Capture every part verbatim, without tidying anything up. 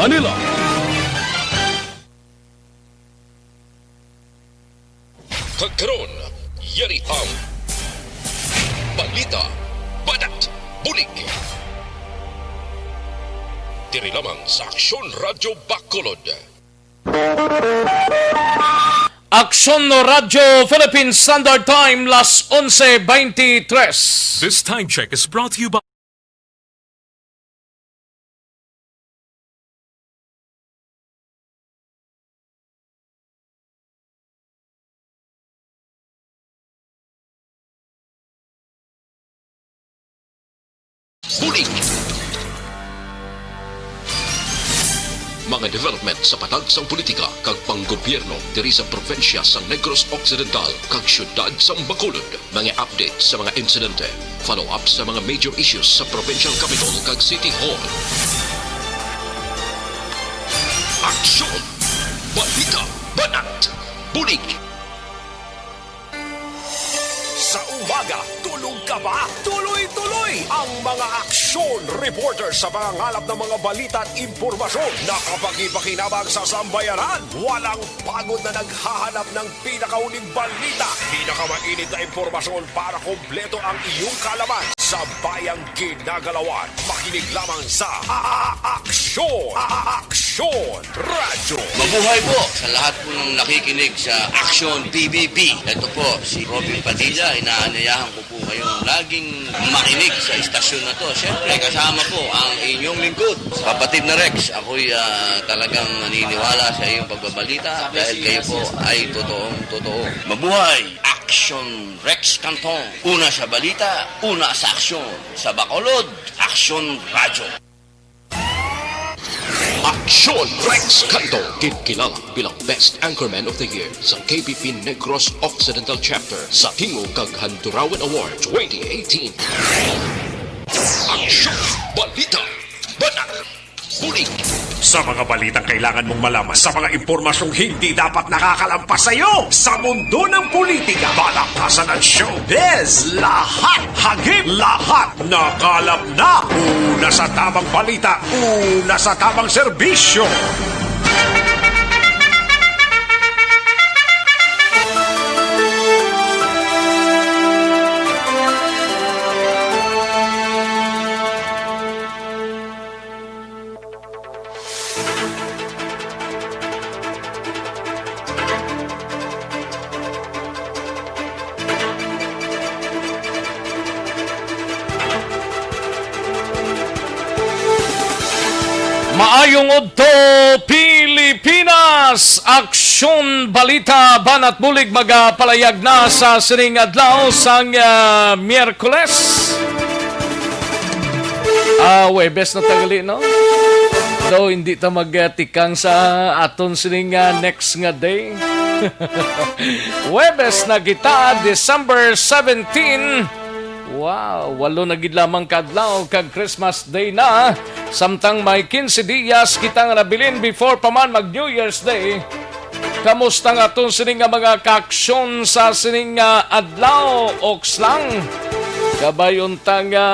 Manila. Kag karon, yari ang balita, banat, bulig. Diri lamang sa Aksyon Radyo Bacolod. Aksyon Radyo Philippine Standard Time, las onse veintitrés. This time check is brought to you by Bulig. Mga development sa patag sang politika kag panggobyerno diri sa probinsya sang Negros Occidental kag siyudad sang Bacolod. Mga update sa mga insidente, follow-up sa mga major issues sa provincial capitol kag city hall. Aksyon! Balita! Banat! Bulig! Sa umaga, tulog ka ba? Tuloy-tuloy ang mga aksyon reporter sa pangangalap ng mga balita at impormasyon na kapakipakinabang sa sambayanan. Walang pagod na naghahanap ng pinakauling balita, pinakamainit na impormasyon para kompleto ang iyong kaalaman sa bayang ginagalawan. Makinig lamang sa A-, A-, Aksyon, A-, A-, Aksyon Radyo. Mabuhay po sa lahat po ng nakikinig sa Aksyon P B B. Ito po si Robin Padilla. Inaanyayahan ko po kayong laging makinig sa istasyon na to. Siyempre, kasama po ang inyong lingkod, kapatid na Rex. Ako'y, ah, talagang naniniwala sa iyong pagbabalita dahil kayo po ay totoong totoo. Mabuhay! Aksyon Rex Cantong. Una sa balita, una sa aksyon. Sa Bacolod, Aksyon Radyo. Aksyon Rex Cantong, ginkilala bilang Best Anchorman of the Year sa K P P Negros Occidental Chapter sa Tingog kag Handurawan Award twenty eighteen. Aksyon, balita, banat, bulig. Sa mga balitang kailangan mong malaman, sa mga impormasyong hindi dapat nakakalampas sa iyo, sa mundo ng politika, balakasan at showbiz, lahat, hagip, lahat, nakalap na. Una sa tamang balita, una sa tamang serbisyo. Maayong udto, Pilipinas! Aksyon, balita, banat bulig magapalayag na sa sining adlaw sang, ah, Miyerkules. Ah, Huwebes na ta gali, no? Daw hindi ta magtikang sa aton sining, ah, next nga day. Huwebes na kita, December seventeen. Wow, walo na gid lamang ka adlaw kag Christmas Day na. Samtang may quince dias kita nga nabilin before pa man mag New Year's Day. Kamusta nga aton sini nga mga kaaksyon sa sini nga adlaw, Ox lang? Kabay unta nga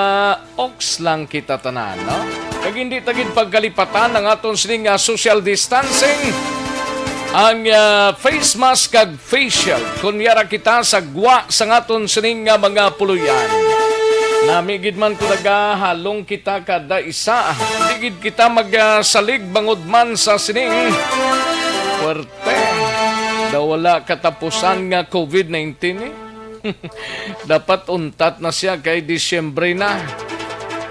Ox lang kita tanan, no? Kag hindi ta gid pagkalipatan ang aton sini nga social distancing, ang, ah, face mask kag face shield. Kon yara kita sa gwa sa aton sini nga mga puloy-an. Nami gid man kung nagahalong kita kada isa, hindi gid kita magsalig bangod man sa sining puwerte. Daw wala katapusan nga covid nineteen, eh. Dapat untat na siya kay Disyembre na.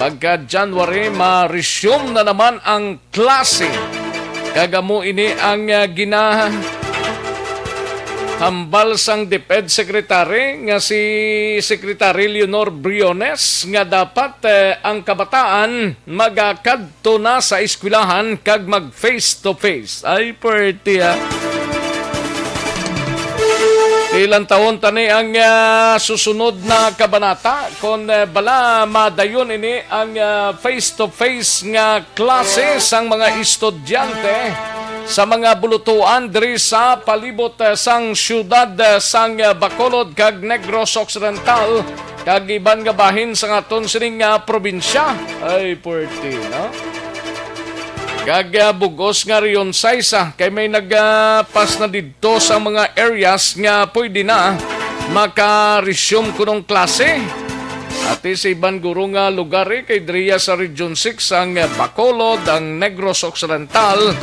Pagka January, ma-resume na naman ang klase. Kag amo ini ang, ah, ginahambal sang DepEd Secretary nga si Secretary Leonor Briones nga dapat, eh, ang kabataan magakadto na sa eskwelahan kag mag face to face. Ay, pwerte, ah. Ilang taon tani ang, ah, susunod na kabanata? Kon, eh, bala madayon ini ang, ah, face-to-face nga klase sang mga estudyante sa mga bulutuan diri sa palibot, eh, sang siyudad, eh, sang, eh, Bacolod kag Negros Occidental kag iban nga bahin sang aton sining nga probinsya. Ay, pwerte, no? Kag, ah, bug-os nga Region sais, ah, kay may nagapas na didto sa mga areas nga pwede na maka-resume kunong klase. Ati sa iban guro nga lugar, eh, kay diriya sa Region six ang, ah, Bacolod, ang Negros Occidental.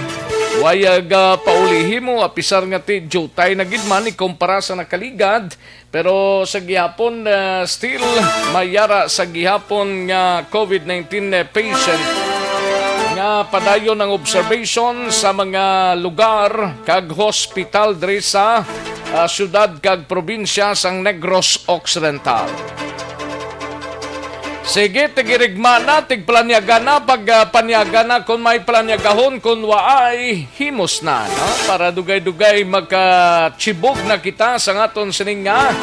Wayag, ah, pauli himo, apisar nga ti diutay na gid man ikumpara sa nakaligad. Pero sa gihapon, ah, still may ara sa gihapon nga COVID nineteen patient nga padayon ang observation sa mga lugar kag hospital diri sa, ah, siyudad kag probinsya sang Negros Occidental. Sige, tigirigma na, tigpalanyaga na, pag, ah, panyaga na kung may palanyagahon, kung waay, himos na, no? Para dugay-dugay makachibog na kita sa aton sining nga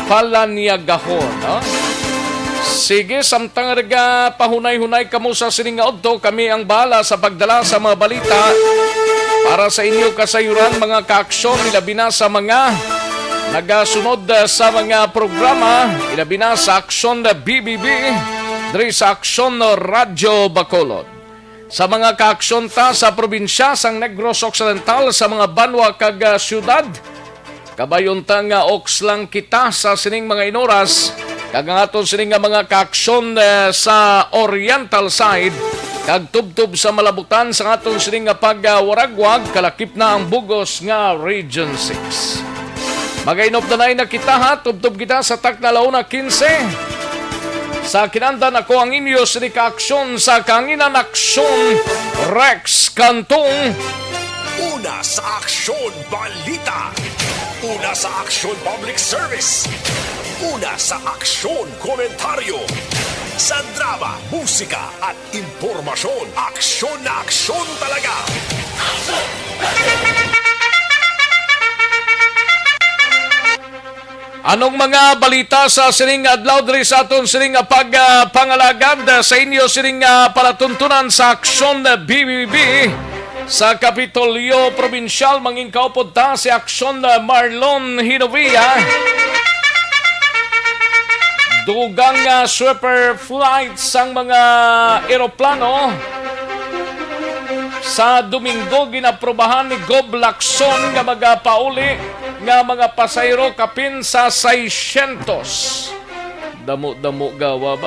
palanyagahon, no? Sige, samtang nagapahunay-hunay kamo sa sining nga udto, kami ang bahala sa pagdala sa mga balita para sa inyo kasayuran, mga kaaksyon, ilabi na sa mga nagasunod, ah, sa mga programa, ilabi na sa Aksyon B B B, diri sa Aksyon Radyo Bacolod. Sa mga kaaksyon ta sa probinsya sang Negros Occidental, sa mga banwa kag, ah, siyudad, kabayon ta nga oks lang kita sa sining mga inoras, kag ang aton sining nga mga kaaksyon, eh, sa oriental side, kag tubtob sa malabutan sa aton sining nga pagwaragwag, kalakip na ang bugos nga Region six. Magainop na na kita, ha, tubtob kita sa takna la una quince. Sa kinandan ako ang inyo sini ka aksyon sa kanginan aksyon, Rex Cantong. Una sa aksyon, balita. Una sa aksyon, public service. Una sa aksyon, komentaryo. Sa drama, musika, at impormasyon, aksyon na aksyon talaga. Anong mga balita sa sining adlaw diri sa aton sining nga pag, ah, pangalagad, ah, sa inyo sining, ah, palatuntunan sa Aksyon B B B sa Kapitolyo Probinsyal? Mangin kaupod ta si Aksyon, ah, Marlon Hinovia. Dugang, ah, sweeper flight sang mga eroplano sa Domingo ginaprubahan ni Gob Lacson nga magapauli nga mga pasahero kapin sa seiscientos. Damo-damo gawa ba?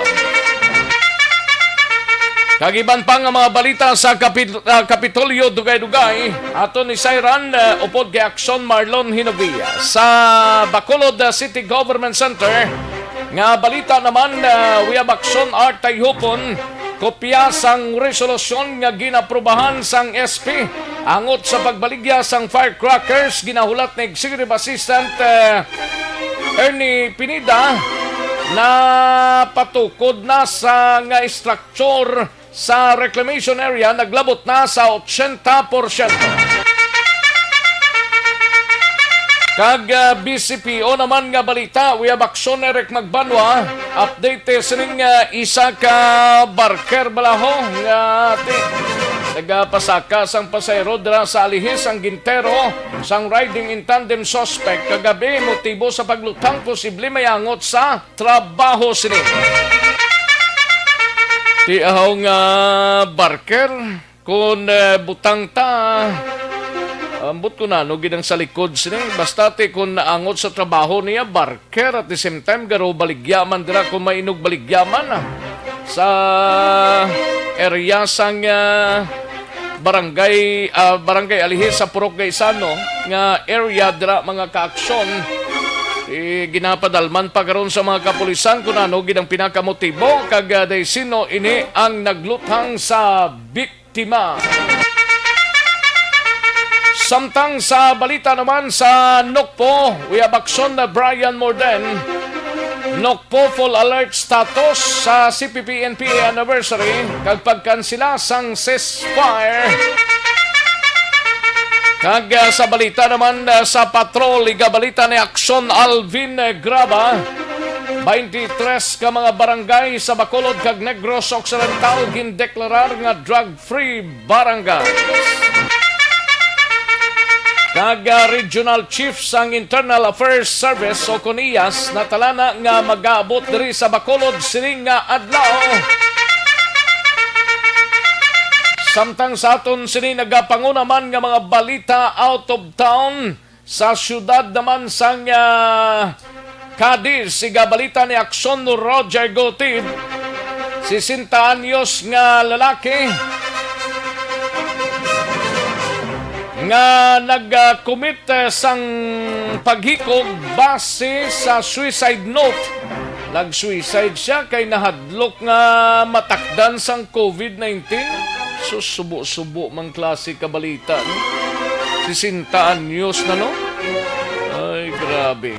Kag iban pa nga mga balita sa Kapit-, ah, Kapitolyo, dugay-dugay, aton ni Sayran, ah, upod kay Aksyon Marlon Hinovia. Sa Bacolod, ah, City Government Center, nga balita naman, ah, we have Aksyon Art Tayhupon, kopya sang resolusyon nga ginaprubahan sang S P angot sa pagbaligya sang firecrackers, ginahulat ni Executive Assistant, eh, Ernie Pineda, na patukod na sa nga structure sa reclamation area naglabot na sa ochenta porsyento. Kag, ah, B C P O naman nga balita, we have Aksyon Eric Magbanwa. Update, eh, sining, ah, isa ka barker balaho nga ti-, nagapasaka sang pasahero dira sa Alihis ang gintero sang riding in tandem suspect kagabi, motibo sa pagluthang posible may angot sa trabaho sini. Ti ahaw nga barker, kun, eh, butang ta, ambot ko na, no, gid ang sa likod sini. Basta ti kun naangot sa trabaho niya, barker, at the same time, garo baligya man dira kung may inugbaligya man, ah, sa area sang, ah, barangay, ah, Barangay Alihis sa Purok Gaisano nga area dira, mga kaaksyon. Eh, ginapadalman pa karon sa mga kapulisan kung ano gid ang pinakamotibo kag, ah, daw sino ini ang nagluthang sa biktima. Samtang sa balita naman sa Nokpo, we have Aksyon na Brian Morden. Nokpo full alert status sa C P P N P A anniversary kag pagkansela sang ceasefire. Kag, ah, sa balita naman, ah, sa patrol, igabalita ni Aksyon Alvin, eh, Graba, twenty-three ka mga barangay sa Bacolod kag Negros Occidental gindeklarar nga drug-free barangays. Kag, ah, Regional Chief sang Internal Affairs Service o kon IAS natalana nga mag-aabot diri sa Bacolod sining nga adlaw. Samtang sa aton sini nagapanguna man nga mga balita out of town, sa siyudad naman sang, ah, Cadiz, igabalita ni Aksyon Roger Gutib, sesenta anyos nga lalaki nga nag-commit, eh, sang paghikog base sa suicide note. Nag-suicide siya kay nahadlok nga matakdan sang covid nineteen. Sus, subo-subo mang klase ka balita, no? Sesenta anyos na, no? Ay, grabe.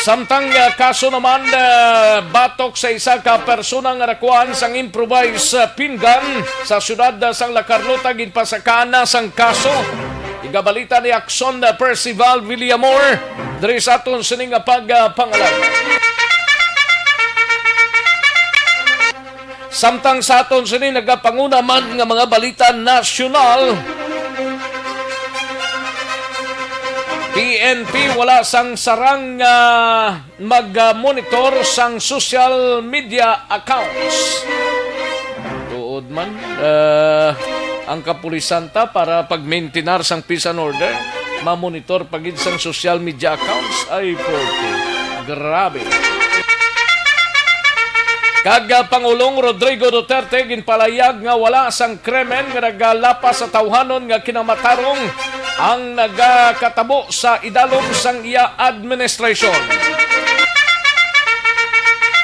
Samtang, ah, kaso naman, ah, batok sa isa ka persona nga nakuhaan sang improvised, ah, pinggan sa siyudad, ah, sang La Carlota, ginpasakaan na sang kaso. Igabalita ni Aksyon, ah, Percival Villamor diri sa aton sini nga pagpangalagad. Samtang sa aton sini nagapanguna man nga mga balita nasyonal, P N P wala sang sarang nga mag-monitor sang social media accounts. Tuod man, ah, ang kapulisan ta para pag-maintinar sang peace and order, mamonitor pa gid sang social media accounts. Ay, porke. Grabe. Kag, ah, Pangulong Rodrigo Duterte ginpalayag nga wala sang krimen nga nagalapas sa tawhanon nga kinamatarong ang nagakatabo sa idalom sang iya administrasyon.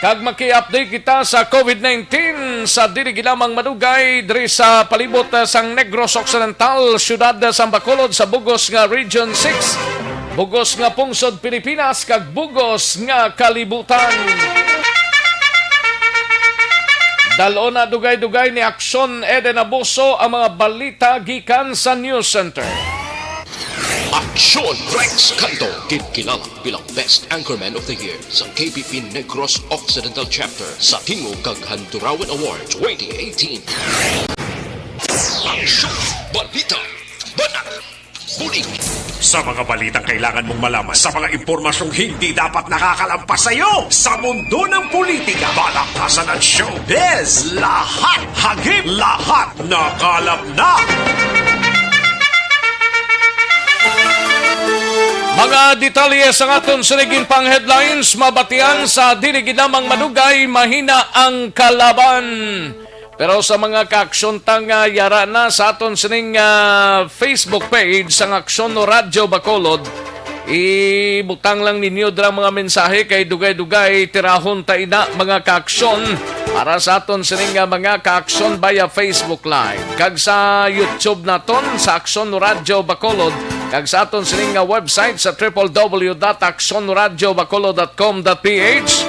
Kag maki-update kita sa covid nineteen sa dili ginamang madugay diri sa palibot, ah, sang Negros Occidental, siyudad sang Bacolod, sa bugos nga Region six, bugos nga pungsod Pilipinas, kag bugos nga kalibutan. Dal-on na dugay-dugay ni Aksyon Eden Abuso ang mga balita gikan sa News Center. Aksyon Rex Canto, ginkilala bilang Best Anchorman of the Year sa K P P Negros Occidental Chapter sa Tingog kag Handurawan Award twenty eighteen. Aksyon! Balita! Banat! Bulig! Sa mga balitang kailangan mong malaman, sa mga impormasyong hindi dapat nakakalampas sa iyo, sa mundo ng politika, balaktasan at showbiz, lahat hagip, lahat nakalap na. Mga detalye sang aton sini nga pang-headlines mabatian sa dili gid lamang madugay, mahina ang kalaban. Pero sa mga kaaksyon ta nga yara na sa aton sining, ah, Facebook page sang Aksyon Radyo Bacolod, ibutang lang ninyo dira mga mensahe kay dugay-dugay tirahon ta ina, mga kaaksyon, para sa aton sining, ah, mga kaaksyon via Facebook Live kag sa YouTube naton sa Aksyon Radyo Bacolod kag sa aton sining, ah, website sa triple W dot aksyon radyo bacolod dot com dot P H.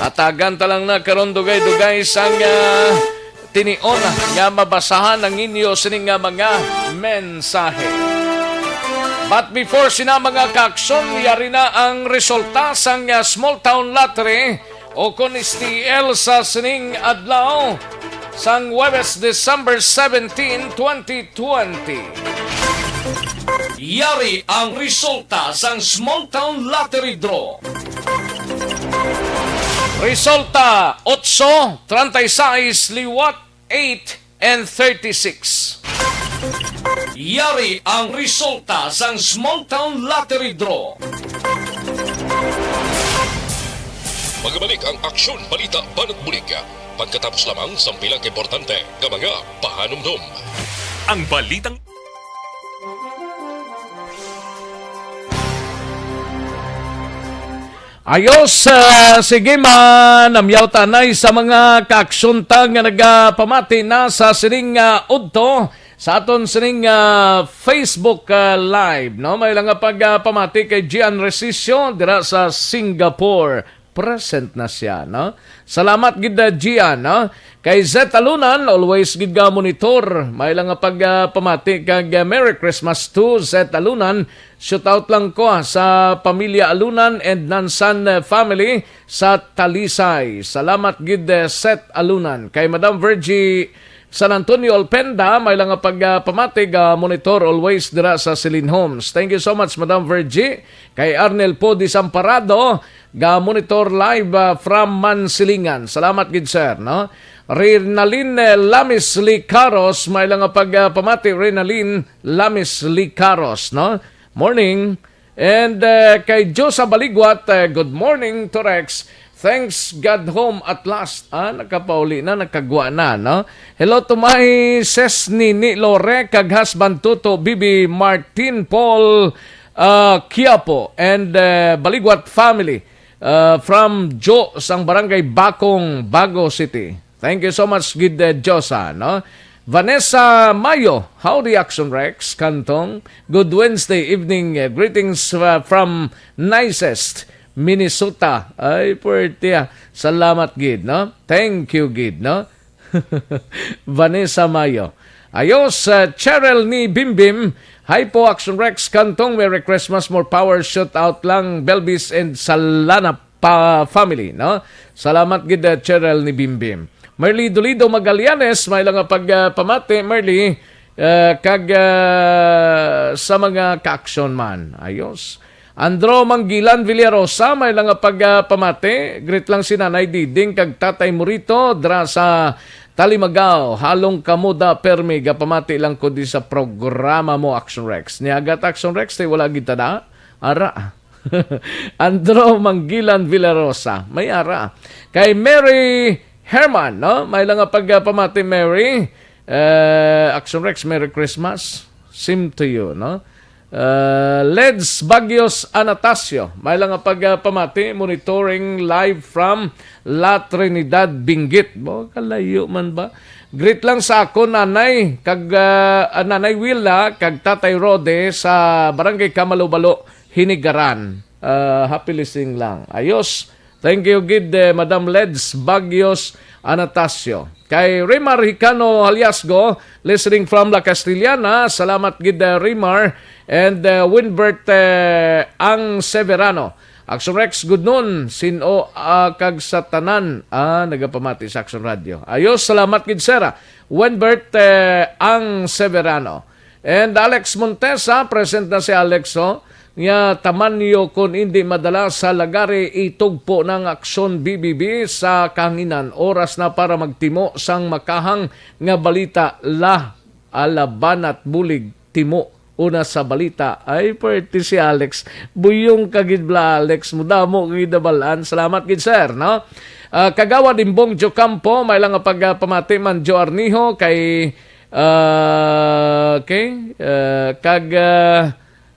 Hatagan ta lang na karon dugay-dugay sang, ah, tinion nga mabasahan ang inyo sini nga mga mensahe. But before sina, mga kaaksyon, yari na ang resulta sang, ah, Small Town Lottery o kon S T L sa sining adlaw sang Huwebes, December seventeen, twenty twenty. Yari ang resulta sang Small Town Lottery Draw. Resulta, otso, treinta y seis, liwat, eight, and thirty-six. Yari ang resulta sang Small Town Lottery Draw. Magabalik ang Aksyon Balita Banat Bulig pagkatapos lamang sang pila ka importante nga mga pahanumdom. Ang balitang Ayos, ah, sige, manamyaw ta anay sa mga kaaksyon ta nga nagapamati na sa sining, ah, udto sa aton sining, ah, Facebook, ah, Live, no? May lang nga pagpamati kay Gian Resicio dira sa Singapore. Present na siya, no? Salamat gid, ah, Gian, no? Kay Zet Alunan, always gid ka monitor. May lang nga pagpamati kag, ah, Merry Christmas to Zet Alunan. Shout out lang ko, ah, sa pamilya Alunan and Nansan, ah, family sa Talisay. Salamat gid, eh, Seth Alunan. Kay Madam Virgie San Antonio Alpenda, may lang nga pagpamati, ah, monitor always dira sa Celine Homes. Thank you so much, Madam Virgie. Kay Arnel Po Desamparado, ga monitor live, ah, from Mansilingan. Salamat gid, sir, no? Renalyn, eh, Lamis Licaros, may lang nga pag, ah, pamati, Renalyn Lamis Licaros, no? Morning. And, eh, kay Josa Baligwat, eh, good morning to Rex. Thanks God home at last. Ah, nakapauli na, nakagwa na, no? Hello to my sis Nini Lore, kag husband Tuto, Bibi Martin Paul, ah, Quiapo, and, eh, Baligwat family, ah, from Jo sang Barangay Bakong, Bago City. Thank you so much, gid, eh, Josa, no? Vanessa Mayo, howdy, Action Rex, Kantong. Good Wednesday evening, eh, greetings, uh, from nicest Minnesota. Ay, puwerte, ah. Salamat, gid, no? Thank you, gid, no? Vanessa Mayo. Ayos, uh, Cheryl ni Bimbim. Hi po, Action Rex, Kantong. Merry Christmas, more power, shout out lang, Belvis and Salana pa family, no? Salamat gid, uh, Cheryl ni Bimbim. Merly Dolido Magallanes, may lang nga pag, uh, pamati, Merly, uh, kag, uh, sa mga ka-action man. Ayos. Andro Manggilan Villarosa, may lang nga pag, uh, pamati. Greet lang si Nanay Diding kag Tatay Murito dra sa Talimagaw. Halong kamo da permi, gapamati lang ko di sa programa mo, Action Rex. Niagat Action Rex, tay wala gid ta da. Ara. Andro Manggilan Villarosa, may ara. Kay Mary Herman, no? May lang nga pag, uh, pamati, Mary. Eh, Action Rex, Merry Christmas. Same to you, no? Uh, Leds Bagios Anastasio, may lang nga pag, uh, pamati, monitoring live from La Trinidad, Benguet. Bo, kalayo man ba? Greet lang sa ako, nanay, kag, uh, uh, Nanay Willa, kag Tatay Rode sa Barangay Kamalubalo, Hinigaran. Uh, happy listening lang. Ayos. Thank you gid, eh, Madam Leds Bagios Anastasio. Kay Rimar Hicano Haliasgo, listening from La Castellana. Salamat gid, eh, Rimar. And, eh, Winbert, eh, Ang Severano. Action Rex, good noon. Sin-o, ah, kag sa tanan, ah, nagapamati sa Action Radio. Ayos, salamat gid, sir. Winbert, eh, Ang Severano. And Alex Montesa, present na si Alex, oh. Nga tamanyo kon indi madala sa lagari, itugpo na ang Aksyon B B B sa kahanginan. Oras na para magtimo sang makahang nga balita, la, alabanat bulig timo. Una sa balita, ay, pwerte si Alex. Buyong ka gid bala, Alex. Mudamo gid nabalaan. Salamat gid, sir, no? Ah, Kagawad Imbong Jocampo, may lang nga pagpamati man, Jo Arnijo, kay, ah, okay, ah, kag, ah,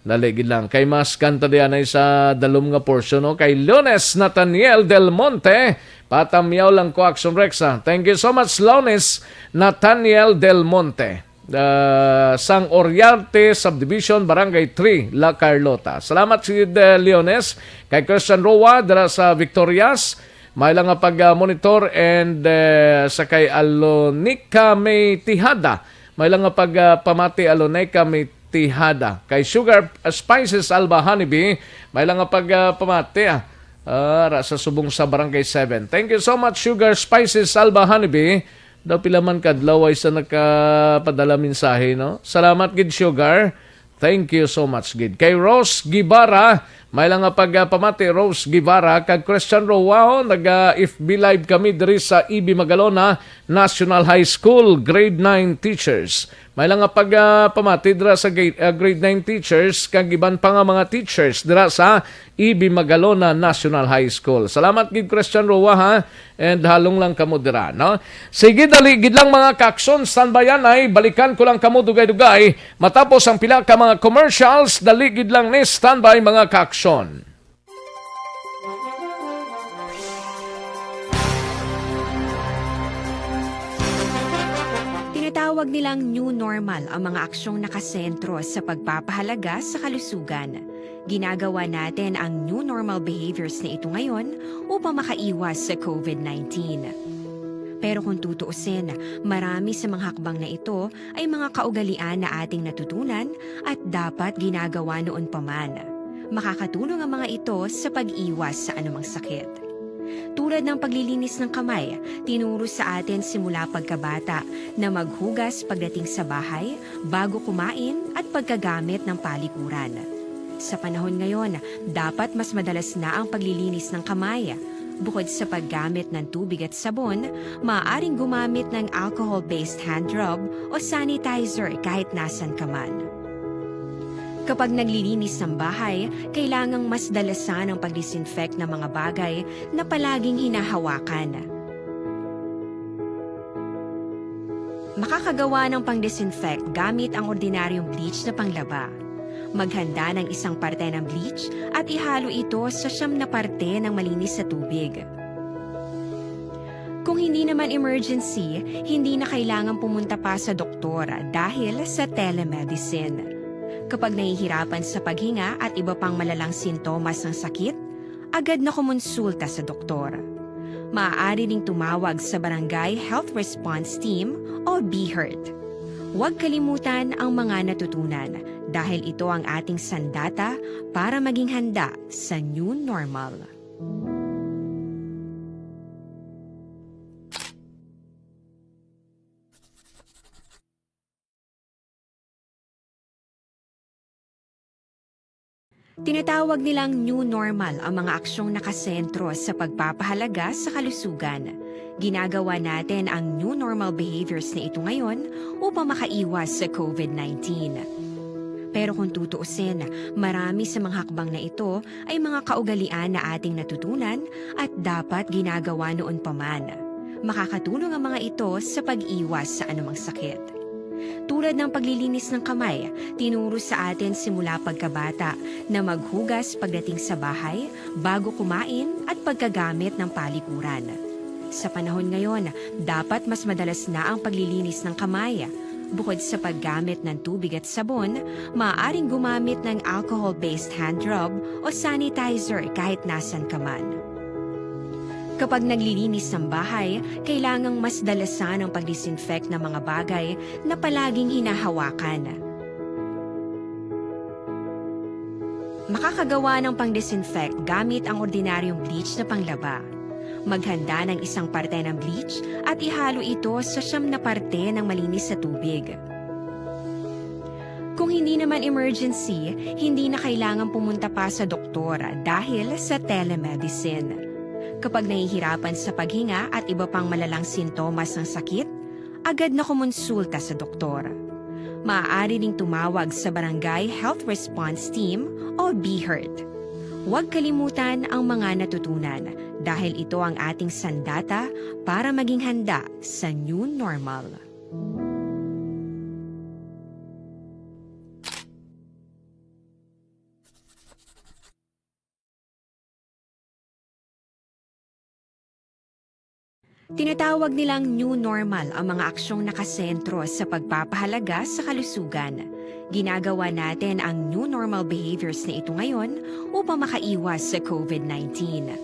dali gid lang. Kay mas kanta dianay sa dalom nga portion, no? Kay Leones Nathaniel Del Monte, patamyaw lang ko, Action Rex, ah. Thank you so much, Leones Nathaniel Del Monte, ah, sang Oriarte Subdivision, Barangay three, La Carlota. Salamat si, eh, Leones. Kay Christian Roa, dira sa Victorias, may lang nga pag, ah, monitor, and, eh, sa kay Alonica May Tijada, may lang nga pag, ah, pamati, Alonica May Tijada. Kay Sugar, ah, Spices Alba Honeybee, may lang nga pag, ah, pamati, ah, ah, ra sa subong sa Barangay seven. Thank you so much, Sugar Spices Alba Honeybee. Daw pila man kadlaw ay sa nakapadala mensahe, no? Salamat gid, Sugar. Thank you so much gid. Kay Rose Guevara, may lang nga pag, ah, pamati, Rose Guevara, kag Christian Roa, oh, nag, ah, F B Live kami diri sa E B Magalona National High School, grade nine teachers. May lang nga pag, ah, pamati dira sa grade, ah, grade nine teachers, kag iban pa nga mga teachers dira sa E B Magalona National High School. Salamat gid, Christian Roa, ha? And halong lang kamo dira, no? Sige, dali gid lang, mga ka-action. Standbyan ay balikan ko lang kamo dugay-dugay. Matapos ang pila ka mga commercials, dali gid lang ni standby, mga ka-action. Tinatawag nilang new normal ang mga aksyong nakasentro sa pagpapahalaga sa kalusugan. Ginagawa natin ang new normal behaviors na ito ngayon upang makaiwas sa COVID nineteen. Pero kung tutuusin, marami sa mga hakbang na ito ay mga kaugalian na ating natutunan at dapat ginagawa noon pa man. Makakatulong ang mga ito sa pag-iwas sa anumang sakit. Tulad ng paglilinis ng kamay, tinuro sa atin simula pagkabata na maghugas pagdating sa bahay, bago kumain at pagkagamit ng palikuran. Sa panahon ngayon, dapat mas madalas na ang paglilinis ng kamay. Bukod sa paggamit ng tubig at sabon, maaaring gumamit ng alcohol-based hand rub o sanitizer kahit nasan ka man. Kapag naglilinis ng bahay, kailangang mas dalasan ang pag-disinfect ng mga bagay na palaging hinahawakan. Makakagawa ng pang-disinfect gamit ang ordinaryong bleach na panglaba. Maghanda ng isang parte ng bleach at ihalo ito sa siyam na parte ng malinis na tubig. Kung hindi naman emergency, hindi na kailangan pumunta pa sa doktor dahil sa telemedicine. Kapag nahihirapan sa paghinga at iba pang malalang sintomas ng sakit, agad na kumonsulta sa doktor. Maaari ring tumawag sa Barangay Health Response Team o BHERT. Huwag kalimutan ang mga natutunan dahil ito ang ating sandata para maging handa sa new normal. Tinatawag nilang new normal ang mga aksyong nakasentro sa pagpapahalaga sa kalusugan. Ginagawa natin ang new normal behaviors na ito ngayon upang makaiwas sa COVID nineteen. Pero kung tutuusin, marami sa mga hakbang na ito ay mga kaugalian na ating natutunan at dapat ginagawa noon pa man. Makakatulong ang mga ito sa pag-iwas sa anumang sakit. Tulad ng paglilinis ng kamay, tinuro sa atin simula pagkabata na maghugas pagdating sa bahay, bago kumain at pagkagamit ng palikuran. Sa panahon ngayon, dapat mas madalas na ang paglilinis ng kamay. Bukod sa paggamit ng tubig at sabon, maaaring gumamit ng alcohol-based hand rub o sanitizer kahit nasan ka man. Kapag naglilinis ng bahay, kailangang mas dalasan ang pag-disinfect ng mga bagay na palaging hinahawakan. Makakagawa ng pang-disinfect gamit ang ordinaryong bleach na panglaba. Maghanda ng isang parte ng bleach at ihalo ito sa siyam na parte ng malinis na tubig. Kung hindi naman emergency, hindi na kailangan pumunta pa sa doktor dahil sa telemedicine. Kapag nahihirapan sa paghinga at iba pang malalang sintomas ng sakit, agad na kumonsulta sa doktor. Maaari ring tumawag sa Barangay Health Response Team o BHERT. Huwag kalimutan ang mga natutunan dahil ito ang ating sandata para maging handa sa new normal. Tinatawag nilang new normal ang mga aksyong nakasentro sa pagpapahalaga sa kalusugan. Ginagawa natin ang new normal behaviors na ito ngayon upang makaiwas sa COVID nineteen.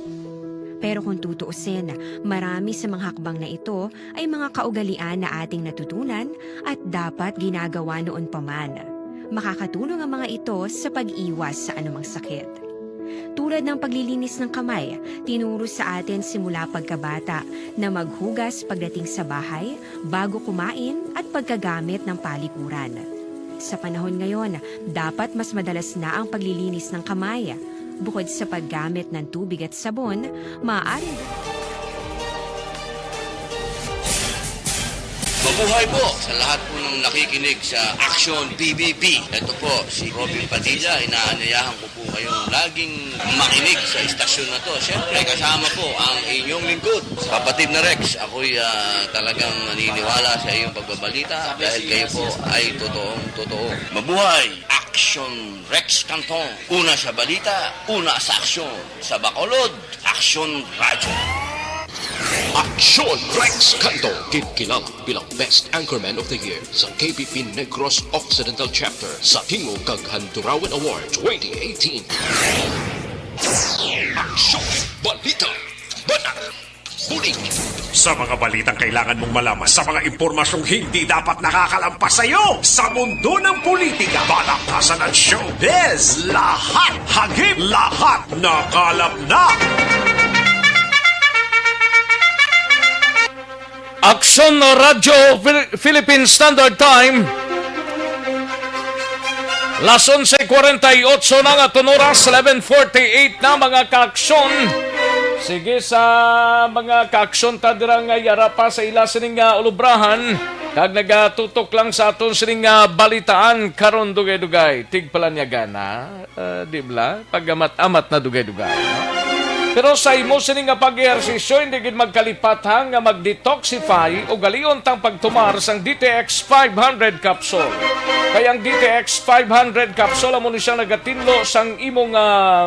Pero kung tutuusin, marami sa mga hakbang na ito ay mga kaugalian na ating natutunan at dapat ginagawa noon pa man. Makakatulong ang mga ito sa pag-iwas sa anumang sakit. Tulad ng paglilinis ng kamay, tinuro sa atin simula pagkabata na maghugas pagdating sa bahay, bago kumain at pagkagamit ng palikuran. Sa panahon ngayon, dapat mas madalas na ang paglilinis ng kamay. Bukod sa paggamit ng tubig at sabon, maaari Mabuhay po sa lahat po ng nakikinig sa Action P B B. Ito po si Robin Padilla. Inaanyayahan ko po kayong laging makinig sa istasyon na to. Siyempre, kasama po ang inyong lingkod, kapatid na Rex. Ako'y ah, talagang naniniwala sa iyong pagbabalita dahil kayo po ay totoong totoo. Mabuhay! Action Rex Canton. Una sa balita, una sa aksyon. Sa Bacolod, Action Radyo. Action Rex Canto, ginkilala bilang Best Anchorman of the Year sa K P P Negros Occidental Chapter sa Tingog kag Handurawan Award twenty eighteen. Action Balita, Banat, Bulig. Sa mga balitang kailangan mong malaman, sa mga impormasyong hindi dapat nakakalampas sa iyo, sa mundo ng politika, balaktasan at showbiz, lahat, hagip, lahat, nakalap na. Aksyon Radyo Phil- Philippine Standard Time. Las onse cuarenta y ocho na nga, tun oras, eleven forty-eight na, mga kaaksyon. Sige, sa mga kaaksyon ta dira nga yara pa sa ila sining nga ulubrahan, kag nagatutok lang sa aton sining nga balitaan karon, dugay-dugay, tigpalanyagan na, ah, di bala? Pagamat-amat na, dugay-dugay, no? Pero sa imo sini nga pag-ehersisyo, hindi gid magkalipat, ha, nga mag-detoxify, ugalion tang pagtumar sang D T X five hundred capsule. Kay ang D T X five hundred capsule amo ni siyang nagatinlo sang imong, ah,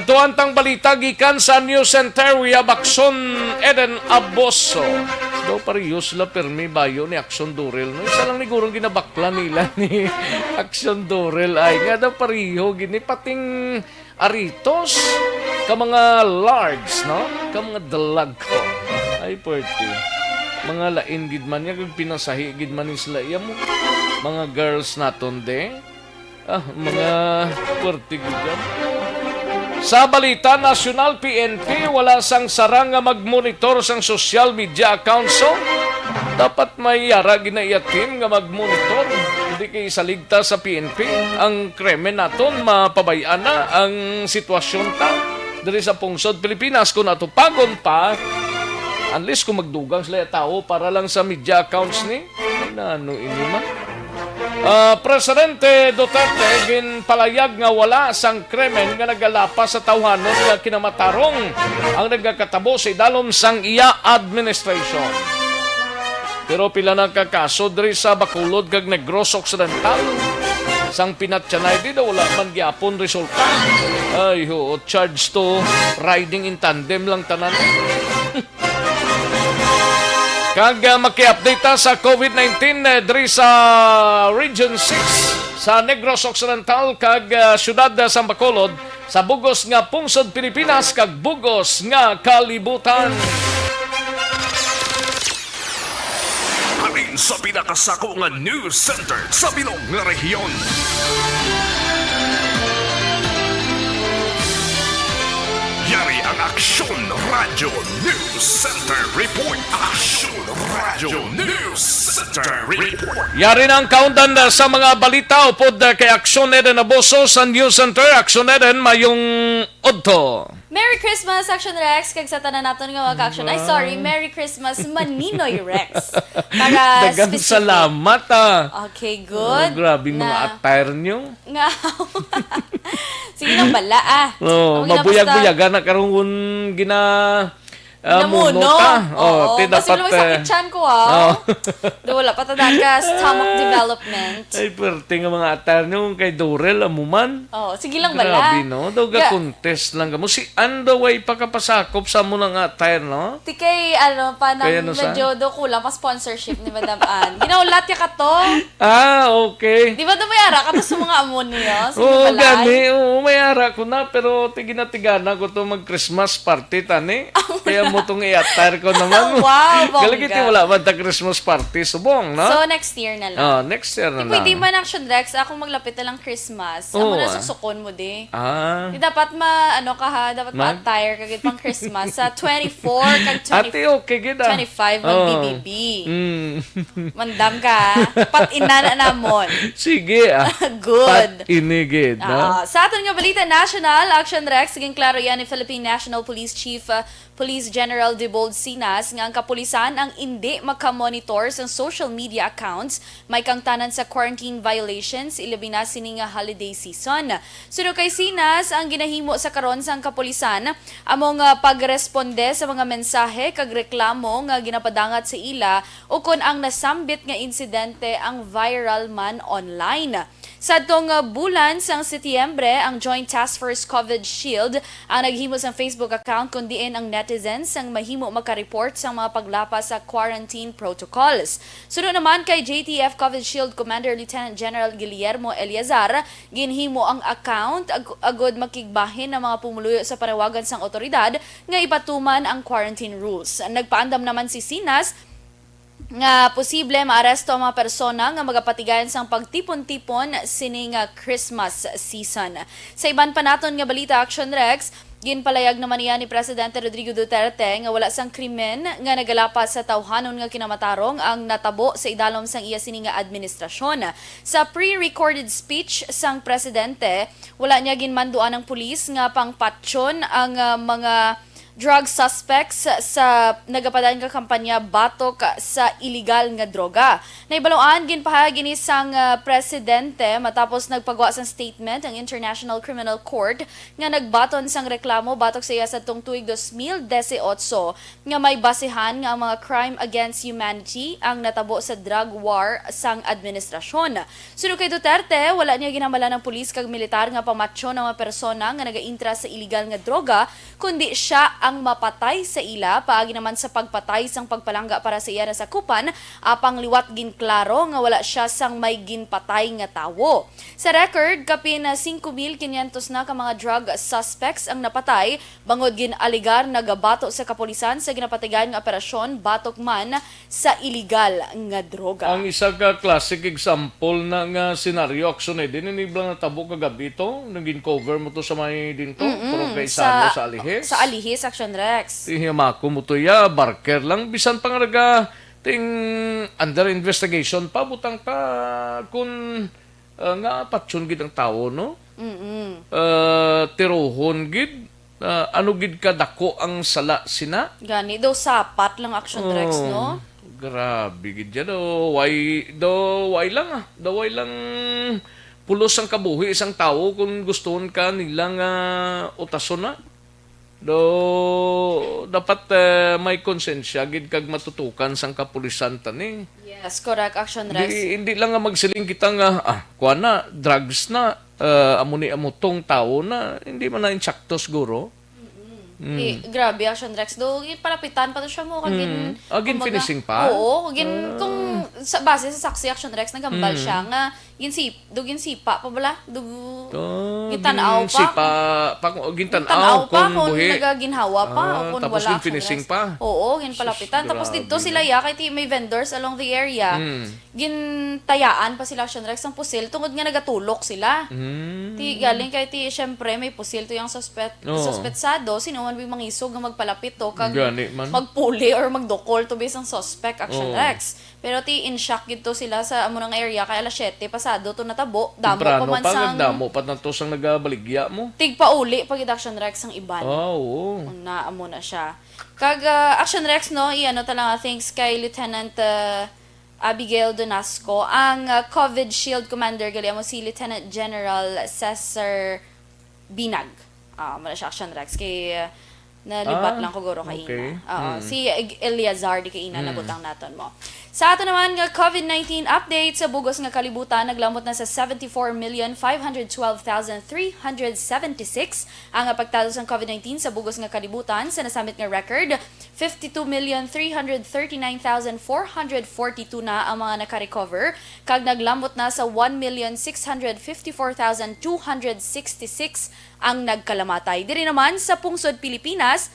Tuan tang balita gikan sa News Center, we have Aksyon Eden Aboso. Daw pareho sila pirmi bayo ni Aksyon Durel, no? Isa lang ni gurong ginabakla nila ni Aksyon Durel ay nga daw pareho gini pating aritos ka mga large, no? Ka mga dalagko. Ay, pwerte. Mga lain gid man niya, kag pinasahi gid man ni sila iya mo. Mga girls naton de. Ah, mga pwerte gid yan. Sa balita nasyonal, P N P, wala sang sarang nga magmonitor sang social media accounts, so dapat may yara gid na iya team nga magmonitor. Hindi kay isalig ta sa P N P ang krimen naton, mapabay-an na ang sitwasyon ta diri sa pungsod Pilipinas. Kung atupagon pa, unless kung magdugang sila tawo para lang sa media accounts ni, ay, nano ini man? Ah, Presidente Duterte ginpalayag nga wala sang krimen nga nagalapas sa tawhanon nga kinamatarong ang nagakatabo sa idalom sang iya administration. Pero pila na ka kaso diri sa Bacolod kag Negros Occidental. Sang pinatyanay di daw wala man gyapon resulta. Ay, oo, charge to riding in tandem lang tanan. Kag, ah, maki-update ta sa COVID nineteen, eh, diri sa Region six, sa Negros Occidental kag, ah, siyudad, ah, sang Bacolod, sa bugos nga pungsod Pilipinas kag bugos nga kalibutan. Halin sa pinakasako nga news center sa bilog nga rehiyon. Yari ang Aksyon Radyo News Center Report. Aksyon Radyo News Center Report. Yari na ang kaundan, ah, sa mga balita upod, ah, kay Aksyon Eden Aboso sa News Center. Aksyon Eden, mayong udto. Merry Christmas, Action Rex, kag sa tanan naton nga mga ka-action. Ay, sorry, Merry Christmas, Maninoy Rex. Para Daghang specific. Salamat, ah. Okay, good. Oh, grabe mga Na attire nyo. Nga. Sige lang bala, ah. Oh, okay lang, basta mabuyag-buyagan na karon kung gina-, ah, Namuno. Muno ta. Oh, Oo, ti basta dapat, wala may sakit eh, tiyan ko, ah. Oh. Do, wala pa ta daga stomach development. Ay, perte nga mga attire nyo kay Dorel, amo man. Oh, sige lang bala. Grabe, no? Daw ga-, ga-contest lang kamo. Si Ann daw ay pakapasakop sa amo nga attire, no? Ti kay, ano, pa nang Kaya ano sa? Medyo do kulang pa sponsorship ni Madam Ann. Ginahulat ya ka to. Ah, okay. Di ba daw may ara ka to sa mga amo niyo? Sa Oo, balay? Gani. Oo, may ara ko na, pero tigina-tigana ko to mag-Christmas party, tani. Kaya mo tong i-attire ko naman. Wow, bongga. Galing iti wala man ta Christmas party, subong, no? So, next year na lang. Oh, next year na Di pwede lang. Man, Action Rex, akong maglapit na lang Christmas. Amo Oo, na ah. Suksukon mo, di. Ah. Di dapat ma-, ano ka ha, dapat Mag- ma-attire ka gid pang Christmas sa twenty-four kag twenty, Ate, okay gid, ah. Twenty-five, mag-, Oh. B B B. Mm. Mandam ka, ha? Pat-ina na namon. Sige, ah. Good. Pat-ini gid, no? Ah, sa aton nga balita national, Action Rex, naging klaro yan ni Philippine National Police Chief, ah, Police General Dibold Sinas nga ang kapulisan ang indi makamonitor sa social media accounts may kangtanan sa quarantine violations, ilabi na sini nga holiday season. Suno kay Sinas, ang ginahimo sa karon sang kapulisan amo nga pagresponde sa mga mensahe kag reklamo nga ginapadangat sa ila ukon ang nasambit nga insidente ang viral man online. Sadtong, uh, bulan sang Setyembre, ang Joint Task Force COVID Shield ang naghimo sang Facebook account, kun diin ang netizens ang mahimo makareport sang mga paglapas sa quarantine protocols. Suno naman kay J T F COVID Shield Commander Lieutenant General Guillermo Eleazar, ginhimo ang account ag-, agud makigbahin ang mga pumuluyo sa panawagan sang awtoridad nga ipatuman ang quarantine rules. Nagpaandam naman si Sinas nga posible maaresto ang mga persona nga magapatigayon sang pagtipon-tipon sini nga Christmas season. Sa iban pa naton nga balita, Action Rex, ginpalayag naman niya ni Presidente Rodrigo Duterte nga wala sang krimen nga nagalapas sa tawhanon nga kinamatarong ang natabo sa idalom sang iya sini nga administrasyon. Sa pre-recorded speech sang presidente, wala niya ginmanduan ang pulis nga pangpatyon ang, ah, mga drug suspects sa nagapadayon nga kampanya batok sa iligal nga droga. Nahibaluan, ginpahayag ini sang, ah, presidente matapos nagpagwa sang statement ang International Criminal Court nga nagbaton sang reklamo batok sa iya sadtong tuig dos mil disiotso nga may basihan nga ang mga crime against humanity ang natabo sa drug war sang administrasyon. Suno kay Duterte, wala niya ginhambal ang pulis kag militar nga pamatyon ang mga persona nga nagaintra sa iligal nga droga, kundi sia ang mapatay sa ila, paagi naman sa pagpatay sang pagpalangga para sa iya nasakupan, apang liwat ginklaro nga wala sia sang may ginpatay nga tawo. Sa record, kapin singko mil kinyentos na ka mga drug suspects ang napatay bangod gin-alegar nagabato sa kapulisan sa ginapatigayon nga operasyon batok man sa iligal nga droga. Ang isa ka classic example na nga senaryo, actually, din ini bala natabo kagabi to, naging cover mo to sa may dinto, Mm-mm, pero kay sa, sa Alihis. Sa Alihis, Action Rex. Tihimako mo to ya, barker lang, bisan pa nga naga ting under investigation pa, butang pa kun, ah, nga patyon gid ang tawo, no? Mm-mm. Ah, tirohon gid, ah, ano gid kadako ang sala sina? Gani daw sapat lang, Action Rex, Oh, no? Grabe gid yan. Oh, why, daw why lang, ah? Daw why lang pulos ang kabuhi isang tawo kung gustuhon ka nila nga utason na? Do, dapat, eh, may konsensya gid kag matutukan sang kapulisan tani. Yes, correct, Action Rex. Hindi, hindi lang nga magsiling kita nga, ah, kuan na, drugs na, eh, amo ni amo tong tawo na, hindi man na insakto siguro. Mm. Eh, grabe, Action Rex. Do, palapitan pa to siya mo, kag gin-, Mm. Ah, kumbaga, gin-finishing pa? Oo, gin-, Ah. kung sa, base sa saksi, Action Rex, naghambal Mm. siya nga, Ginsip-, do ginsipa pa bala? Do Oh, gintan-aw pa? ginsipa pa, gintan-aw Gintan-aw pa kung kung buhi. nagaginhawa pa Ah, o kung tapos wala, gin-finishing Action Rex. pa? Oo, ginpalapitan. Sus, Tapos grabe didto sila, na. ya, kay ti-, may vendors along the area. Mm. Gintayaan pa sila, Action Rex, ang pusil tungod nga nagatulok sila. Mm. Ti, galing kay ti, syempre, may pusil to yung suspect, Oo. suspetsado, sino man may mangisog nga magpalapit to, kag Gani man. magpuli or magdukol to based ang suspect, Action Oo. Rex. Pero ti in shock gid to sila sa amo nga area kay alas siyete pasado to natabo. Damo Temprano pa man pa, sang damo pa na to sang nagabaligya mo. Tigpauli pa gid, Action Rex, ang iban. Ah, oo. Una, amo na siya. Kag, ah, Action Rex, no, i-ano ta lang, ah, thanks kay Lieutenant, ah, Abigail Donasco, ang, ah, COVID Shield Commander, gali amo si Lieutenant General Cesar Binag. Ah, wala siya, Action Rex. Kay, uh, nalibat Ah, lang ko guro kaina. okay. Oo, Mm. si Eg-, Eleazar di kaina Mm. nabutang naton mo. Sa ato naman nga COVID nineteen update, sa bugos nga kalibutan, naglambot na sa seventy-four million five hundred twelve thousand three hundred seventy-six ang pagtado sang COVID nineteen sa bugos nga kalibutan. Sa nasamit nga record, fifty-two million three hundred thirty-nine thousand four hundred forty-two na ang mga nakarecover, kag naglambot na sa one million six hundred fifty-four thousand two hundred sixty-six ang nagkalamatay. Diri naman sa pungsod Pilipinas,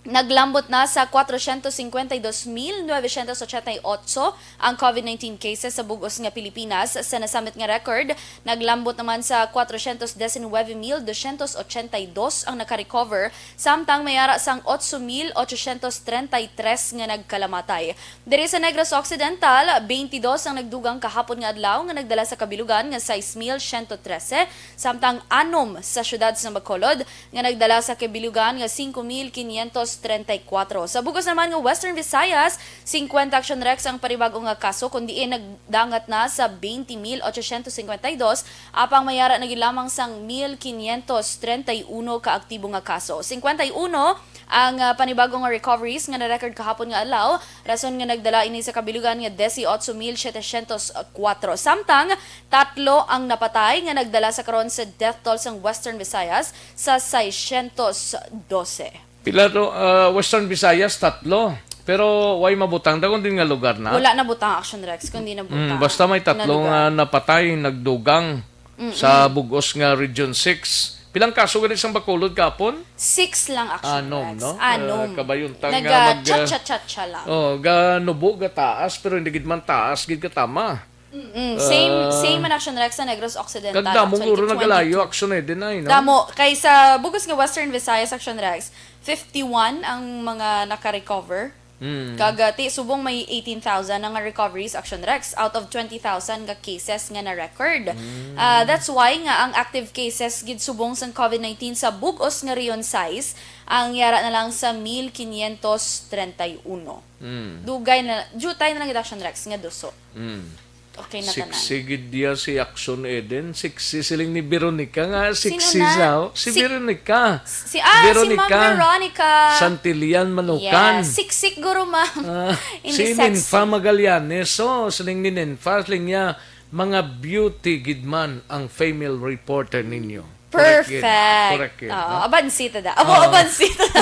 naglambot na sa kwatrocientos cincuenta y dos mil novecientos ochenta y ocho ang COVID nineteen cases sa bug-os nga Pilipinas. Sa nasamit nga record, naglambot naman sa kwatrocientos diecinuebe mil doscientos ochenta y dos ang nakarecover, samtang may ara sang otso mil ochocientos treinta y tres nga nagkalamatay. Diri sa Negros Occidental, twenty-dos ang nagdugang kahapon nga adlaw nga nagdala sa kabilugan nga sais mil siyento trese, samtang anom sa siyudad sa Bacolod nga nagdala sa kabilugan nga singko mil kinyentos treinta y cuatro. Sa bug-os naman nga Western Visayas, singkwenta, Action Rex, ang panibago nga kaso, kun diin nagdangat na sa twenty mil ochocientos cincuenta y dos, apang may ara na gid lamang sang mil quinientos treinta y uno ka aktibo nga kaso. Singkwenta y uno ang, ah, panibago nga recoveries nga na-record kahapon nga adlaw, rason nga nagdala ini sa kabilugan nga dieciocho mil setecientos cuatro. Samtang tatlo ang napatay nga nagdala sa karon sa death toll sang Western Visayas sa seiscientos doce. Pila to, ah, Western Visayas, tatlo. Pero way mabutang, dagon din nga lugar na. Wala na butang, Action Rex, kundi na butang Mm, basta may na tatlo lugar. nga napatay, nagdugang Mm-mm. sa bug-os nga Region six. Pilang kaso gani sang Bacolod kapon? Six lang, Action Anom, Rex. no? Anom. Ah, kabayon ta nga mag, ah, Naga-cha-cha-cha-cha lang. Oh, ganubo, gataas, pero hindi gid man taas, gid katama. Mm, same, Ah. same man, Action Rex, sa Negros Occidental, Kag damo actually, guro nagalayo, twenty-two. Action Eden, ay, no? Damo, kay sa bug-os nga Western Visayas, Action Rex, fifty-one ang mga naka-recover. Mm. Kag, ah, ti, subong may eighteen thousand na nga recoveries, Action Rex, out of twenty thousand nga cases nga na-record. Mm. Ah, that's why nga ang active cases gid subong sang covid nineteen sa bug-os nga Region sais ang yara na lang sa mil quinientos treinta y uno. Mm. Dugay na, jutay na lang gid, Action Rex, nga duso. Mm. Okay na tanan. Sexy gid diya si Action Eden. Sexy siling ni Veronica nga. Sino Sexy na? sa, si Si Veronica. Si, ah, si Ma'am Veronica. Veronica. Santillan Manukan. Yes. Siksik, guro, ma'am. Ah, Hindi si sex. Ninfa Magallanes. So, siling ni Ninfa, siling niya, mga beauty gid man ang female reporter ninyo. Correct yun. Perfect. Correct yun, Oo, no? abansi ta da. Abo, Oo. abansi ta da.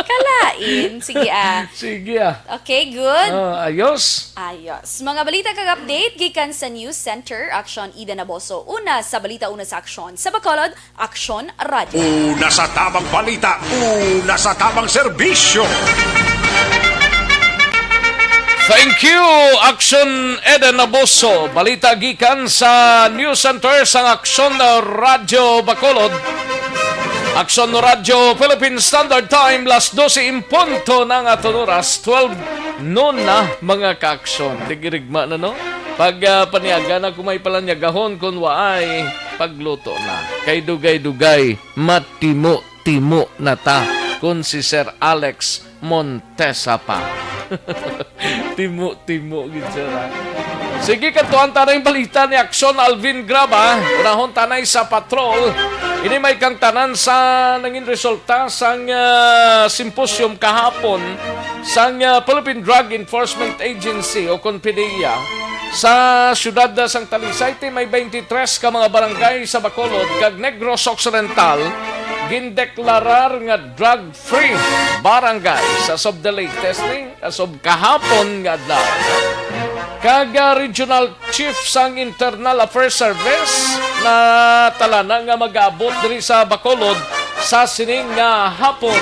Kalain. Sige, ah. Sige, ah. Okay, good. Ah, ayos. Ayos. Mga balita kag update gikan sa News Center, Action Eden Aboso. Una sa balita, una sa aksyon. Sa Bacolod, Aksyon Radio. Una sa tabang balita, una sa tabang serbisyo. Thank you, Action Eden Aboso. Balita gikan sa News Center sang Aksyon Radyo Bacolod. Aksyon Radyo Philippine Standard Time, las dose en punto na nga aton oras, twelve noon na, mga ka-aksyon. Tigirigma na, no? Pag, ah, paniaga na, kung may palanyagahon, kung waay, pagluto na. Kay dugay-dugay, matimo-timo na ta, kun si Sir Alex Montesa pa. Timo-timo gid, sir, ha? Sige, kantuan ta na yung balita ni Aksyon Alvin Graba. Unahon tanay sa patrol. Ini may kangtanan sa nangin resulta sang, ah, simposium kahapon sang, ah, Philippine Drug Enforcement Agency o kon PDEA sa siyudad sang Talisay. Ti may twenty-three ka mga barangay sa Bacolod kag Negros Occidental gindeklarar nga drug free barangay sa sub the latest ni, as of kahapon nga adlaw. Kag, ah, Regional Chief sang Internal Affairs Service na talana nga mag-abot diri sa Bacolod sa sining nga hapon.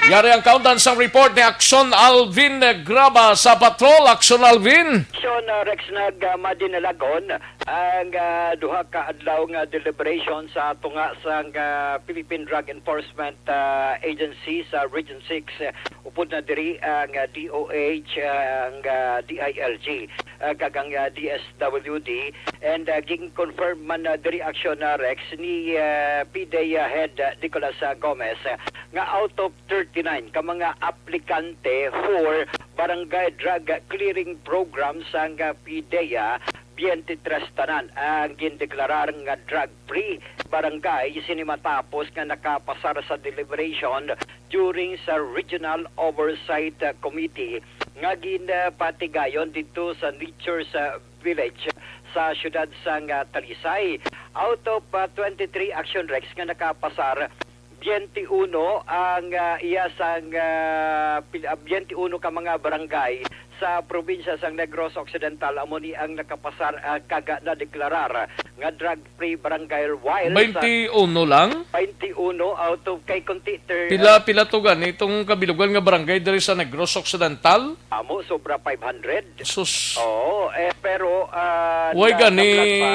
Yari ang kaundan sang report ni Aksyon Alvin Graba sa Patrol. Aksyon Alvin. Aksyon, ah, Rex, nag, ah, madinalagon ang, ah, duha ka adlaw nga deliberation sa tunga sang, ah, Philippine Drug Enforcement, ah, Agency sa Region six, ah, upod na diri ang, ah, D O H, ah, ang, ah, D I L G, ah, kag ang, ah, D S W D, and, ah, gin-confirm man, ah, diri, Aksyon, ah, Rex, ni, ah, PDEA Head, ah, Nicolas, ah, Gomez, ah, nga out of thirty-nine ka mga aplikante for Barangay Drug Clearing Program sang, ah, PDEA, twenty-three tanan ang gindeklarar nga drug-free barangay sini matapos nga nakapasar sa deliberation during sa Regional Oversight, uh, Committee nga ginpatigayon didto sa Nature's, uh, Village sa siyudad sang, uh, Talisay. Out of, uh, twenty-three, Action Rex, nga nakapasar, twenty-uno ang, ah, iya sang, ah, pil-, ah, twenty-uno ka mga barangay sa probinsya sang Negros Occidental amo ni ang nakapasar, ah, kag nadeklarar nga drug-free barangay, while sa Twenty-uno lang? Twenty-uno out of, kay kunti ter- Pila, pila to gani itong kabilugan nga barangay diri sa Negros Occidental? Amo, sobra five hundred. Sus. Oo, eh, pero, ah, Way gani natablan pa.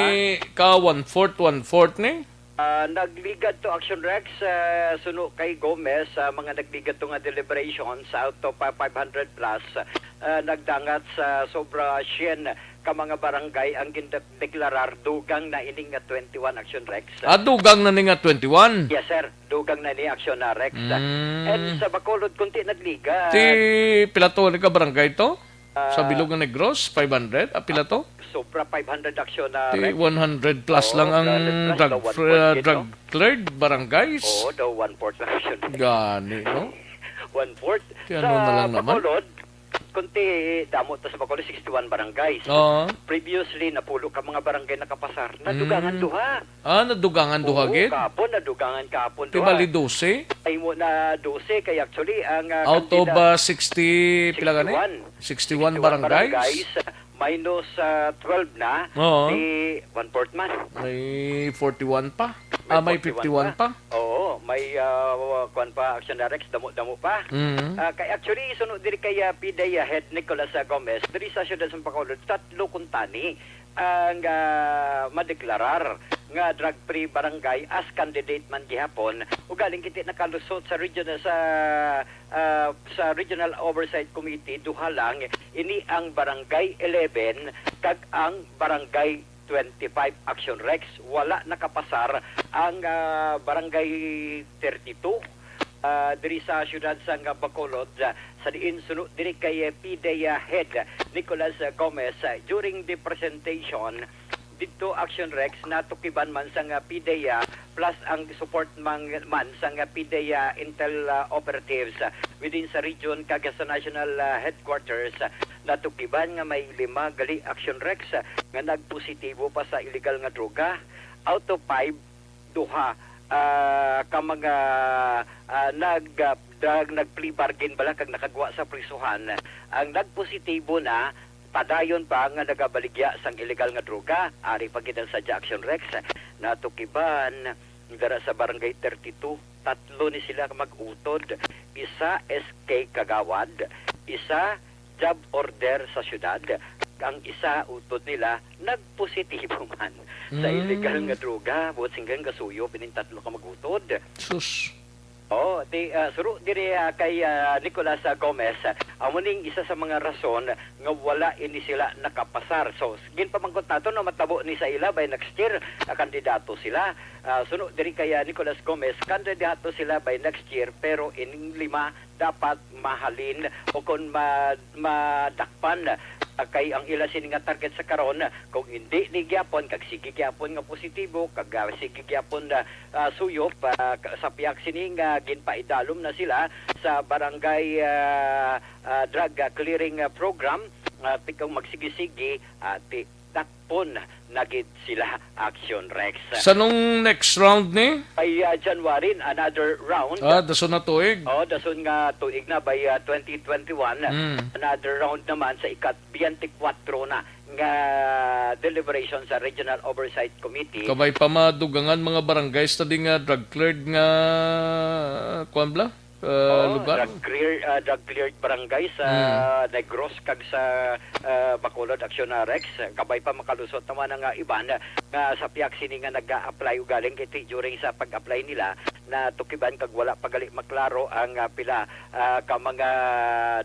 Ka one-fourth, one-fourth ni? Ah, nagligad to, Action Rex, ah, suno kay Gomez, ah, mga nagligad to nga deliberations out of, ah, five hundred plus, ah, nagdangat sa sobra syen ka mga barangay ang gindeklarar dugang na ini nga twenty-one, Action Rex. Ah, dugang na ni nga twenty-one. Yes, sir. Dugang na ni, Action na, Rex. Mm. And sa Bacolod, kunti nagliga. Ti pila to ni ka barangay to? Sa Ah, Bilog nga Negros, five hundred? Ah, pila to? Sobra five hundred, Action na, Ti Rex. one hundred plus Oo, lang ang one hundred plus, drug, daw one fr- fourth yun, drug no? cleared barangays. Oo, daw one-fourth lang, Action. Gani, no? One-fourth. Kaya Sa ano na lang naman? Bacolod, kunti damo to sa Bacolod, sixty-one barangays. Oo. Previously, napulo ka mga barangay nakapasar. Nadugangan Mm. duha. Ah, nadugangan duha Oo, gid? Kapon, nadugangan kapon Ti duha. Bali dose? Ay mo na dose, kay actually, ang, ah, Out of kandida- uh, sixty, pila gani? sixty-one. sixty-one Sixty-one barangays? Minus, ah, twelve na, Oo. di one-fourth man. May forty-one pa. May Ah, may forty-one fifty-one pa. Oo, may, ah, kwan pa, Action Directs, damo-damo pa. Mm. Ah, kay actually, sunod diri kay, ah, PDEA Head Nicolas, ah, Gomez, diri sa siyudad sa Bacolod, tatlo kuntani ang, ah, madeklarar nga drug-free barangay as candidate man gihapon. Ugaling kiti nakalusot sa regional, sa, ah, sa Regional Oversight Committee, duha lang, ini ang Barangay eleven kag ang Barangay twenty-five, Action Rex. Wala nakapasar ang, ah, Barangay thirty-two, ah, diri sa siyudad sang Bacolod, ah, sa diin suno diri kay, eh, PDEA Head Nicolas, ah, Gomez, ah, during the presentation didto, Action Rex, natukiban man sang, ah, PDEA plus ang support man, man sang, ah, PDEA intel, ah, operatives, ah, within sa region kag sa national, ah, headquarters, ah, natukiban nga may lima gali, Action Rex, ah, nga nagpositibo pa sa illegal nga droga. Out of five, duha, ah, ka mga, ah, nag, ah, drug, nag-plea bargain bala kag nakagwa sa prisuhan. Ang nagpositibo na, padayon pa nga nagabaligya sang illegal nga droga. Ari pa gid ang sadya, Action Rex. Natukiban dara sa Barangay thirty-two, tatlo ni sila ka mag-utod. Isa S K kagawad, isa job order sa syudad. Ang isa utod nila nagpositibo man sa Mm. illegal nga droga, buot singgang gasuyop ining tatlo ka mag-utod. Sus. Oh, di, ah, suro diri, ah, kay, ah, Nicolas, ah, Gomez, ah, amo ning isa sa mga rason nga wala ini sila nakapasar. So, ginpamangkot nato, no, matabo ni sa ila by next year, ah, kandidato sila. Ah, suno diri kay, ah, Nicolas Gomez, kandidato sila by next year, pero ining lima dapat mahalin o kon ma-, madakpan, ah, kay ang ila sini nga target sa karon, kung hindi ni gyapon, kag sige gyapon nga positibo, kag, ah, sige gyapon na, ah, suyop, ah, ka-, sa pihak sini nga ginpaidalom na sila sa barangay, ah, ah, drug, ah, clearing, ah, program, ah, ti-, kung magsigi-sige, ah, ti-, dakpon na gid sila, Action Rex. Sa nung next round ni? Ay, ah, January, another round. Ah, dason na tuig. Oh, dason nga tuig na by, ah, twenty twenty-one. Mm. Another round naman sa ikat twenty-four na nga deliberation sa Regional Oversight Committee. Kabay pa madugangan mga barangay sa di nga drug cleared nga, kuwan bla? Ah, Oh, lugar? drug clear, ah, drug cleared barangay sa Mm. Negros kag sa, ah, Bacolod, Action na, Rex. Kabay pa makalusot naman ang, ah, iban nga sa pihak sini nga nag-a-apply ugaling kay ti-, during sa pag-apply nila, natukiban kag wala pa gali maklaro ang, ah, pila, ah, ka mga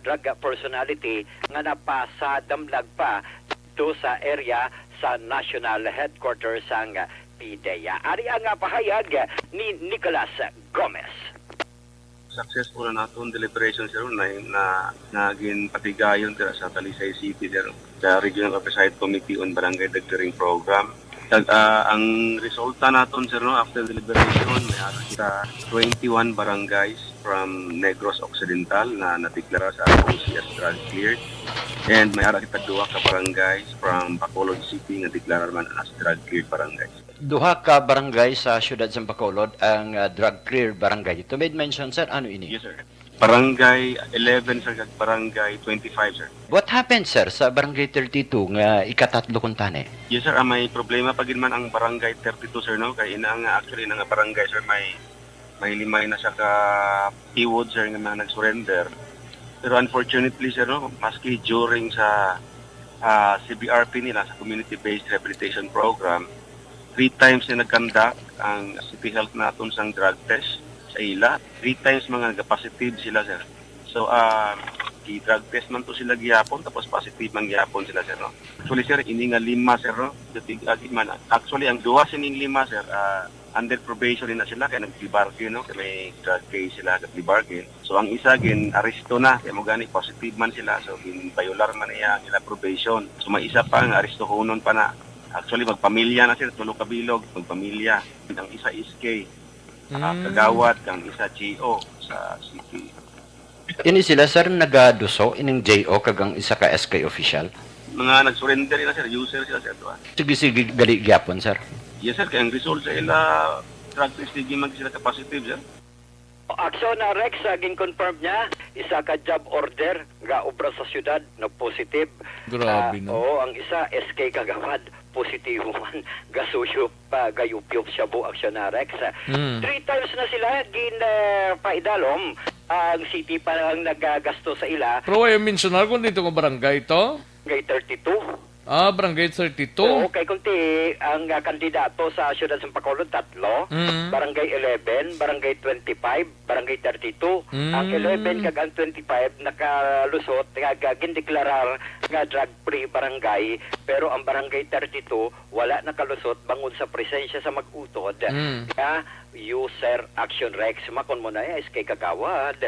drug personality nga napasadamlag pa dito sa area sa national headquarters sang PDEA. Ari ang, ah, pahayag ni Nicolas Gomez. Successful na naton deliberation, sir, na, na, na ginpatigayon dira sa Talisay City, sir, sa Regional Oversight Committee on Barangay Drug Clearing Program. Tag, ah, ang resulta naton, sir, no, after deliberation, may ara kita twenty-one barangays from Negros Occidental na nadeklara sa O C as drug cleared. And may ara kita duha ka barangays from Bacolod City nga deklara man as drug cleared barangays. Duha ka barangay sa siyudad sa Bacolod ang, ah, drug clear barangay. Ito may mention, sir, ano ini? Yes, sir. Barangay eleven, sir, kag Barangay twenty-five, sir. What happened, sir, sa Barangay thirty-two nga ikatatlo kuntani? Yes, sir. Ah, may problema pa gid man ang Barangay thirty-two, sir, no? Kay ina nga, actually, ina nga barangay, sir, may, may limay na siya ka tiwod, sir, nga mga nag-surrender. Pero unfortunately, sir, no, maski during sa, ah, C B R P nila, sa Community-Based Rehabilitation Program, three times na nag-conduct ang City Health naton sang drug test sa ila. Three times mga nag-positive sila, sir. So, ah, I-drug test man to sila gihapon, tapos positive man gihapon sila, sir, no? Actually, sir, ini nga lima, sir, no? Dating agi man, actually, ang duha sining lima, sir, ah, under probation na sila, kay nag-plea bargain, no? Kay may drug case sila, nag-plea bargain. So, ang isa, gin-aresto na, kay mo gani, positive man sila, so, gin-violar man niya ang ila probation. So, may isa pa nga arestohonon pa na. Actually, magpamilya na sila, tulo ka bilog, magpamilya. Ang isa S K, ah, Mm. kagawad, ang isa G O sa city. Ini sila, sir, nagaduso, ining J O kag ang isa ka S K official? Mga nag-surrender na, sir. User sila, sir, to, ah. Sige, sige, dali gyapon, sir. Yes, sir. Kaya ang result sa ila, drug test, sige man sila ka positive, sir. Aksyon na, Rex, ah, gin-confirm niya, isa ka job order nga obra sa syudad, nag-positive. Grabe, Ah, no? Oo, ang isa, S K kagawad, positibo man. Gasuyo pa, gayupyop siya, bu, aksyon na, Rex. Mm. Three times na sila gin, ah, paidalom. Ang city pa ang nagagasto sa ila. Pero why you mention, kung dito nga barangay to? Barangay thirty-two. Ah, Barangay thirty-two. Oo, kay kunti ang, ah, kandidato sa siyudad sa Bacolod, tatlo. Mm. Barangay eleven, Barangay twenty-five, Barangay thirty-two. Ang Mm. eleven kag ang twenty-five nakalusot, kag, ah, gindeklarar nga drug-free barangay, pero ang Barangay thirty-two wala nakalusot bangod sa presensya sa mag-utod Mm. nga user action, Rex. Makon mo na, eh, S K Kagawad.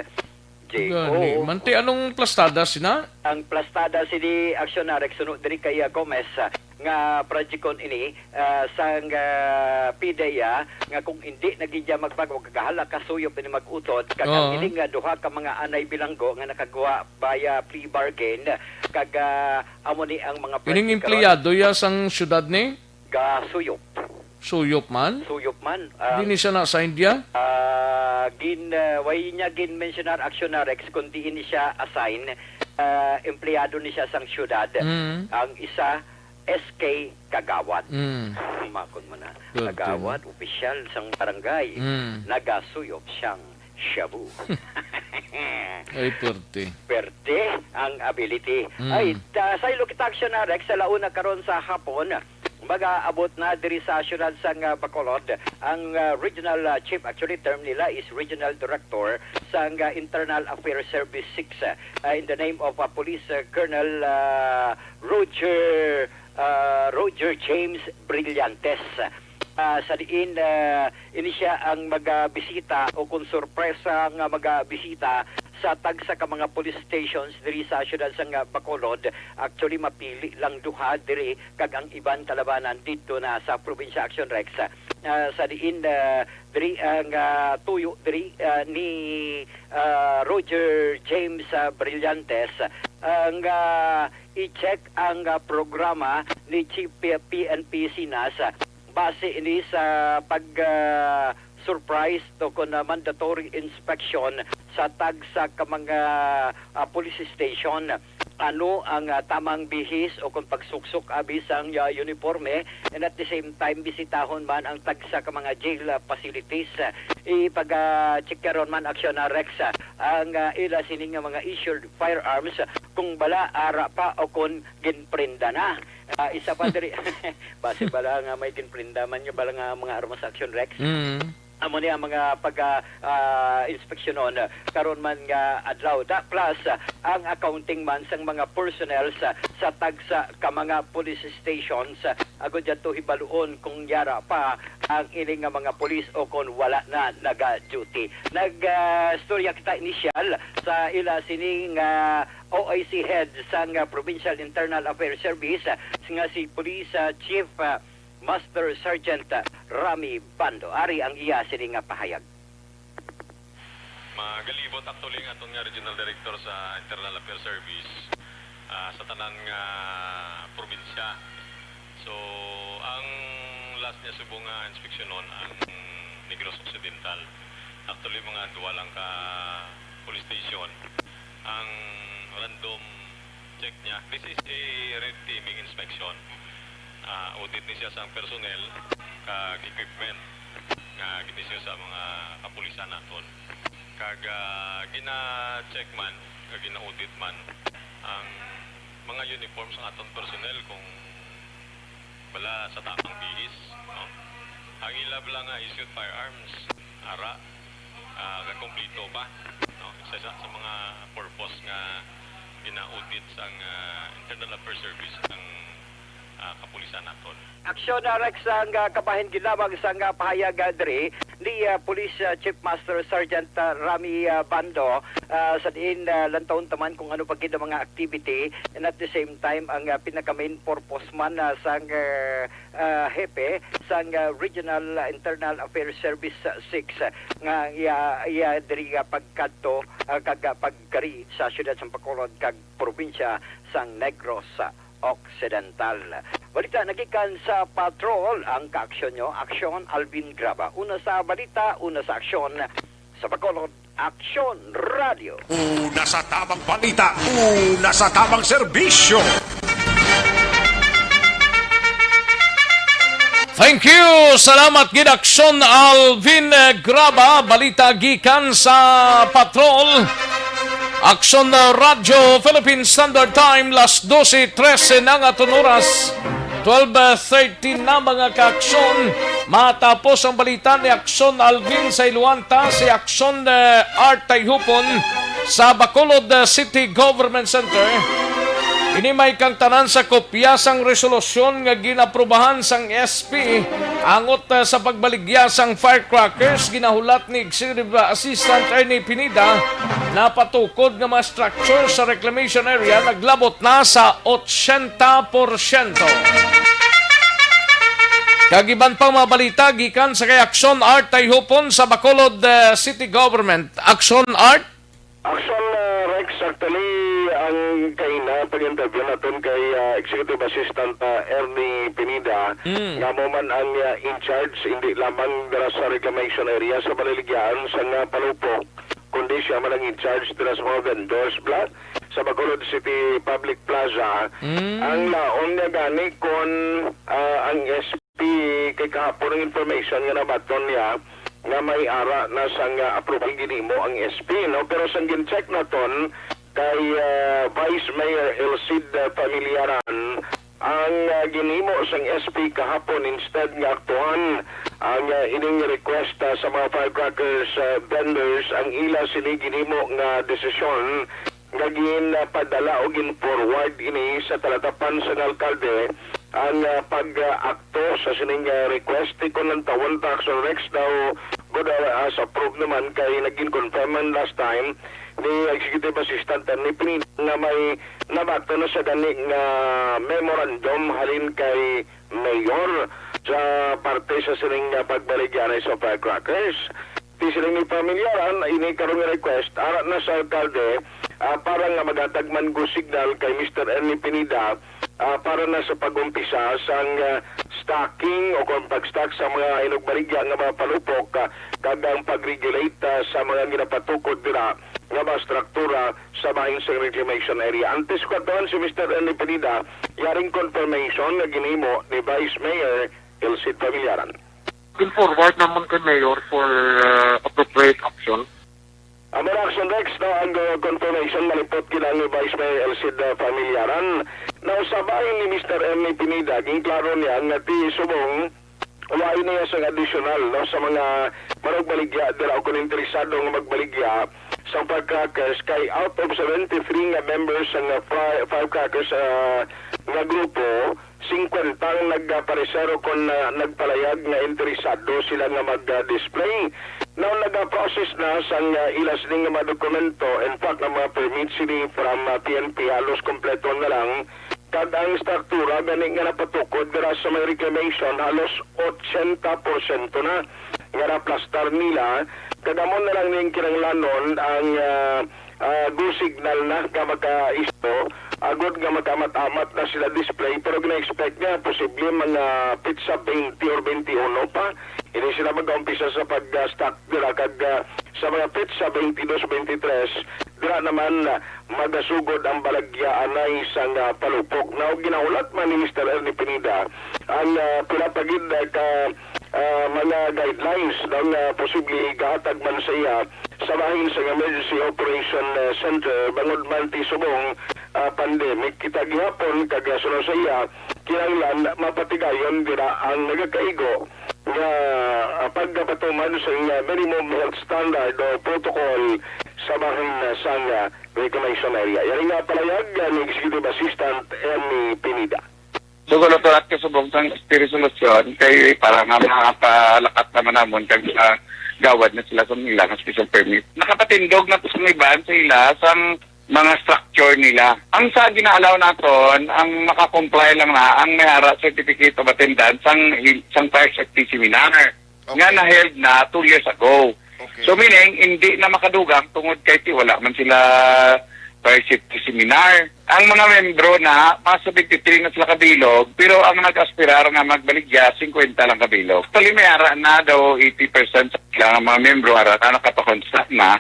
J O. Gani. Manti, anong plastada sina? Ang plastada sini, Aksyon Narek, suno diri kay, ah, Gomez, ah, nga project kon ini, ah, sang, ah, PDEA, nga kung hindi na gid niya magpag-, magkakahala, kasuyop ini mag-utod, kag ang Oo. ini nga duha ka mga anay bilanggo nga nakagwa via plea bargain, kag, ah, amo ni ang mga Ining project karon. Empleyado ya sang syudad ni? Gasuyop. Suyop man? Suyop man. Ah, Di ni siya na-assign diya? Ah, gin, ah, way niya gin-mensionar, Aksyon Narek, kundi ini siya assign, ah, empleyado ni siya sang syudad. Mm. Ang isa, S K Kagawad. Mm. Makon mo na. Pwerte, Kagawad, no? Opisyal sang barangay. Mm. Nagasuyop siyang shabu. Ay, pwerte. Pwerte ang ability. Mm. Ay, ta-, saylo kita, Aksyon Narek, sa launa karon sa hapon. Mag-aabot na diri sa siyudad sang, ah, Bacolod ang, ah, regional, ah, chief, actually term nila is regional director sang, ah, Internal Affairs Service six, ah, in the name of, ah, Police, ah, Colonel, ah, Roger, ah, Roger James Brillantes. Ah, sa diin, ah, ini siya ang magabisita o kung sorpresa nga magabisita sa tagsa ka mga police stations diri sa siyudad sang, ah, Bacolod. Actually, mapili lang duha diri kag ang iban kalabanan didto na sa probinsya, Action Rex. Ah, sa diin, ah, diri ang, ah, tuyo diri, ah, ni, ah, Roger James, ah, Brillantes ang, ah, i-check ang, ah, programa ni Chief P-, P N P Sinas. Base ini sa pag, ah, surprise to kon, ah, mandatory inspection sa tagsa ka mga, ah, police station. Ano ang, ah, tamang bihis o kon pagsuksok abi sang, ah, uniforme, and at the same time bisitahon man ang tagsa ka mga jail, ah, facilities. Ipag, ah, check karon man, Aksyon Narek, ah, ang, ah, ila sini nga mga issued firearms kung bala ara pa o kon ginprenda na. Ah, isa pa diri, base bala nga may ginprenda man nga bala nga mga armas, Action Rex. Mm. Amo ni ang mga pag, ah, ah, inspeksyonon, ah, karon man nga adlaw. Da, plus, ah, ang accounting man sang mga personnel sa, sa tagsa ka mga police stations, ah, agud dyan to hibaluon kung yara pa ang ini nga mga pulis o kung wala na naga-duty. Nag, ah, storya kita inisyal sa ila sining, ah, O I C head sang, ah, Provincial Internal Affairs Service, ah, nga si Police, ah, Chief, ah, Master Sergeant, ah, Rami Bando. Ari ang iya sini nga pahayag. Magalibot actually ang aton nga Regional Director sa Internal Affairs Service, ah, sa tanan nga probinsya. So, ang last niya subong nga inspeksyonon ang Negros Occidental. Actually, mga duha lang ka police station ang random check niya. This is a red teaming inspection. Ah, audit ni siya sa personnel kag equipment nga ginisyo sa mga kapulisan naton. Kag, ah, gina-check man, kag gina-audit man ang mga uniform sa aton personnel kung wala sa tamang bihis, no? Ang ila bala nga issued firearms, ara, ah, kakumpleto pa, no? Sa, sa, sa mga purpose nga Gina-audit sang, ah, Internal Affairs Service ang, ah, kapulisan naton. Aksyon, ah, Rex, ang, ah, kabahin ginlabag sang, ah, pahayag, ah, diri ni, ah, Police, ah, Chief Master Sergeant, ah, Rami, ah, Bando, ah, sa diin, ah, lantawon ta man kung ano pa gid ang mga activity, and at the same time ang, ah, pinaka main purpose man, ah, sang, ah, ah, hepe sang, ah, Regional, ah, Internal Affairs Service, ah, six, ah, nga iya, iya diri, ah, pagkadto, ah, kag, ah, pagkari sa siyudad sang Bacolod kag probinsya sang Negros Occidental. Balita nagikan sa Patrol, ang kaaksyon nyo, Aksyon Alvin Graba. Una sa balita, una sa aksyon, sa Bacolod, Aksyon Radio. Una sa tamang balita, una sa tamang serbisyo. Thank you. Salamat gid, Aksyon Alvin, eh, Graba. Balita gikan sa Patrol. Aksyon, eh, Radyo Philippine Standard Time, las dose trese na nga aton oras. Twelve thirty na, mga kaaksyon. Matapos ang balita ni Aksyon Alvin, sa iluwanta si Aksyon, eh, Art Tayhupon sa Bacolod, eh, City Government Center. Ini may kang tanan sa kopya sang resolusyon nga ginaprubahan sang S P angot, ah, sa pagbaligya sang firecrackers, ginahulat ni Executive Assistant Ernie Pineda. Napatukod nga mga structure sa reclamation area naglabot na sa otsenta porsyento. Kag iban pang mga balita gikan sa kay Aksyon Art Tayhupon sa Bacolod, eh, City Government. Aksyon Art? Aksyon, ah, Rex, actually, ang kaina pag-interview naton kay, ah, Executive Assistant, ah, Ernie Pineda, Mm. nga amo man ang, ah, in charge, hindi lamang dira sa reclamation area sa balaligyaan sa nga Palupok, kundi siya man ang in charge dira sa mga vendors, bla, sa Bacolod City Public Plaza. Mm. Ang laom niya gani kung, ah, ang S P kay kahapon ang information nga nabaton niya nga may ara na sang, ah, approval ginhimo ang S P, no? Pero sang gin-check naton kay, ah, Vice Mayor Elcid, ah, Familiaran, ang, ah, ginhimo sang S P kahapon, instead nga aktuhan ang, ah, ining request, ah, sa mga firecrackers, ah, vendors, ang ila sini ginhimo nga desisyon nga ginpadala o gin-forward ini sa talatapan sang alkalde ang, ah, pag-akto sa sining, ah, request. Ti kon ang tawon tax or Rex daw, good, ah, as approved naman kay naging confirm man last time ni Executive Assistant ni Pineda nga may nabaton na sa gani nga memorandum halin kay mayor sa parte sa sining, ah, pagbaligya na sa firecrackers. Ti sining ni Familiaran, ini karon nga request ara na sa alkalde, ah, para nga maghatag man go signal kay Mister Ernie Pineda, ah, para na sa pag-umpisa sang, ah, stocking o kung pag-stock sa mga hinugbaligya nga mga palupok, ah, kag ang pag-regulate, ah, sa mga ginapatukod dira nga mga struktura sa bahin sang reclamation area. Antes ko katuan si Mister Ernie Pineda, yaring confirmation nga ginhimo ni Vice Mayor Elcid Familiaran. Gin-forward namon kay Mayor for, uh, appropriate action. Amo na, Action Rex, no, ang, uh, confirmation malipot gid ang Vice Mayor Elcid, uh, Familiaran. Now, sa bahin ni Mister Ernie Pineda, ginklaro niya nga ti subong wa niya sang additional, no, sa mga manugbaligya dira o kon interesado nga magbaligya sa firecrackers, kay out of seventy-three nga members sang, uh, fire-, firecrackers, uh, nga grupo, singkwenta ang nagpareser o kon, ah, nagpalayag nga interesado sila nga mag-display. Now, nagaprocess na sang, ah, ila sini nga mga dokumento. In fact, ang mga permit sini from, ah, P N P halos kompleto na lang. Kag ang struktura gani nga napatukod dira sa may reclamation, halos otsenta porsyento na nga naplastar nila. Kag amo na lang ning kinahanglanon ang, ah, ah, go signal na nga maka-isto, agod nga makamat-amat na sila display, pero gina-expect niya posible mga petsa twenty or twenty-uno pa. Hindi sila mag-umpisa sa pag-stock dira kag, ah, sa mga petsa twenty-dos, twenty-tres, dira naman, ah, magasugod ang baligya anay sang, ah, palupok. Now, ginahulat man ni Mister Ernie Pineda ang, ah, pila pa gid, ah, ka ah, mga guidelines nga posible igahatag man sa iya sa bahin sang Emergency Operation, ah, Center bangod man ti subong, ah, pandemic. Kita gihapon kag, ah, suno sa iya, kinahanglan mapatigayon dira ang nagakaigo nga, ah, pagkapatuman sa, ah, minimum health standard o protocol sa bahin, ah, sang, ah, reclamation area. Yari nga palayag, ah, ni Executive Assistant Ernie Pineda. So, gulo to at kasubong sang resolution kay para nga makapalakat naman namon kag, ah, gawad na sila sa ilang special permit. Nakapatindog na to sa iban sa ila sang mga structure nila. Ang sa ginaalaw naton, ang maka-comply lang na ang may ara certificate of attendance sang, sang fire safety seminar nga Okay. na-held na two years ago. Okay. So, meaning, hindi na makadugang tungod kay ti wala man sila fire safety seminar. Ang mga membro na, mga seventy-three na sila kabilog, pero ang nag-aspirar nga magbaligya, fifty lang kabilog. Actually, may ara na daw eighty percent sa ilang mga membro, ara na nakapakonsta na,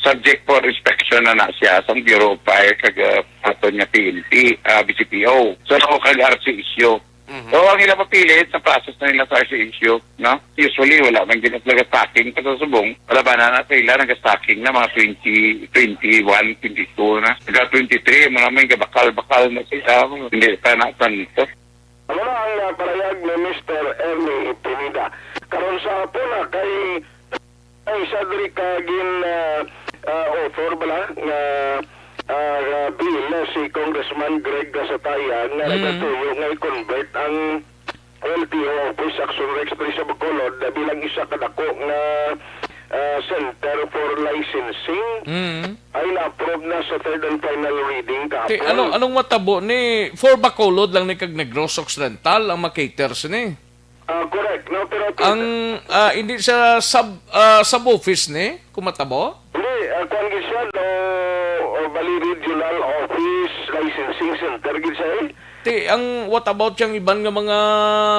subject for inspection na na siya sa Bureau of Fire kag, uh, aton nga P N P, ah, B C P O. So, kag R C S U. Mhm. So, ang ila papilit sa process na nila sa R C S U, no? Usually, wala man gina-, nag-stocking pa sa subong. Wala ba na, na sa ila, nag-stocking na mga twenty, twenty-one, twenty-two na. Nag-twenty-three, mga may gabakal-bakal na sila. Hindi pa na tanto. Amo na ang, ah, parayag ni Mister Ernie Pineda. Karon sa hapon na kay Ay, isa diri ka gin, ah, ah, author bala nga, ah, nga bill, ah, si Congressman Greg Gasataya nga Mm. nagatuyo nga i-convert ang L T O office Action Rex diri sa Bacolod, ah, bilang isa ka dako nga, ah, center for licensing. Mm. Ay na-approve na sa third and final reading Ti, kahapon. Anong, anong matabo ni for Bacolod lang ni kag Negros Occidental ang makater sini? Ah, correct. No, pero Ang, ah, hindi sa sub, ah, sub-office ni, kung matabo? Hindi, ah, kuwan gid siya, no, uh, Valley Regional Office Licensing Center gid siya, eh. Ti, ang, what about yung iban nga mga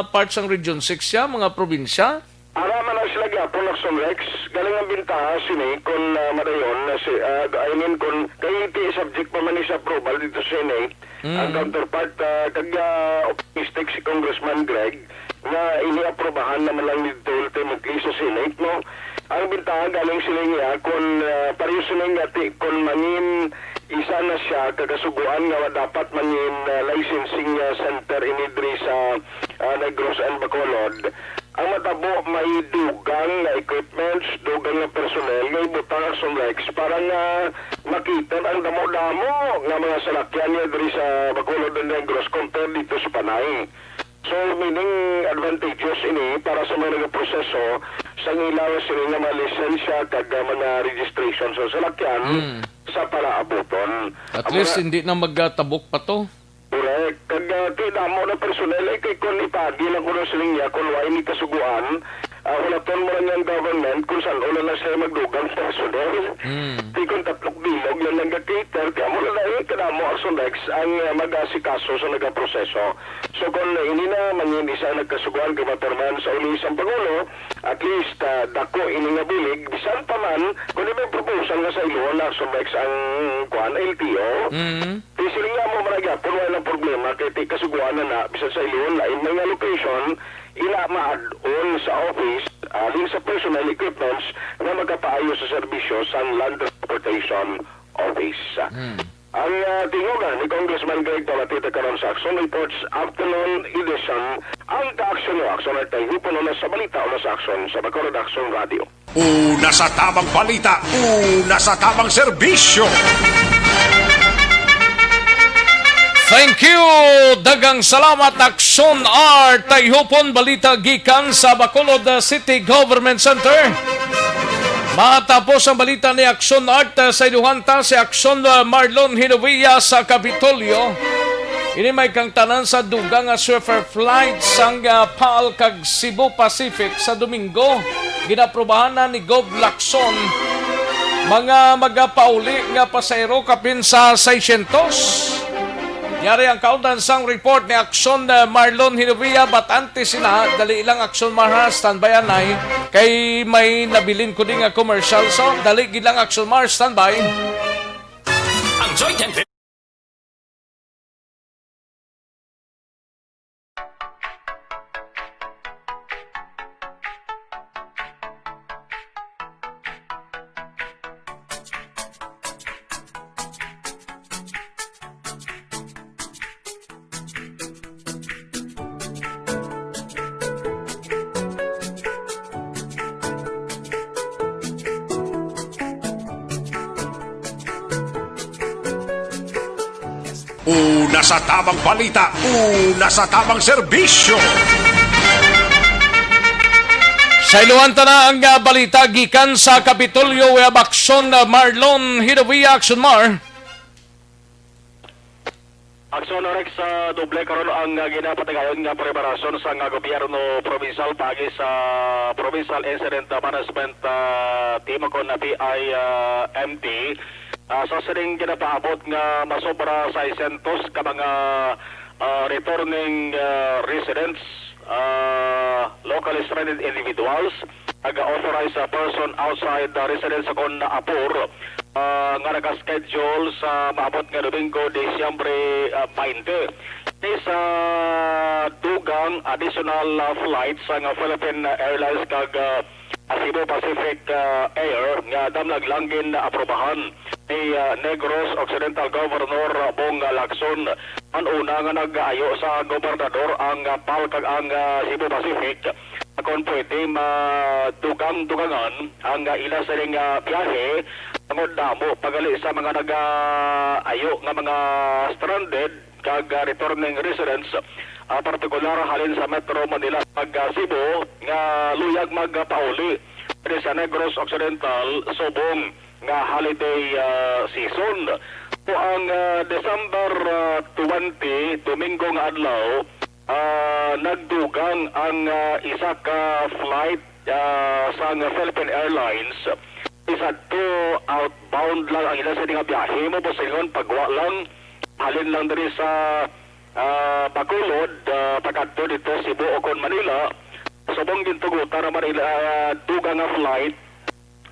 parts sang Region six siya, mga probinsya? Ara man ang sila gyapon, Action Rex. Galing ang bintaha sini kung, ah, madayon na si, ah, I mean, kung kay ti subject pa man ni sa approval dito sa Senate, Mm. ang counterpart, ah, kag, ah, optimistic si Congressman Greg nga ini aprobahan naman lang dito ultimately sa Senate, no? Ang bintaha galing sila niya kung, ah, pareho sila nga ti, kung mangin isa na siya kagasuguan nga dapat mangin, ah, licensing, ah, center ini diri sa, ah, Negros and Bacolod. Ang matabo, may dugang nga equipments, dugang nga personnel nga ibutang Action Rex para nga makita ang damo-damo nga mga salakyan niya diri sa Bacolod and Negros compared dito sa Panay. So, meaning advantageous ini para sa mga nagaproseso sa ilaw sini nga mga lisensya kag, ah, mga registration sa salakyan Mm. sa palaabuton. At Ang least, mga hindi na magtabok pa to. Correct. Kag, ah, kay damo na personnel, eh, kay kung ipagi lang ko na siling niya, kung wa ini kasuguan, ah, hulaton mo lang yung government kung saan una na sila magdugang personnel. Mm. Di kung tatlong bilog lang nag-cater, kaya mo na lang, eh, kadamo Action Rex ang, ah, mag-asikaso sa nagaproseso. So, kung ini na, mangin isa nagkasuguan, kamatarman sa uli isang Pangulo, at least, ah, dako ini nga bulig, bisan pa man, kung may proposal nga sa iluon na Action Rex ang, kuan, L T O, Mm. Di sila nga mo man gyapon, wala lang problema kay ti kasuguan na na, bisan sa iluon lain man nga location, ila ma-add-on sa office, alin sa personal equipments nga magapaayo sa serbisyo sang Land Transportation Office. Hmm. Ang, ah, tingog ni Congressman Greg Pamatita karon sa Action Reports Afternoon Edition, ang ka-aksyon o aksyon ay tayo puno na sa balita o na sa aksyon sa Bacolod Action Radio. Una sa tamang balita, una sa tamang serbisyo. Thank you! Daghang salamat, Action Art. Tayhupon balita gikan sa Bacolod City Government Center. Matapos ang balita ni Action Art, sa iluhan ta si Action, uh, Marlon Hinovia sa Kapitolyo. Ini may kangtanan sa dugang nga Swiffer flight sang, uh, PAL kag Cebu Pacific sa Domingo, ginaprobahan na ni Gov Lacson mga magapauli nga pasahero kapin sa seiscientos. Yari ang kaundan sang report ni Action, eh, Marlon Hinovia, but antes sina, dali lang Action Mar ha, standby anay, kay may nabilin ko din nga commercial, so dali gid lang Action Mar, standby. Ang Joy ten Una sa tamang balita, una sa tamang serbisyo. Sa iluhan ta na ang, ah, balita gikan sa Kapitolyo, we have Action, ah, Marlon Hidawea, Action Mar. Action Rex, ah, doble karon ang, ah, ginapatigayon nga preparasyon sang, ah, gobyerno provincial paagi sa Provincial Incident Management, ah, Team o kon P I M T. Ah, sa sining ginapaabot nga masobra sa seiscientos ka mga, ah, returning, ah, residents, ah, locally stranded individuals, nag-authorize sa person outside the residence kon apor, ah, nga naka-schedule sa maabot nga Domingo, Disyembre, ah, twenty. Sa dugang additional, ah, flights sang Philippine Airlines kag, ah, Cebu Pacific, ah, Air nga damlag lang gin-aprobahan ni, ah, Negros Occidental Governor Bong Lacson. Ang una nga nag-ayo sa gobernador ang, ah, PAL kag ang, ah, Cebu Pacific, kung pwede madugang-dugangan ang, ah, ila sining, ah, biyahe tungod damo pa gali sa mga nag-ayo nga mga stranded kag, ah, returning residents, ah, partikular halin sa Metro Manila kag, ah, Cebu nga luyag magpauli diri sa Negros Occidental subong nga holiday, ah, season. So, ang, ah, December, ah, twenty, Domingo nga adlaw, ah, nagdugang ang, ah, isa ka flight, ah, sang Philippine Airlines. Isa to outbound lang ang ila sa nga biyahe mo, boss, ingon pagwa lang, halin lang diri sa, ah, Bacolod, ah, pakadto dito Cebu o kon Manila. Subong gintugutan naman ila, ah, dugang nga flight,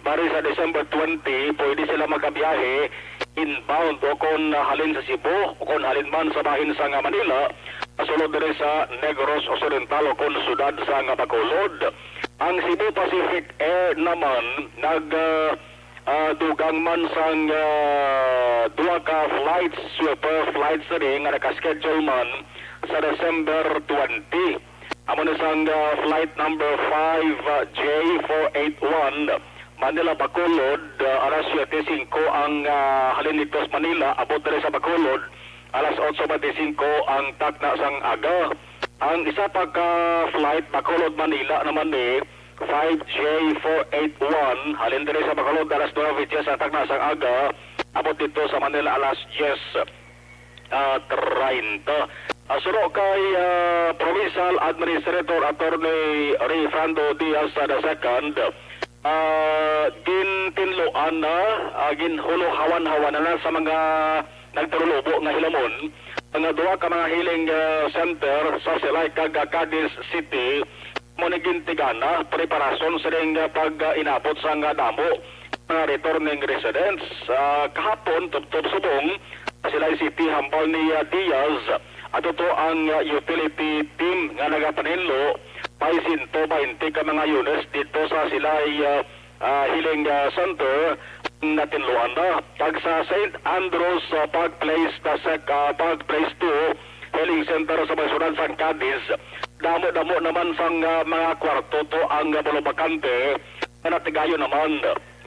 bali sa December twenty, pwede sila makabiyahe inbound o kon, ah, halin sa Cebu o kon halin man sa bahin sa nga Manila, sulod diri sa Negros Occidental o kon siyudad sa nga Bacolod. Ang Cebu Pacific Air naman nag, ah, ah, dugang man sang, ah, duha ka flights, sweeper flights diri nga naka-schedule man sa December twenty. Amo ni sang, ah, flight number five J four eight one, Manila Bacolod, ah, alas siyete singko ang, ah, halin dito sa Manila, abot diri sa Bacolod, alas otso bente singko ang takna sang aga. Ang isa pa ka flight, Bacolod, Manila naman ni five J four eight one, halin diri sa Bacolod, alas nuebe diyes ang takna sang aga, abot dito sa Manila, alas diyes, ah, treinta. Ah, suno kay, ah, Provincial Administrator Attorney Rayfrando Diaz the second, ah, gintinluan na, ah, ginhuluhawan-hawan na sa mga nagtarulubo nga hilamon nga duha ka mga healing, ah, center sa Silay kag, ah, Cadiz City mo ni gintigana, preparasyon sining, ah, pag, ah, inabot sang, ah, damo mga returning residents. Ah, kahapon, tubtob subong, sa Silay City, hambal ni, ah, Diaz, ato to ang, ah, utility team nga nagapaninlo, may sento baynte ka mga units dito sa Silay, ah, ah, Healing, ah, Center, natinluan na. Kag sa Saint Andrew's, ah, Park Place, sa Sec-, ah, Park Place two, Healing Center sa may siyudad sang Cadiz, damo-damo naman sang, ah, mga kwarto to ang, ah, mga bakante nga natigayon naman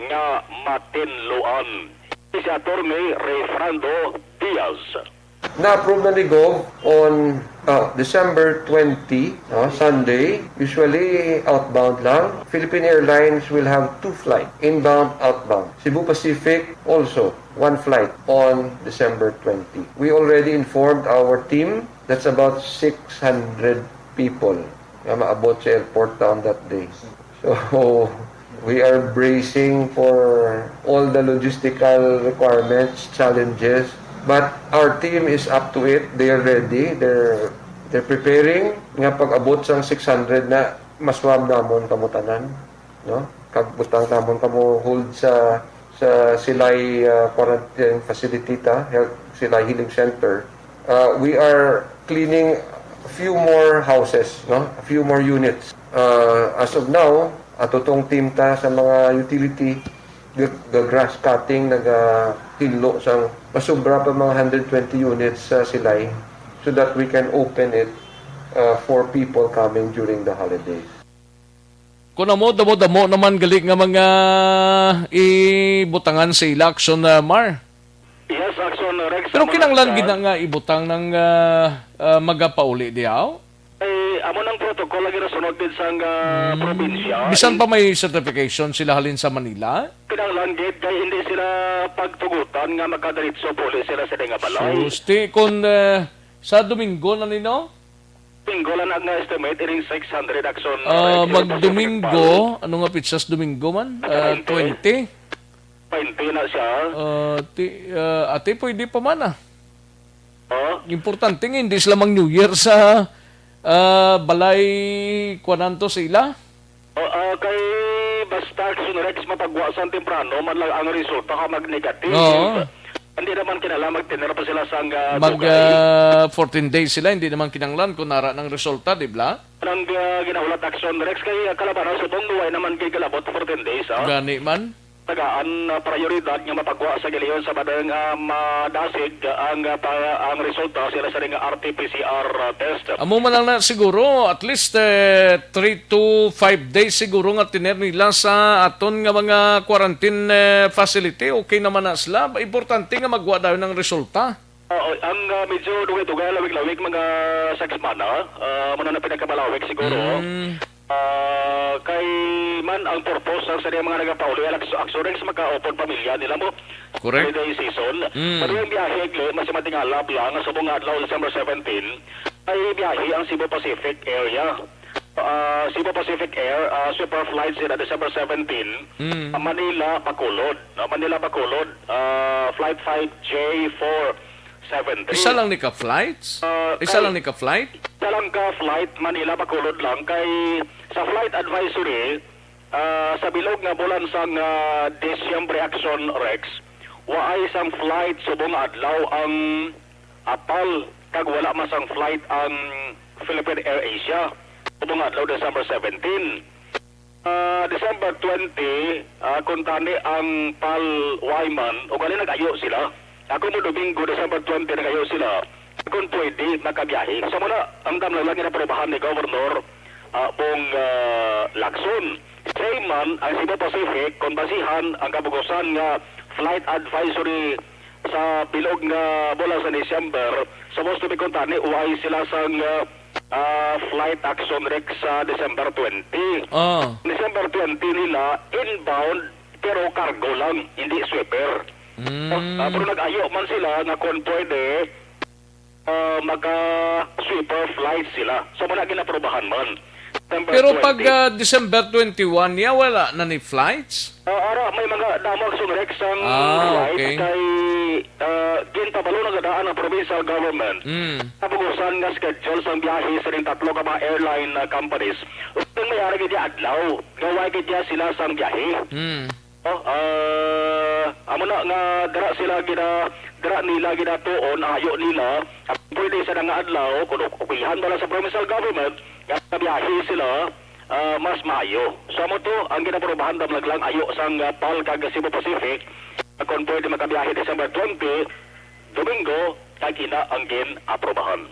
nga matinluan. Si Attorney Rayfrando Diaz. Na-approve na ni Gov on, ah, December twenty, no, Sunday. Usually, outbound lang. Philippine Airlines will have two flights, inbound, outbound. Cebu Pacific also, one flight on December twenty. We already informed our team, that's about six hundred people nga maabot sa airport on that day. So, we are bracing for all the logistical requirements, challenges, but our team is up to it. They are ready. They're, they're preparing nga pag-abot sang six hundred na maswab namon kamo tanan, no? Kag butang namon kamo hold sa, sa Silay, ah, quarantine facility ta, health, Silay Healing Center. Uh, we are cleaning a few more houses, no? A few more units. Uh, as of now, ato tong team ta sa mga utility, the, the grass cutting, nagahinlo sang masubra pa mga hundred twenty units sa Silay so that we can open it, uh, for people coming during the holidays. Kung amo, damo-damo naman gali nga mga ibutangan sa ila, Action, ah, Mar. Yes, Action, Rex. Pero kinahanglan gid na nga ibutang ng, ah, ah, magapauli diaw? Ay, amo nang protocol nga ginasunod din sang, ah, Mm, probinsya. Bisan pa may certification sila halin sa Manila? Kinahanglan gid kay hindi sila pagtugutan nga makadiretso puli sila sa nga balay. Sus, ti, kung, eh, sa Domingo na nino? Domingo lang ang estimate, ining six hundred action Ah, records sa magdomingo, Pacific Palo. Ano nga pitsas Domingo man? Ah, Twenty. Twenty? Twenty na siya. Ah, ti-, ah, ate, pwede pa man, ah. Oh? Importante nga hindi sila mag New Year sa, ah, balay, kuwan anto sa ila. Oh, ah, kay basta Action Rex mapagwa sang temprano man lang ang resulta ka mag-negative. Oo. Hindi naman kinala magtener pa sila sang, ah, Mag, dugay. Ah, fourteen days sila, hindi naman kinanglan kung nara ng resulta, di ba? Ang, ah, ginahulat Action Rex kay, ah, kalabanan subong luway naman kay kalabot fourteen days, ah. Gani man. Tagaan, ah, prioridad nga mapagwa sa giliyon sa badang, ah, madasig, ah, ang, ah, pa-, ang resulta sila sa ring R T P C R, ah, test. Amo man lang na siguro, at least, eh, three to five days siguro nga tiner nila sa aton nga mga quarantine, eh, facility. Okay naman na sila. Importante nga magwa dayon ang resulta. Oo, ang, ah, medyo dugay-dugay, lawig-lawig, mga sa semana, ah, muna na pinakamalawig siguro. Mm. Ah, kay man ang purpose sang sa mga nagapauli, ang Action Rex makaupod pamilya nila mo. Correct. Holiday season. Mm. Pero ang biyahe, gle, mas matingalab lang, subong nga adlaw, December seventeen, ay biyahe ang Cebu Pacific area. Ah, Cebu Pacific Air, ah, super flight sila December seventeen. Mm. Ah, Manila, Bacolod. Ah, Manila, Bacolod, ah, flight five J four seven three. Isa lang ni ka flights? Ah, Isa kay lang ni ka flight? Isa lang ka flight, Manila, Bacolod lang. Kay sa flight advisory, ah, sa bilog nga bulan sang, ah, Disyembre, Action Rex, waay sang flight subong nga adlaw ang APAL, kag wala man sang flight ang Philippine Air Asia subong nga adlaw, December seventeen. Ah, December twenty, ah, kuntani ang PAL Wayman, ugali nag-ayo sila. Ako mo Domingo, December twenty, nag-ayo sila. Kung pwede, makabiyahe. Sa muna, ang damlag lang ginaprobahan ni Governor, ah, Bong, ah, Lacson. Same man ang Cebu Pacific, kung basihan ang kabugusan nga flight advisory sa bilog nga bulan sa December, supposed to be kuntani, uway sila sang, ah, ah, flight Action Rex sa December twenty. Ah. December twenty nila, inbound, pero cargo lang, hindi sweeper. Mm. Ah, pero nag-ayo man sila nga kung pwede, ah, maka-sweeper flight sila. So, muna ginaprobahan man. December Pero pag, twenty. Ah, December twenty-one niya, wala na ni flights? Ah, ara, may mga damag sunrek sang Ah, flight okay. kay, ah, ginpabalo na gid ang provincial government. Mm. Nabugusan nga schedule sang biyahe sa ring tatlo ka mga airline, ah, companies. Kung may ara gid adlaw, nga wa gid sila sang biyahe. Mm. Oh, ah, amo na nga dira sila gina-, dira nila ginatuon, ayo nila. Pwede sa nga adlaw, kung ok-, okihan ba lang sa provincial government, nga biyahe sila, ah, mas maayo. So, amo to, ang ginaprobahan damlag lang ayo sang, ah, PAL kag Cebu Pacific, kung pwede makabiyahe December twenty, Domingo, kag ina ang gin-aprobahan.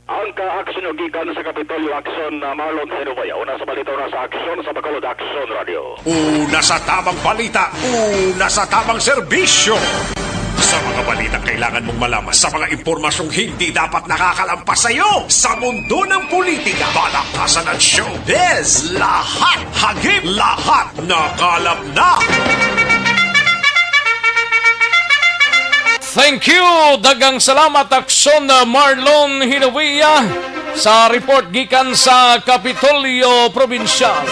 Ang ka-aksyon gikan sa Kapitolyo Aksyon na Marlon Hinovea. Una sa balita, una sa aksyon sa Bacolod Aksyon Radio. Una sa tamang balita, una sa tamang serbisyo. Sa mga balitang kailangan mong malaman, sa mga impormasyong hindi dapat nakakalampas sa iyo, sa mundo ng politika, balakasan at showbiz, lahat hagip, lahat nakalap na. Thank you! Daghang salamat, Aksyon, uh, Marlon Hinovea, sa report gikan sa Kapitolyo Probinsyal.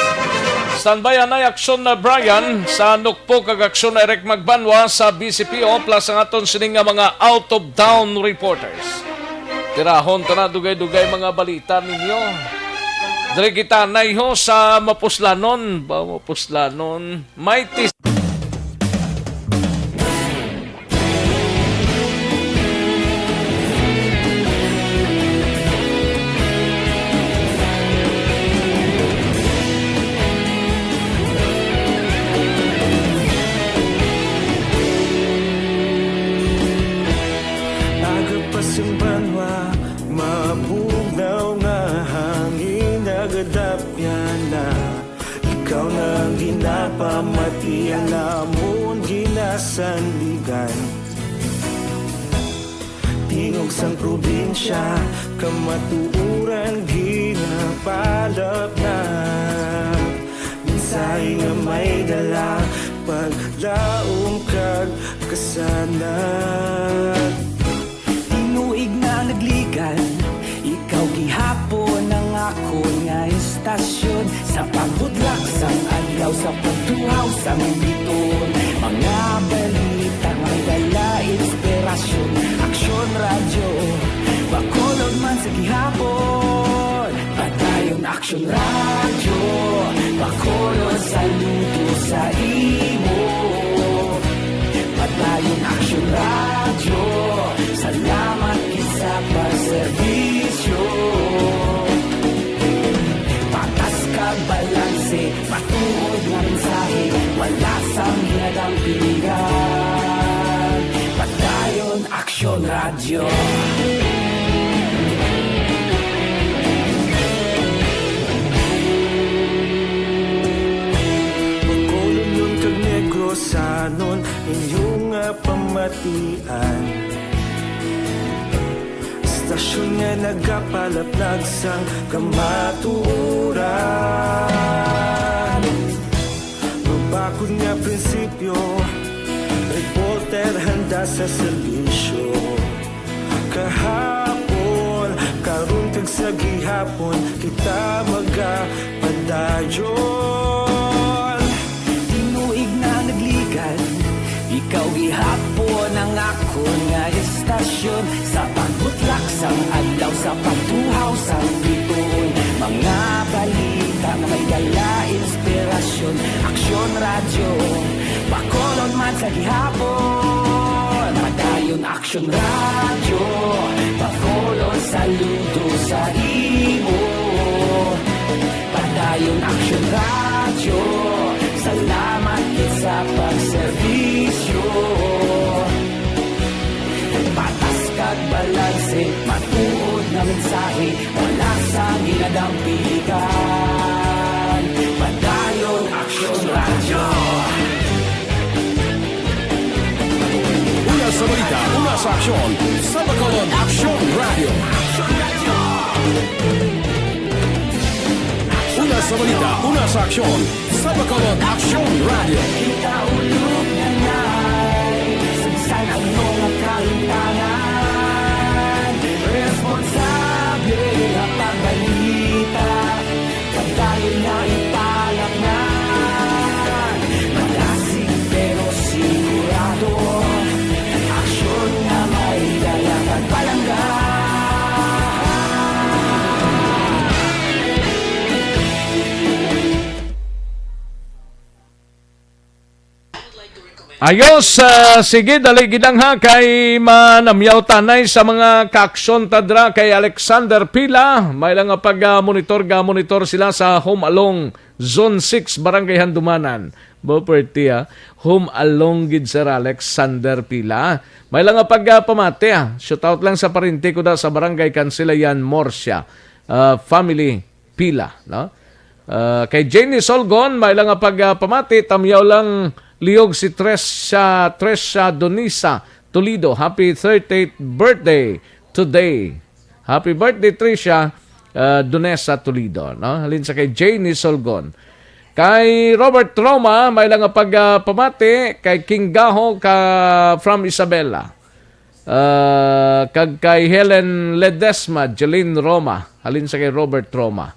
Standby anay, Aksyon, uh, Brian, sa Nukpo, kag Aksyon, Eric Magbanwa, sa B C P O, plus ang aton sining nga mga out-of-town reporters. Tirahon ta na dugay-dugay mga balita ninyo. Diri kita anay ho sa Mapuslanon. Ba, Mapuslanon. May tis- Aga pa sing banwa, mabugnaw nga hangin nagadapyan na. Ikaw na ang ginapamati, ang amon ginasandigan. Tingog sang probinsya, kamatuoran ginapalapnap. Mensahe nga may dala, paglaom kag kasanag. Tinuig na nagligan, ikaw gihapon ang akon nga istasyon. Sa pagbudlak sang adlaw, sa pagtuhaw sang biton, mga balita may dala inspirasyon. Aksyon Radyo, Bacolod man sa gihapon. Padayon Aksyon Radyo, Bacolod, saludo sa imo. Padayon Aksyon Radyo, salamat gid sa pagserbisyo. Patas kag balanse, matuod nga mensahe, wala sang ginadampigan. Padayon Aksyon Radyo. Bacolodnon kag Negrosanon, inyo nga pamatian. Istasyon nga nagapalaplag sang kamatuoran. Mabakod nga prinsipyo, reporter handa sa serbisyo. Kahapon, karon kag sa gihapon, kita magapadayon. Tinuig na nagligan, ikaw gihapon ang akon nga istasyon. Sa pagbutlak sang adlaw, sa pagtuhaw sang bituon, mga balita nga may dala inspirasyon. Aksyon Radyo, Bacolod man sa gihapon. Padayon Aksyon Radyo, Bacolod, saludo sa imo. Padayon Aksyon Radyo, salamat gid sa pagserbisyo. Patas kag balanse, matuod nga mensahe, wala sang ginadampigan. Padayon Aksyon Radyo. Una sa balita, una sa aksyon, sa Bacolod Aksyon Radyo. Una sa balita, una sa aksyon, sa Bacolod Aksyon Radyo. Kita ulog nga nay, sa bisan ano nga kahimtangan, responsable nga pagbalita. Padayon na ipalaknag, malasig pero sigurado. Aksyon nga may dala kag palangga. Ayos, ah, sige, dali gid lang ha, kay manamyaw tanay sa mga kaaksyon ta dra kay Alexander Pila. May lang nga pag, ah, monitor, ga monitor sila sa Home Along Zone six, Barangay Handumanan. Bo, pwerte, ah. Home Along gid, Sir Alexander Pila. May lang nga pag, ah, pamati, ah. Shout out lang sa parente ko da sa Barangay Kansilayan, Murcia. Ah, family. Pila, no? Ah, kay Jenny Solgon, may lang nga pag, ah, pamati, tamyaw lang liog si Tresha, Tresha Donisa Toledo. Happy thirtieth birthday today. Happy birthday, Tresha, ah, Donisa Toledo, no? Halin sa kay Jenny Solgon. Kay Robert Roma, may lang nga pag, ah, pamati, kay King Gaho ka from Isabela. Ah, kag kay Helen Ledesma, Jeline Roma, halin sa kay Robert Roma.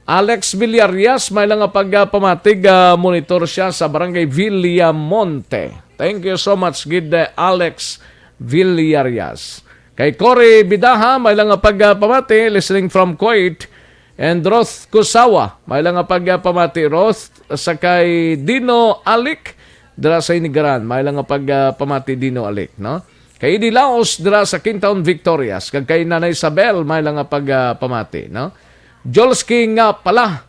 Alex Villarias, may lang nga pagpamatig, ah, monitor siya sa Barangay Villamonte. Thank you so much, gid, eh, Alex Villarias. Kay Cory Bidaha, may lang nga pagpamati, listening from Kuwait. And Roth Kusawa, may lang nga pagpamati, Roth, sa kay Dino Alik, dira sa Inigaran, may lang nga pagpamati, Dino Alik, no? Kay Eddie Laos, dira sa Quintaon Victorias, kag kay Nanay Isabel, may lang nga pagpamati, no? Jolski nga pala.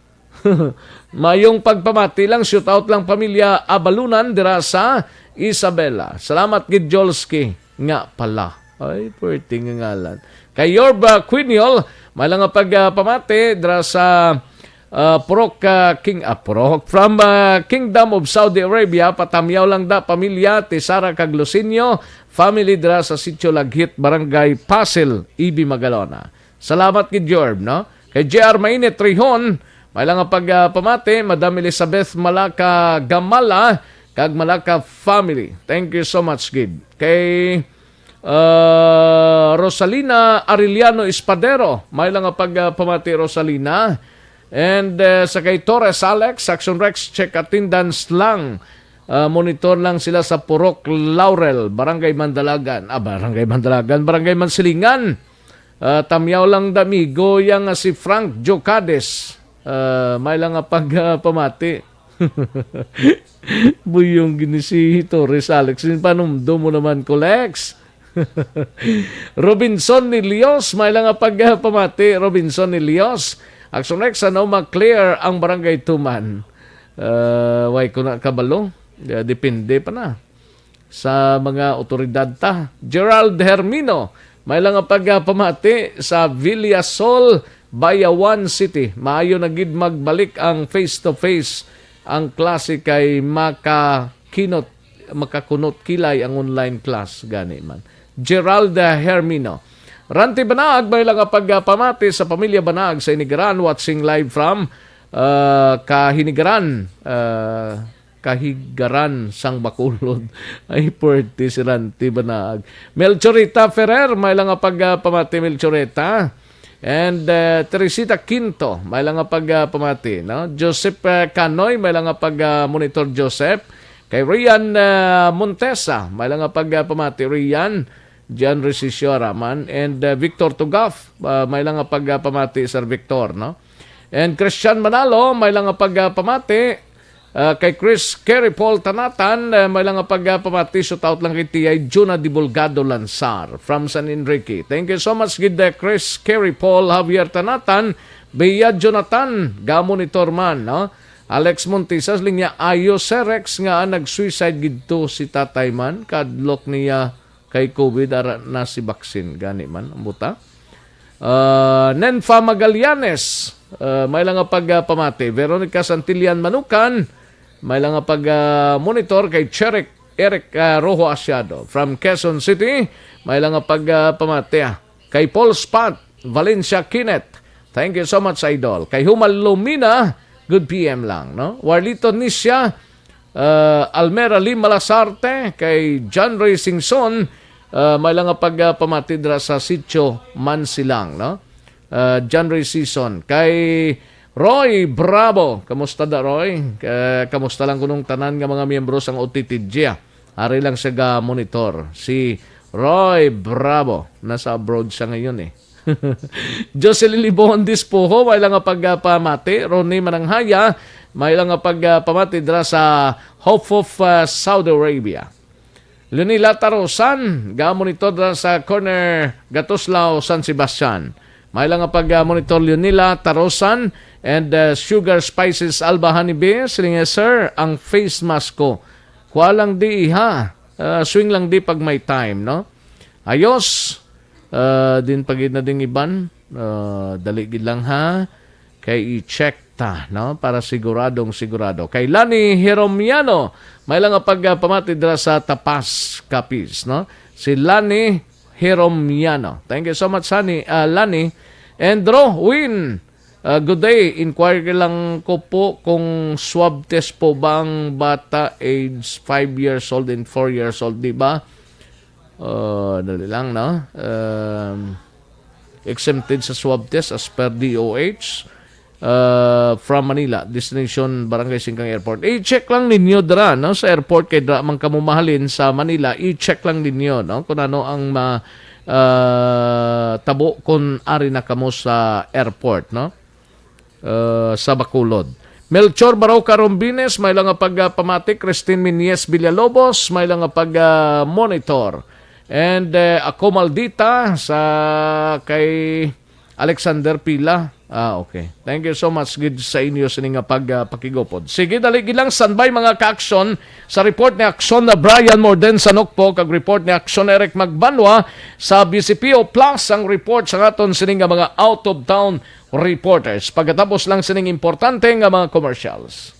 Mayong pagpamati lang, shout out lang pamilya Abalunan dira sa Isabela. Salamat gid, Jolski nga pala. Ay, pwerte nga ngalan. Kay Yorba Quiniol, may lang nga pagpamati dira sa Ah, Purok, ah, King, ah, Purok. From, ah, Kingdom of Saudi Arabia, patamyaw lang da, pamilya, ti Sara kag Lucinio, family dira sa Sitio Laghit, Barangay Pasil, Ibi, Magalona. Salamat gid, Jorb, no? Kay J R Mainit Rihon, may lang nga pag, ah, pamati, Madam Elizabeth Malaka Gamala, kag Malaka family. Thank you so much, gid. Kay, ah, Rosalina Arellano Espadero, may lang nga pag, ah, pamati, Rosalina. And, eh, sa kay Torres Alex, Action Rex, check attendance lang. Ah, monitor lang sila sa Purok Laurel, Barangay Mandalagan. Ah, Barangay Mandalagan, Barangay Mansilingan. Ah, tamyaw lang, damigo, yang, ah, si Frank Jocades. Ah, may lang nga pag, ah, pamati. Buyong gini si Torres Alex. Panumdo mo naman, Colex. Robinson Nilios, may lang nga pag, ah, pamati, Robinson Nilios. Action Rex, ano, ma-clear ang Barangay Tuman? Ah, way ko na kabalo. Ah, depende pa na sa mga otoridad ta. Gerald Hermino, may lang nga pag, ah, pamati sa Villasol, Bayawan City. Maayo na gid magbalik ang face-to-face ang klase kay makakinot, makakunot kilay ang online class gani man. Gerald Hermino. Ranti Banaag, may lang nga pag, ah, pamati sa pamilya Banaag sa Inigaran, watching live from, ah, Kahinigaran, ah, Kahigaran sang Bacolod. Ay, puwerte si Ranti Banaag. Melchorita Ferrer, may lang nga pag, ah, pamati, Melchorita. And, uh, Teresita Quinto, may lang nga pag, ah, pamati, no? Joseph, uh, Canoy, may lang nga pag, ah, monitor, Joseph. Kay Rian, uh, Montesa, may lang nga pag, ah, pamati, Rian. John Resisio Raman. And, uh, Victor Tugaf, uh, may lang nga pag, ah, pamati, Sir Victor, no? And Christian Manalo, may lang nga pag, ah, pamati. Ah, kay Chris Kerry Paul Tanatan, eh, may lang nga pag, ah, pamati, shout out lang kay Tiyay Juna Divulgado Lansar from San Enrique. Thank you so much gid, eh, Chris Kerry Paul Javier Tanatan, Bea Jonathan, Gamo ni Torman, no? Alex Montisas, linya, ayo, Serex nga nag-suicide gid to si tatay man, kadlok niya kay COVID, ara na si vaccine, gani man ang buta. Ah, Nenfa Magallanes, ah, may lang nga pag, ah, pamati. Veronica Santillan Manukan, may lang nga pag, ah, monitor kay Cherek Eric, ah, Rojo Asiado. From Quezon City, may lang nga pag, ah, pamati, ah. Kay Paul Spot, Valencia Kenneth. Thank you so much, Idol. Kay Humal Lumina, good P M lang, no? Warlito Nisha, uh, Almera Lim Malasarte, kay John Ray Singson, uh, may lang nga pag, uh, pamati dira sa Sitio Mansilang, no? Uh, John Ray Sison, kay Roy Bravo. Kamusta da, Roy? Ka-, kamusta lang kunong tanan nga mga miyembro sang O T T G, ah? Ari lang siya ga monitor. Si Roy Bravo, nasa abroad siya ngayon, eh. Jocelyn Libon Dispoho, may lang nga pagpamati. Ronnie Mananghaya, may lang nga pagpamati dira sa Hof of, ah, Saudi Arabia. Leonila Tarosan, ga-monitor dira sa corner Gatuslao, San Sebastian. May lang nga pag-monitor, Leonila Tarosan and, ah, Sugar Spices Alba Honey Beer. Siling niya, "Sir, ang face mask ko. Kuha lang di, ha? Ah, swing lang di pag may time, no?" Ayos. Ah, din pagid na ding iban. Ah, dali gid lang, ha. Kay i-check ta, no? Para siguradong sigurado. Kay Lani Heromiano, may lang nga pagpamati dira sa Tapas, Capiz, no? Si Lani Heromiano. Thank you so much, Lani. Ah, Lani. And Ro Win, ah, good day. Inquiry lang ko po kung swab test po ba ang bata age five years old and four years old, di ba? Uh, dali lang, no? Um, exempted sa swab test as per D O H. Uh, from Manila, destination Barangay Singkang Airport. I-check lang ninyo dira, no? Sa airport, kay dira man kamo mahalin sa Manila, i-check lang ninyo, no? Kung ano ang ma-, uh, tabo kung ari na kamo sa airport, no? Uh, sa Bacolod. Melchor Baroca Rombines, may lang nga pagpamati. Christine Minyes Villalobos, may lang nga pag, uh, monitor. And, uh, Ako Maldita sa kay Alexander Pila, Ah, okay. Thank you so much gid sa inyo sini nga pag, ah, pakigupod. Sige, dali gid lang, standby, mga ka-aksyon, sa report ni Aksyon na Brian Morden sa Nokpo kag report ni Aksyon Eric Magbanwa sa B C P O Plus ang report sa aton sini nga mga out-of-town reporters. Pagkatapos lang sining importante nga mga commercials.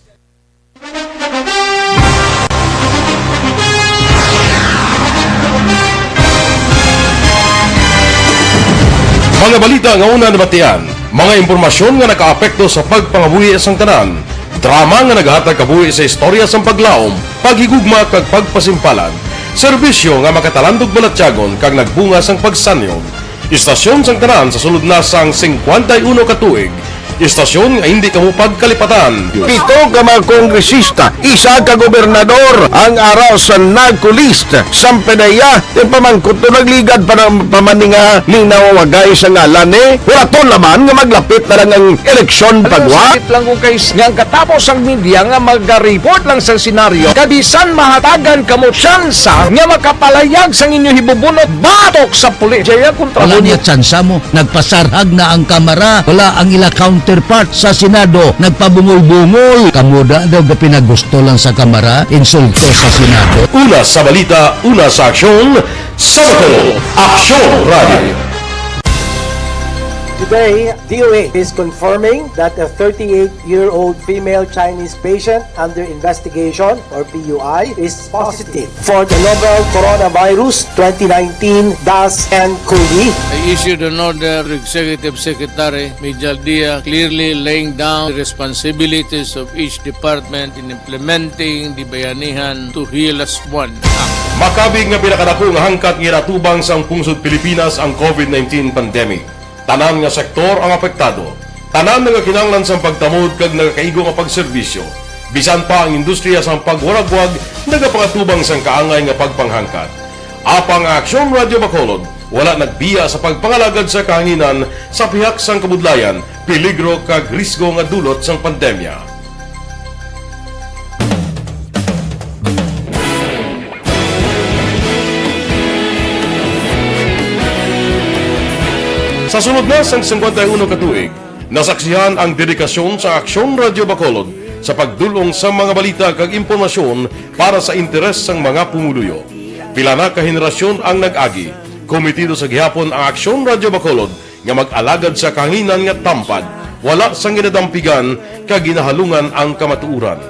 Mga balita nga una nabatian, mga impormasyon nga nakaapekto sa pagpangabuhi sang tanan, drama nga nagahatag kabuhi sa istorya sang paglaom, paghigugma kag pagpasimpalan, serbisyo nga makatalandog balatyagon kag nagbunga sang pagsanyog. Istasyon sang tanan sa sulod na sang singkwenta y uno ka tuig. Istasyon nga hindi kamo pagkalipatan. Pito ka mga kongresista, isa ka gobernador ang ara sa narco list. Sampe na iya, yung pamangkot to nagligad pa ng pamaninga ning nawawagay sa ngalan ni Huraton naman nga maglapit na lang ang eleksyon pagwa. Sakit lang ko kay s-, nga ang katapos ang media nga mag-report lang sa senaryo, kabisan mahatagan kamo tsansa nga makapalayag sang inyo hibubunot batok sa pulis. Jaya kontra Wala mo. Niya tsansa mo. Nagpasarhag na ang Kamara. Wala ang ila counterpart sa Senado. Nagpabungol-bungol. Kamo da daw gapinagusto lang sa Kamara. Insulto sa Senado. Una sa balita, una sa aksyon, sa Bacolod, Aksyon Radio. Today, D O A is confirming that a thirty-eight-year-old female Chinese patient under investigation, or P U I, is positive for the novel coronavirus twenty nineteen dash N cov. I issued an order to Executive Secretary Mijal Dia, clearly laying down the responsibilities of each department in implementing the Bayanihan to Heal As One Act. Makabig nga pinakadako nga hangkat nga ginatubang sang pungsod Pilipinas ang covid nineteen pandemic. Tanan nga sektor ang apektado. Tanan nagakinahanglan sang pagtamod kag nagakaigo nga pagserbisyo. Bisan pa ang industriya sang pagwaragwag nagapangatubang sang kaangay nga pagpanghangkat. Apang ang Aksyon Radio Bacolod wala nagbiya sa pagpangalagad sa kahanginan sa pihak sang kabudlayan, peligro kag risgo nga dulot sang pandemya. Sa sulod na sang singkwenta y uno ka tuig, nasaksihan ang dedikasyon sa Aksyon Radio Bacolod sa pagdul-ong sa mga balita kag impormasyon para sa interes sang mga pumuluyo. Pila na ka henerasyon ang nag-agi. Komitido sa gihapon ang Aksyon Radio Bacolod nga mag-alagad sa kahanginan nga tampad, wala sang ginadampigan kag ginahalungan ang kamatuoran.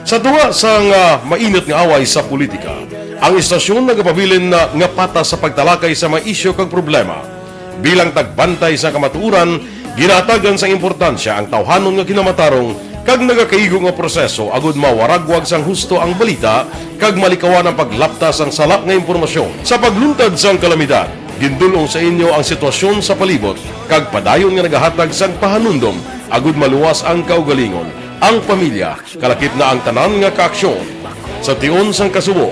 Sa tunga sang, ah, mainit nga away sa politika, ang istasyon nagapabilin na nga patas sa pagtalakay sa mga isyu kag problema. Bilang tagbantay sa kamatuoran, ginahatagan sang importansya ang tawhanon nga kinamatarong kag nagakaigo nga proseso agud mawaragwag sang husto ang balita kag malikawan ang paglapta sang sala nga impormasyon. Sa pagluntad sang kalamidad, gindul-ong sa inyo ang sitwasyon sa palibot kag padayon nga nagahatag sang pahanumdom agud maluwas ang kaugalingon, ang pamilya, kalakip na ang tanan nga kaaksyon. Sa tion sang kasubo,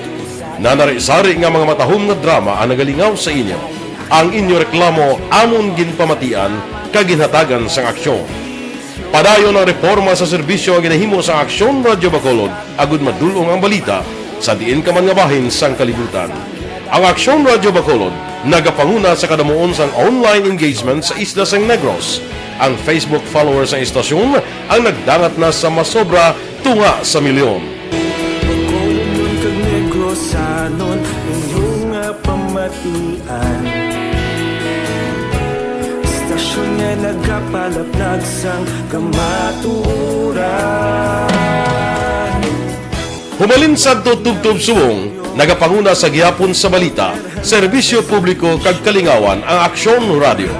nanari-sari nga mga matahom nga drama ang nagalingaw sa inyo. Ang inyo reklamo amon ginpamatian kag ginhatagan sang aksyon. Padayon ang reporma sa serbisyo nga ginahimo sang Aksyon Radio Bacolod agud madul-ong ang balita sa diin ka man nga bahin sang kalibutan. Ang Aksyon Radio Bacolod nagapanguna sa kadamuon sang online engagement sa isla sang Negros. Ang Facebook followers sang istasyon ang nagdangat na sa masobra tunga sa milyon. Bacolodnon kag Negrosanon, inyo nga pamatian. Istasyon nga nagapalaplag sang kamatuoran. Humalin sadto tubtob subong, nagapanguna sa gihapon sa balita, serbisyo publiko kag kalingawan ang Aksyon Radio.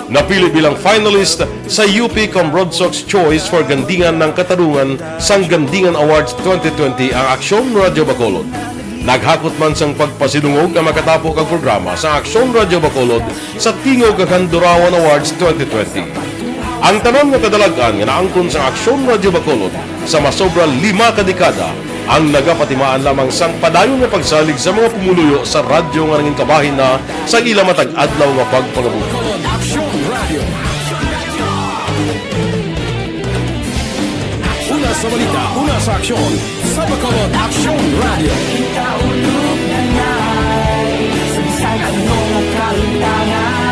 Napili bilang finalist sa U P Comrodsocs Choice for Gandingan ng Katarungan sang Gandingan Awards twenty twenty ang Aksyon Radio Bacolod. Naghakot man sang pagpasidungog ang makatapo kag programa sa Aksyon Radio Bacolod sa Tingog kag Handurawan Awards twenty twenty. Ang tanan nga kadalag-an nga naangkon sang Aksyon Radio Bacolod sa masobra lima ka dekada ang nagapatimaan lamang sang padayon nga pagsalig sa mga pumuluyo sa radyo nga nangin kabahin na sang ila matag adlaw nga pagpangabuhi. Bacolod Aksyon Radio. Una sa balita, una sa aksyon, sa Bacolod Aksyon Radio. Kita ulog na ngay, sa bisan ano nga kalimtangan,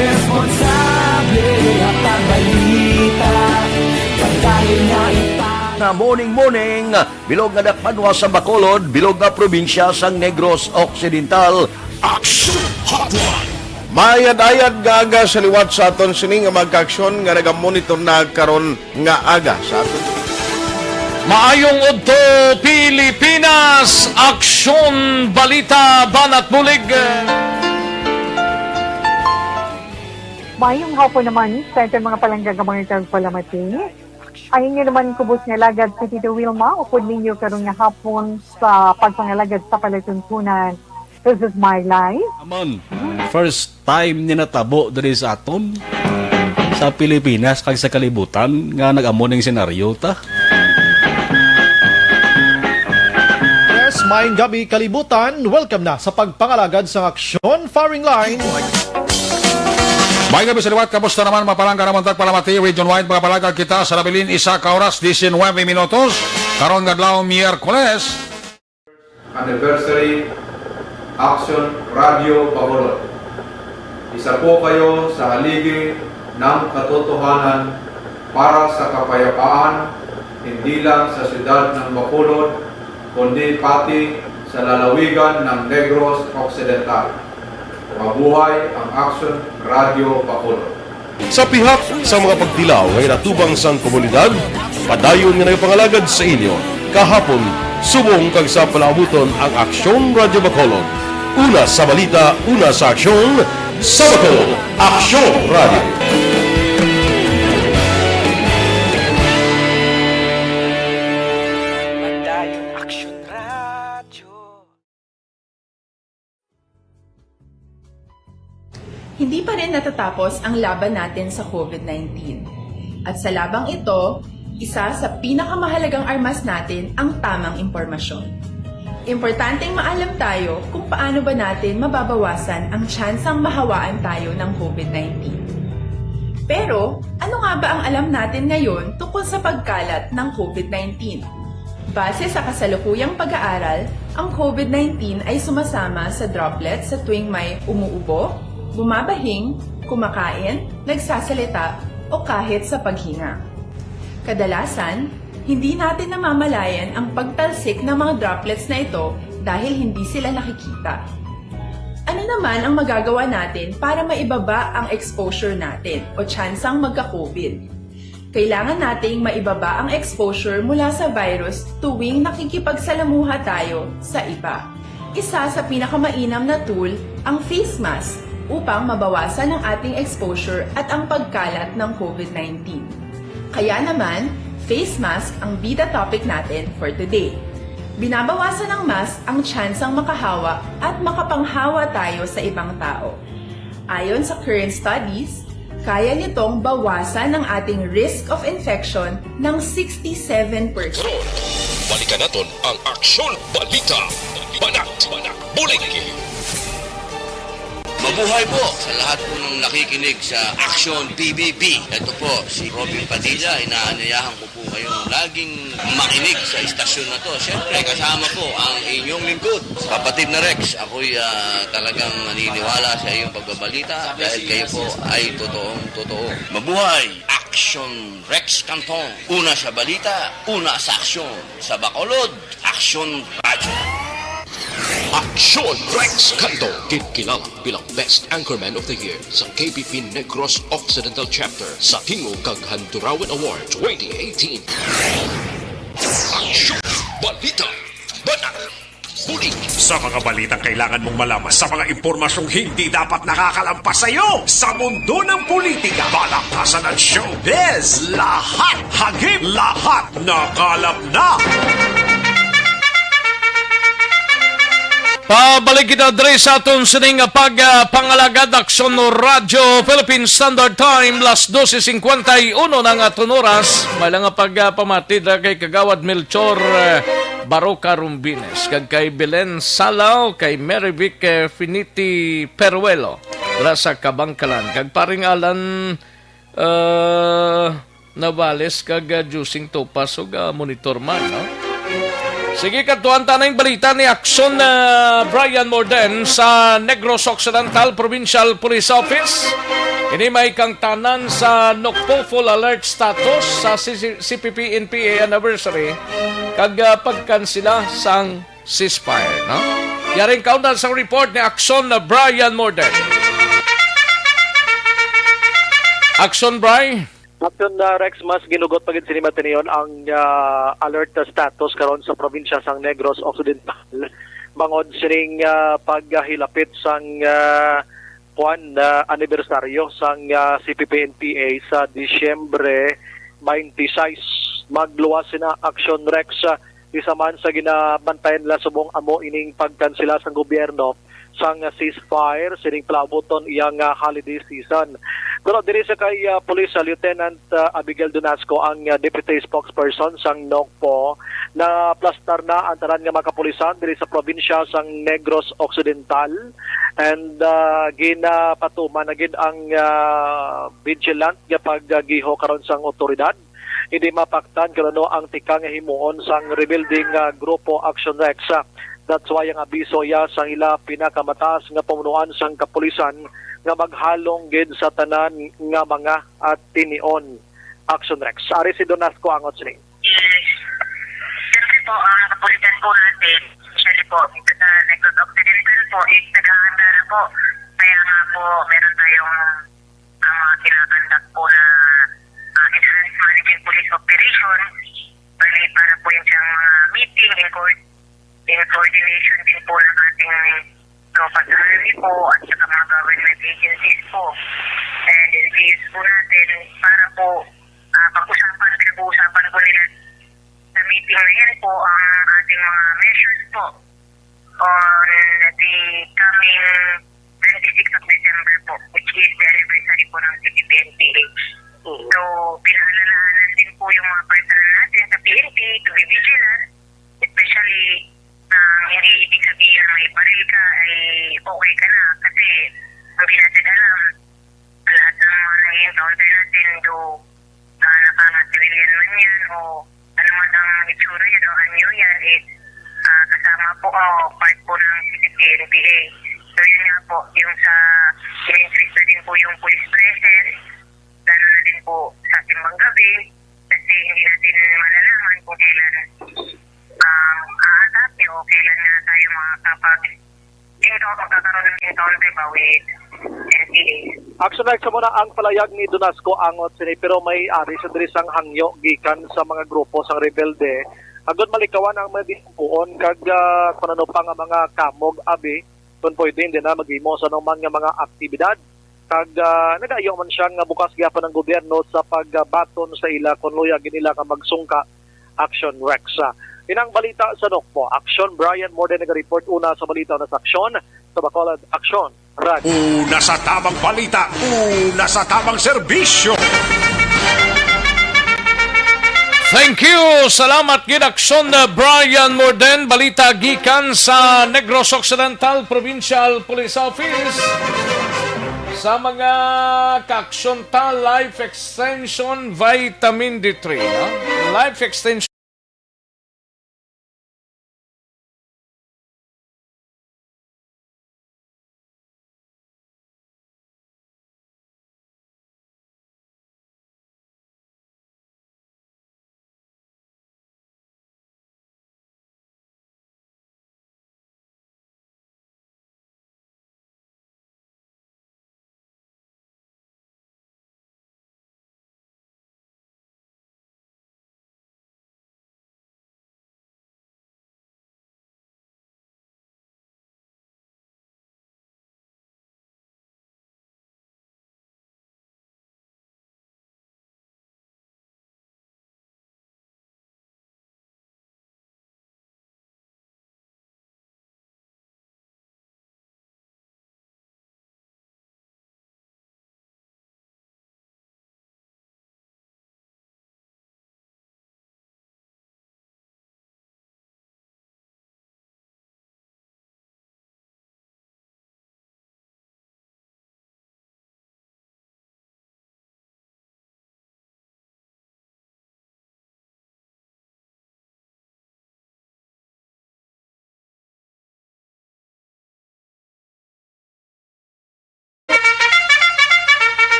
responsable Ihatag balita, pagkain nga ita. Na morning, morning, bilog nga dakbanwa sa Bacolod, bilog nga probinsya sang Negros Occidental. Action Hotline. Maayad-ayad nga aga sa liwat sa aton sini nga mga kaaksyon nga nagamonitor na karon nga aga sa aton. Maayong udto, Pilipinas! Aksyon, balita, banat bulig! Maayong hapon naman sa aton mga palangga nga mga tagpalamati. Ang inyo naman kubos nga alagad si Tito Wilma, upod ninyo karon nga hapon sa pagpangalagad sa palatuntunan. This is my life. Amon, first time ni natabo diri sa aton, sa Pilipinas kag sa kalibutan nga nag-amo ning senaryo ta. Yes, maayong gabi, kalibutan. Welcome na sa pagpangalagad sang Aksyon Firing Line. May gabi sa liwat, kamusta naman, mga palangga naman tagpalamati, region-wide, mga palangga kita sa nabilin, isa ka oras, diecinuebe minutos. Karon nga adlaw, Miyerkules. Anniversary Action Radio Bacolod. Isa po kayo sa haligi ng katotohanan para sa kapayapaan, hindi lang sa siyudad ng Bacolod, kundi pati sa lalawigan ng Negros Occidental. Mabuhay ang Action Radio Bacolod. Sa pihak sa mga pagtilaw nga ginatubang sang komunidad, padayon nga nagapangalagad sa inyo kahapon, subong kag sa palaabuton ang Aksyon Radyo Bacolod. Una sa balita, una sa aksyon, sa Bacolod, Aksyon Radyo. Padayon Aksyon Radyo. Hindi pa rin natatapos ang laban natin sa COVID nineteen. At sa labang ito, isa sa pinakamahalagang armas natin ang tamang impormasyon. Importanteng maalam tayo kung paano ba natin mababawasan ang tsansang mahawaan tayo ng COVID nineteen. Pero, ano nga ba ang alam natin ngayon tungkol sa pagkalat ng COVID nineteen? Base sa kasalukuyang pag-aaral, ang COVID nineteen ay sumasama sa droplets sa tuwing may umuubo, bumabahing, kumakain, nagsasalita, o kahit sa paghinga. Kadalasan, hindi natin namamalayan ang pagtalsik ng mga droplets na ito dahil hindi sila nakikita. Ano naman ang magagawa natin para maibaba ang exposure natin o tsansang magka-COVID? Kailangan nating maibaba ang exposure mula sa virus tuwing nakikipagsalamuha tayo sa iba. Isa sa pinakamainam na tool ang face mask upang mabawasan ang ating exposure at ang pagkalat ng COVID nineteen. Kaya naman, face mask ang bida topic natin for today. Binabawasan ng mask ang tsansang makahawa at makapanghawa tayo sa ibang tao. Ayon sa current studies, kaya nitong bawasan ang ating risk of infection ng sixty-seven percent. Karon, balikan naton ang Aksyon Balita. Banat, Banat, Bulig. Mabuhay po sa lahat po ng nakikinig sa Action P B B. Ito po si Robin Padilla, inaanyayahan ko po kayong laging makinig sa istasyon na to. Siyempre, kasama po ang inyong lingkod, kapatid na Rex. Ako'y, ah, talagang naniniwala sa iyong pagbabalita dahil kayo po ay totoong totoo. Mabuhay! Action Rex Canton. Una sa balita, una sa aksyon. Sa Bacolod, Aksyon Radyo. Aksyon Rex Canton, kinkilala bilang Best Anchorman of the Year sa K B P Negros Occidental Chapter sa Tingog kag Handurawan Award twenty eighteen. Aksyon Balita. Banat. Bulig. Sa mga balitang kailangan mong malaman, sa mga impormasyong hindi dapat nakakalampas sa iyo, sa mundo ng politika, balaktasan at showbiz, lahat hagip, lahat nakalap na. Pabalik kita diri sa aton sining pag, ah, pangalagad, Aksyon Radyo Philippine Standard Time, las doce cincuenta y uno na ang aton oras. May lang nga pag, ah, pamati dira kay Kagawad Melchor, eh, Baroca Rumbines, kag kay Belen Salaw, kay Mary Vic, eh, Finiti Peruelo, dira sa Kabangkalan, kag paring Alan, eh, Navales kag, ah, Jusing Topas ug, ah, monitor man, no? Sige, kadtuan ta na ang balita ni Aksyon, ah, Brian Morden sa Negros Occidental Provincial Police Office. Ini may kangtanan sa Nokpo full alert status sa C C, C P P N P A anniversary kag, ah, pagkansela sang ceasefire, no? Yaring kaundan sang report ni Action na Brian Morden. Action, Bri. Action na Rex, mas ginugot pa gid sini matinion ang, ah, alert status karon sa probinsya sang Negros Occidental bangod sining, ah, paghilapit sang, ah, kuan, ah, anibersaryo sang, ah, C P P N P A sa Disyembre twenty-six. Magluwas sina Action Rex, ah, isa man sa ginabantayan nila subong amo ining pagkansela sang gobyerno sang, ah, ceasefire sining palaabuton iyang, ah, holiday season. Pero diri sa kay, ah, Police, ah, Lieutenant, ah, Abigail Donasco ang, ah, deputy spokesperson sang Nokpo, naplastar na ang tanan nga mga kapulisan diri sa probinsya sang Negros Occidental and, ah, ginapatuman na gid ang, ah, vigilant nga paggiho karon sang otoridad. Hindi mapaktan kon ano ang tikang nga himuon sang rebelde nga grupo Action Rex. That's why ang abiso iya sang ila pinakamataas nga pamunuan sang kapulisan nga maghalong gid sa tanan nga mga, ah, tinion. Action Rex. Ari si Donasco angot sini. Siyempre po, ang kapulisan po natin, especially po dito sa Negros Occidental po, is nag-aantara po. Kaya nga po, meron tayong ang mga kinakandak po na, ah, enhanced monitoring police operation, bali para po yun siyang mga meeting in, co- in coordination din po ng ating tropa sa army po at saka mga government agencies po. And L G Us po natin para po, ah, pag-usapan, pinag-uusapan po nila sa meeting na yan po ang ating mga measures po on the coming twenty-six of December po, which is the anniversary po ng C P P N P A. Mhm. So, pinaalalahanan din po yung mga personnel natin sa P N P to be vigilant, especially, ah, hindi ibig sabihin na may baril ka ay okay ka na kasi hindi natin alam lahat ng mga na-encounter natin, do, ah, naka-civilian man yan o ano man ang itsura yan o anyo yan, is, ah, kasama po o part po ng C P P N P A. So, yun nga po, yung sa in-increase na din po yung police presence, lalo na din po sa simbang gabi, kasi hindi natin malalaman kung kailan, ah, aatake o kailan na tayo makakapag-encounter, magkakaroon ng encounter ba with N P A. Action Rex, amo na ang palayag ni Donasco angot sini, pero may ari sa diri sang hangyo gikan sa mga grupo sang rebelde agod malikawan ang mga dipuon kag, ah, kung ano pa nga mga kamog abi, kung pwede, hindi na maghimo sa anuman nga mga aktibidad. Kag, ah, nagayo man siya nga bukas gyapon ang gobyerno sa pagbaton sa ila kon luyag nila nga magsungka. Action Rex. Inang balita sa Nokpo. Action Brian Morden naga-report una sa balita na sa aksyon sa Bacolod. Action Rex. Una sa tamang balita, una sa tamang serbisyo. Thank you. Salamat gid, Aksyon, uh, Brian Morden. Balita gikan sa Negros Occidental Provincial Police Office. Sa mga kaaksyon ta, life extension, vitamin D three, no? Life extension.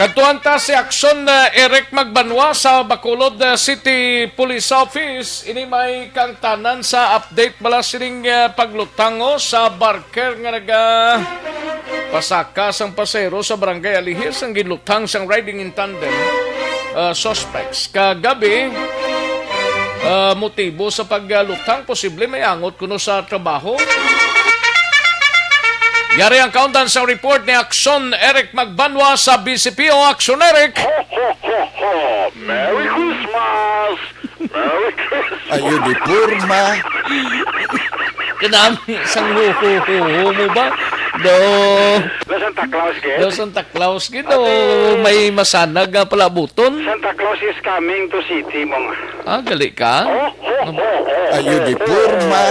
Kadtuan ta si Action, uh, Eric Magbanwa sa Bacolod, uh, City Police Office. Ini may kaangtanan sa update bala sining, uh, paglutango sa barker nga naga pasaka sang pasahero sa Barangay Alihis ang ginluthang sang riding in tandem, uh, suspects. Kagabi, uh, motibo sa pagluthang, posible may angot kuno sa trabaho. Yari ang kaundan sa report ni Action Eric Magbanwa sa B C P O. Action Eric! Ho, ho, ho, ho! Merry Christmas! Merry Christmas! Ayo di porma. Kanami sang ho, ho, ho, ho mo ba? Do. Do Santa Claus, gid? Do Santa Claus, gid? Do may masanag nga palabuton? Santa Claus is coming to city, mong. Ah, gali ka? Oh, oh, oh, oh, ayo di porma.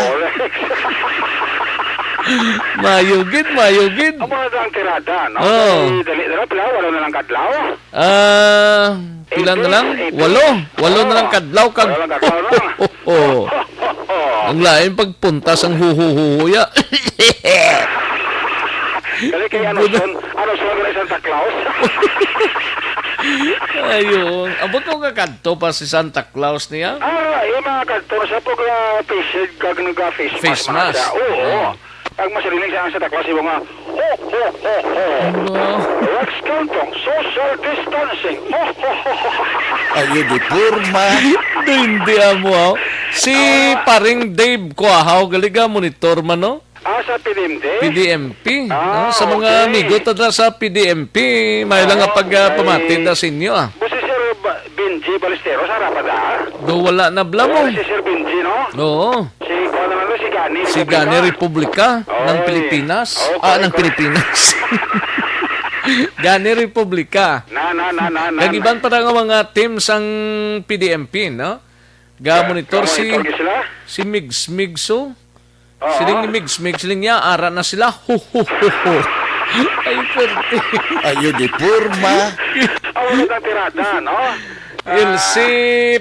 Mayo gid, mayo gid. Amo na ang tirada, no? Oh. Dali, dali na lang, pila, walo na lang kadlaw. Ah, pila na lang? Eighteen, eighteen. Walo. Walo na lang kadlaw kag. Walo lang kadlaw, no? Oh. Ang lain pagpunta sang huhuhuya. Dali kay ano, son, ano, son, kay Santa Claus? Ayun. Abot mo ka kadto pa si Santa Claus niya? Ah, yung mga kadto sa pag, ah, face shield kag nag-, ah, face mask. Face mask. Oo. Mm. Ang masiriling sa Santa Claus, yung mga, "Ho, ho, ho, ho." Ano? Wax counting, social distancing. Ho, ho, ho, ho. Ayo di porma. Hindi, hindi amo, ah. Si paring Dave Kuahaw, galiga, monitor man, no? Ah, sa P D M D? P D M P, ah, no? Sa mga amigo ta dira sa P D M P, may lang nga pag, ah, pamati na sa inyo, ah. Bo si Sir Ba-, Benji Balesteros, ara pa da? Do wala na bala mo. Si Sir Benji, no? Oo. Si, kuwan na lang, si Gani Republika. Si Gani Republika ng Pilipinas. Ah, ng Pilipinas. Gani Republika. Na, na, na, na, na. Kag iban pa nga mga team sang P D M P, no? Ga-monitor si, si Migs Migs, oh. Oo. Siling ni Migs Migs, siling niya, ara na sila. Ho, ho, ho, ho. Ay, perte. Ayo di porma. Ang ulit ang tirada, no? Ah, si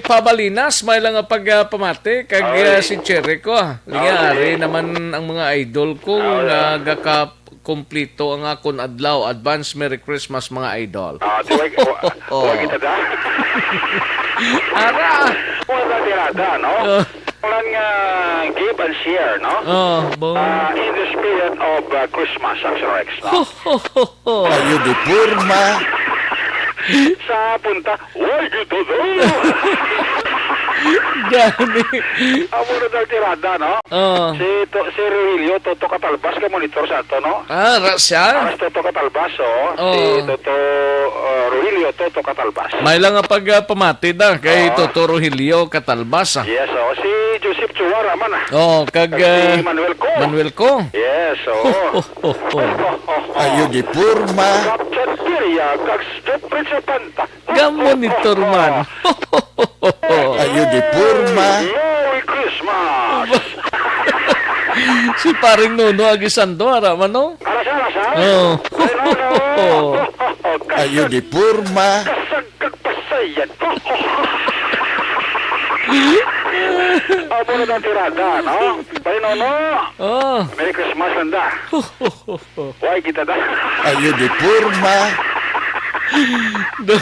Pabalinas, may lang nga pag, ah, pamati, kag, ah, si Cherry ko, ah. Linya, ari naman ang mga idol ko nga gaka-, kumplito ang akon adlaw. Advance Merry Christmas, mga idol. Ah, di ba, wa-, wa kita da? Ara! Wala tirada, no? Oh. Ang, ah, give and share, no? Oh, bo. Ah, in the spirit of, ah, Christmas, Action Rex, no? Ho, ho, ho, ho. Ayo di porma. Sa punta, why you do that? Gani. Amo na daw tirada, no? Oh. Si To-, si Rogelio Toto Catalbas ka monitor sa ato, no? Ah, ra siya? Ah, si Toto Catalbas, oh. Oh. Si Toto, uh, Rogelio Toto Catalbas. May lang nga pag, uh, pamati na kay Toto Rogelio Catalbas, ah. Yes, oh. Si Joseph Chuara man, ah. Oh, kag, kag si, uh, Manuel Co. Manuel Co. Yes, oh. Ayo di porma. Captain Piria, kag Jeffrey Zapanta. Ga-monitor man. Ayo di porma. Merry Christmas! Si paring Nono Aguisando, ara man, no? Ara siya, ara siya. Oh. Ay, no, no. Ayo di porma. Kasag kag pasayan. Amo na ang tirada, no? Paring Nono. Oh. Merry Christmas, landa. Why kita da? Ayo di porma. Do.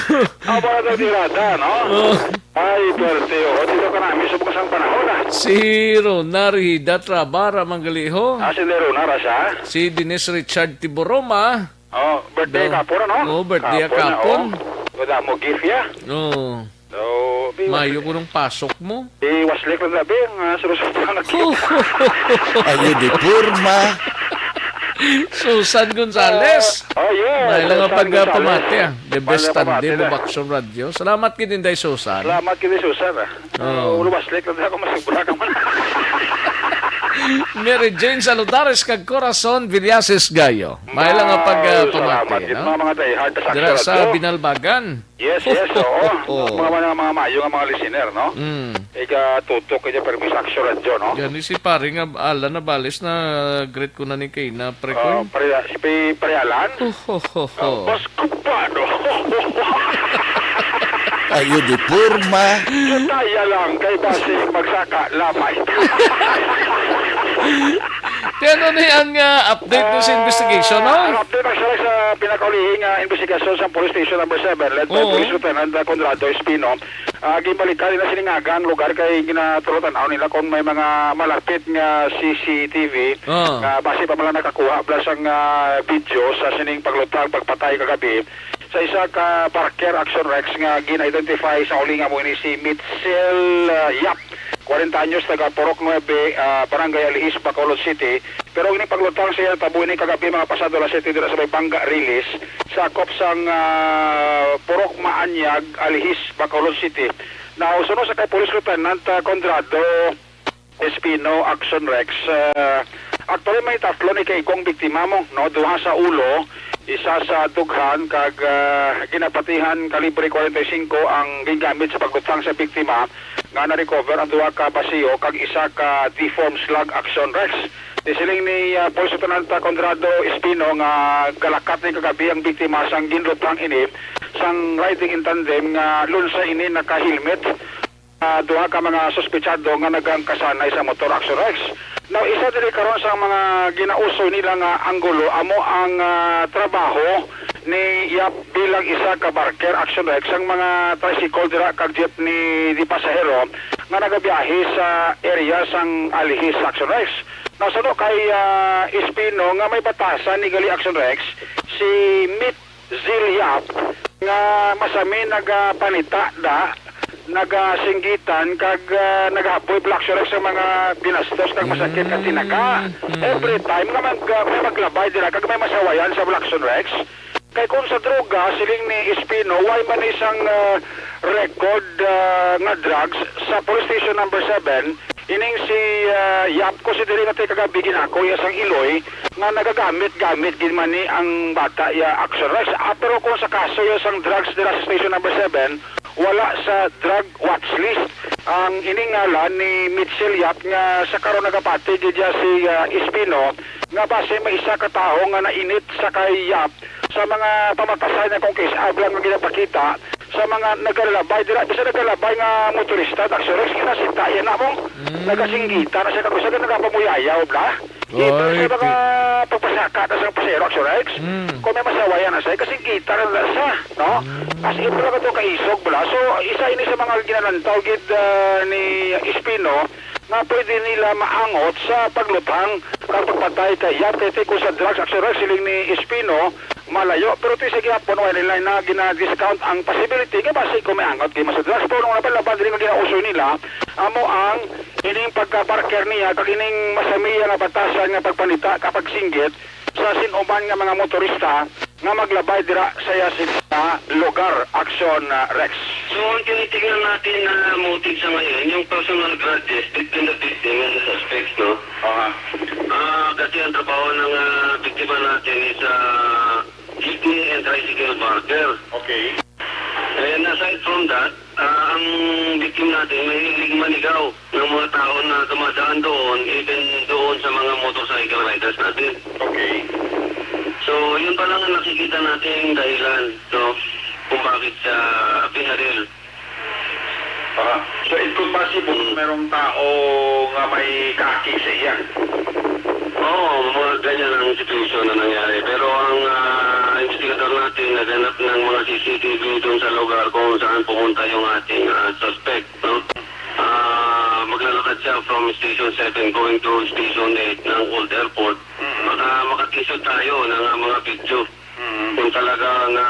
Amo na ang tirada, no? Oh. Ay, perte, oh. Dito ka na, may subok sang panahon, ah. Si Rona Rihida Trabara Manggaliho. Ah, si Rona ra siya? Si Dennis Richard Tiburoma. Oh, birthday kapon, no? Oh, birthday kapon, oh. Wala mo gift, ya? Oh. So, mayo ko nung pasok mo. Si Waslik lang sabi, ang, ah, surusuruhan na kita. Ayo di porma. Susan Gonzales. Oh, yeah. May lang ang pagpamati, ah. The best Sunday mo, Bakso Radio. Salamat gid, Inday Susan. Salamat gid, Susan, ah. Oh. Ulo, Waslik lang ako, masubra ka man. Mary Jane Saludares kag Corazon Villasis Gayo. May lang ang pagpamati, salamat gid, no? Mga, mga diehard sa Dira sa Binalbagan. Yes, yes, oo. Oo. Mga, mga, mga mayo nga mga listener, no? Mm. Ikatutok kaya permi sa Action Radio, no? Gani si pare nga Alan Nabales na greet ko na ni kay na pre ko. Ah, pre, si pre, pre Alan? Ho, ho, ho, ho. Ah, Pasko pa, no? Ayo di porma. Daya lang kay basi magsaka lamay. Ti ano ni ang, ah, update do sa investigation, no? Ang update, actually, sa pinakaulihing, ah, investigasyon sa Police Station Number Seven, led by Oo. Police Lieutenant, ah, Conrado Espino, ah, ginbalikan nila sining aga ang lugar kay ginatulatan-aw nila kung may mga malapit nga C C T V Ah. nga basi pa man lang nakakuha bala sang, ah, video sa sining pagluthang, pagpatay kagabi sa isa ka barker, Action Rex, nga gin-identify sa uli nga amo ini si Mitchell, ah, Yap, kwarenta anyos, taga Purok Nuebe, ah, Barangay Alihis, Bacolod City. Pero ini pagluthang siya tabo ini kagabi, mga pasado alas siyete, dira sa may Banga Rilis, sakop sang, ah, Purok Maanyag, Alihis, Bacolod City. Now, suno sa kay Police Lieutenant, ah, Conrado Espino, Action Rex, ah, actually, may tatlo ni kaigong biktima mo, no? Duha sa ulo, isa sa dughan, kag, ah, ginapatihan kalibre kwarenta y singko ang gingamit sa pagluthang sa biktima, nga na-recover ang duha ka basiyo kag isa ka deformed slug, Action Rex. Isiling ni, ah, Police Lieutenant Conrado Espino nga galakat ni kagabi ang biktima sang ginluthang ini sang riding in tandem nga lunsay ini naka-helmet. Ah, duha ka mga suspetsado nga nagangkasanay sa motor, Action Rex. Now, isa diri karon sa mga ginausoy nila nga anggulo amo ang, ah, trabaho ni Yap bilang isa ka barker, Action Rex, ang mga tricycle dira kag jeepney di pasahero nga nagabiyahe sa area sang Alihis, Action Rex. Now, suno kay, ah, Espino nga may batasan ni gali, Action Rex, si Mit Zil Yap nga masami nagapanita da, nagasinggitan, kag, ah, nagahapoy, Black Shark, sa mga binastos kag masakit nga tinaga. Mm, mm. Every time nga mag-, ah, may maglabay dira kag may masawayan sa Black Rex. Kay kung sa droga, siling ni Espino, way man isang, ah, record, ah, nga drugs sa police station number seven, ining si, ah, Yap, ko si diri nga kagabi ginako iya sang iloy nga nagagamit-gamit gid man ni ang bata iya, Action Rex. Ah, pero kung sa kaso iya sang drugs dira sa station number seven, wala sa drug watch list ang ining ngalan ni Mitchell Yap nga sa karon nagapati gid iya si, ah, Espino nga basi may isa ka tawo nga nainit sa kay Yap sa mga pamatasan niya kung kis-, ablang nga ginapakita sa mga nagalalabay dira, bisan nagalalabay nga motorista, Action Rex, kinasita iya na mo. Mm. Nagasinggita na siya, kag usa ka nagapamuyayaw na. Either Ay, sa mga pi- pagpasaka na sa pasero, Action Rex, Mm. kung may masawayan na siya, kasinggita na na siya, no? Mm. As in, talaga to kaisog, bala. So, isa ini sa mga ginalantaw gid, ah, ni Espino, nga pwede nila maangot sa pagluthang kag pagpatay kay Yap, kay ti ko sa drugs, Action Rex, siling ni Espino, malayo, pero ti sa gihapon, wala nila na gina-discount ang possibility nga basi ko may angot kay mas drugs. Pero nung napalaban diri nga ginausoy nila, amo ang ining pagka-parker niya, kag ining masamiya nga batasan nga pagpanita, kapagsinggit sa sin-o man nga mga motorista nga maglabay dira sa iya sin-, sa lugar, Action, ah, Rex. So, ang tinitingnan natin na motive sa ngayon, yung personal grudges between the victim and the suspect, no? Aha. Ah, kasi ang trabaho ng, ah, biktima natin is, ah, jeepney and tricycle barker. Okay. And aside from that, ah, ang victim natin mahilig manigaw ng mga tao na dumadaan doon, even doon sa mga motorcycle riders natin. Okay. So, yun pa lang ang nakikita nating dahilan, no, kung bakit siya binaril. Ah, so it could possible merong tao nga may kaki sa iya. Oo, mga ganyan ang situation na nangyari. Pero ang, ah, investigador natin naghanap ng mga C C T V doon sa lugar kung saan pumunta yung ating, ah, suspect, no? Ah, maglalakad siya from Station seven going to Station eight ng Old Airport. Mm. Baka makakita tayo ng, ah, mga video. Mm. Kung talaga nga,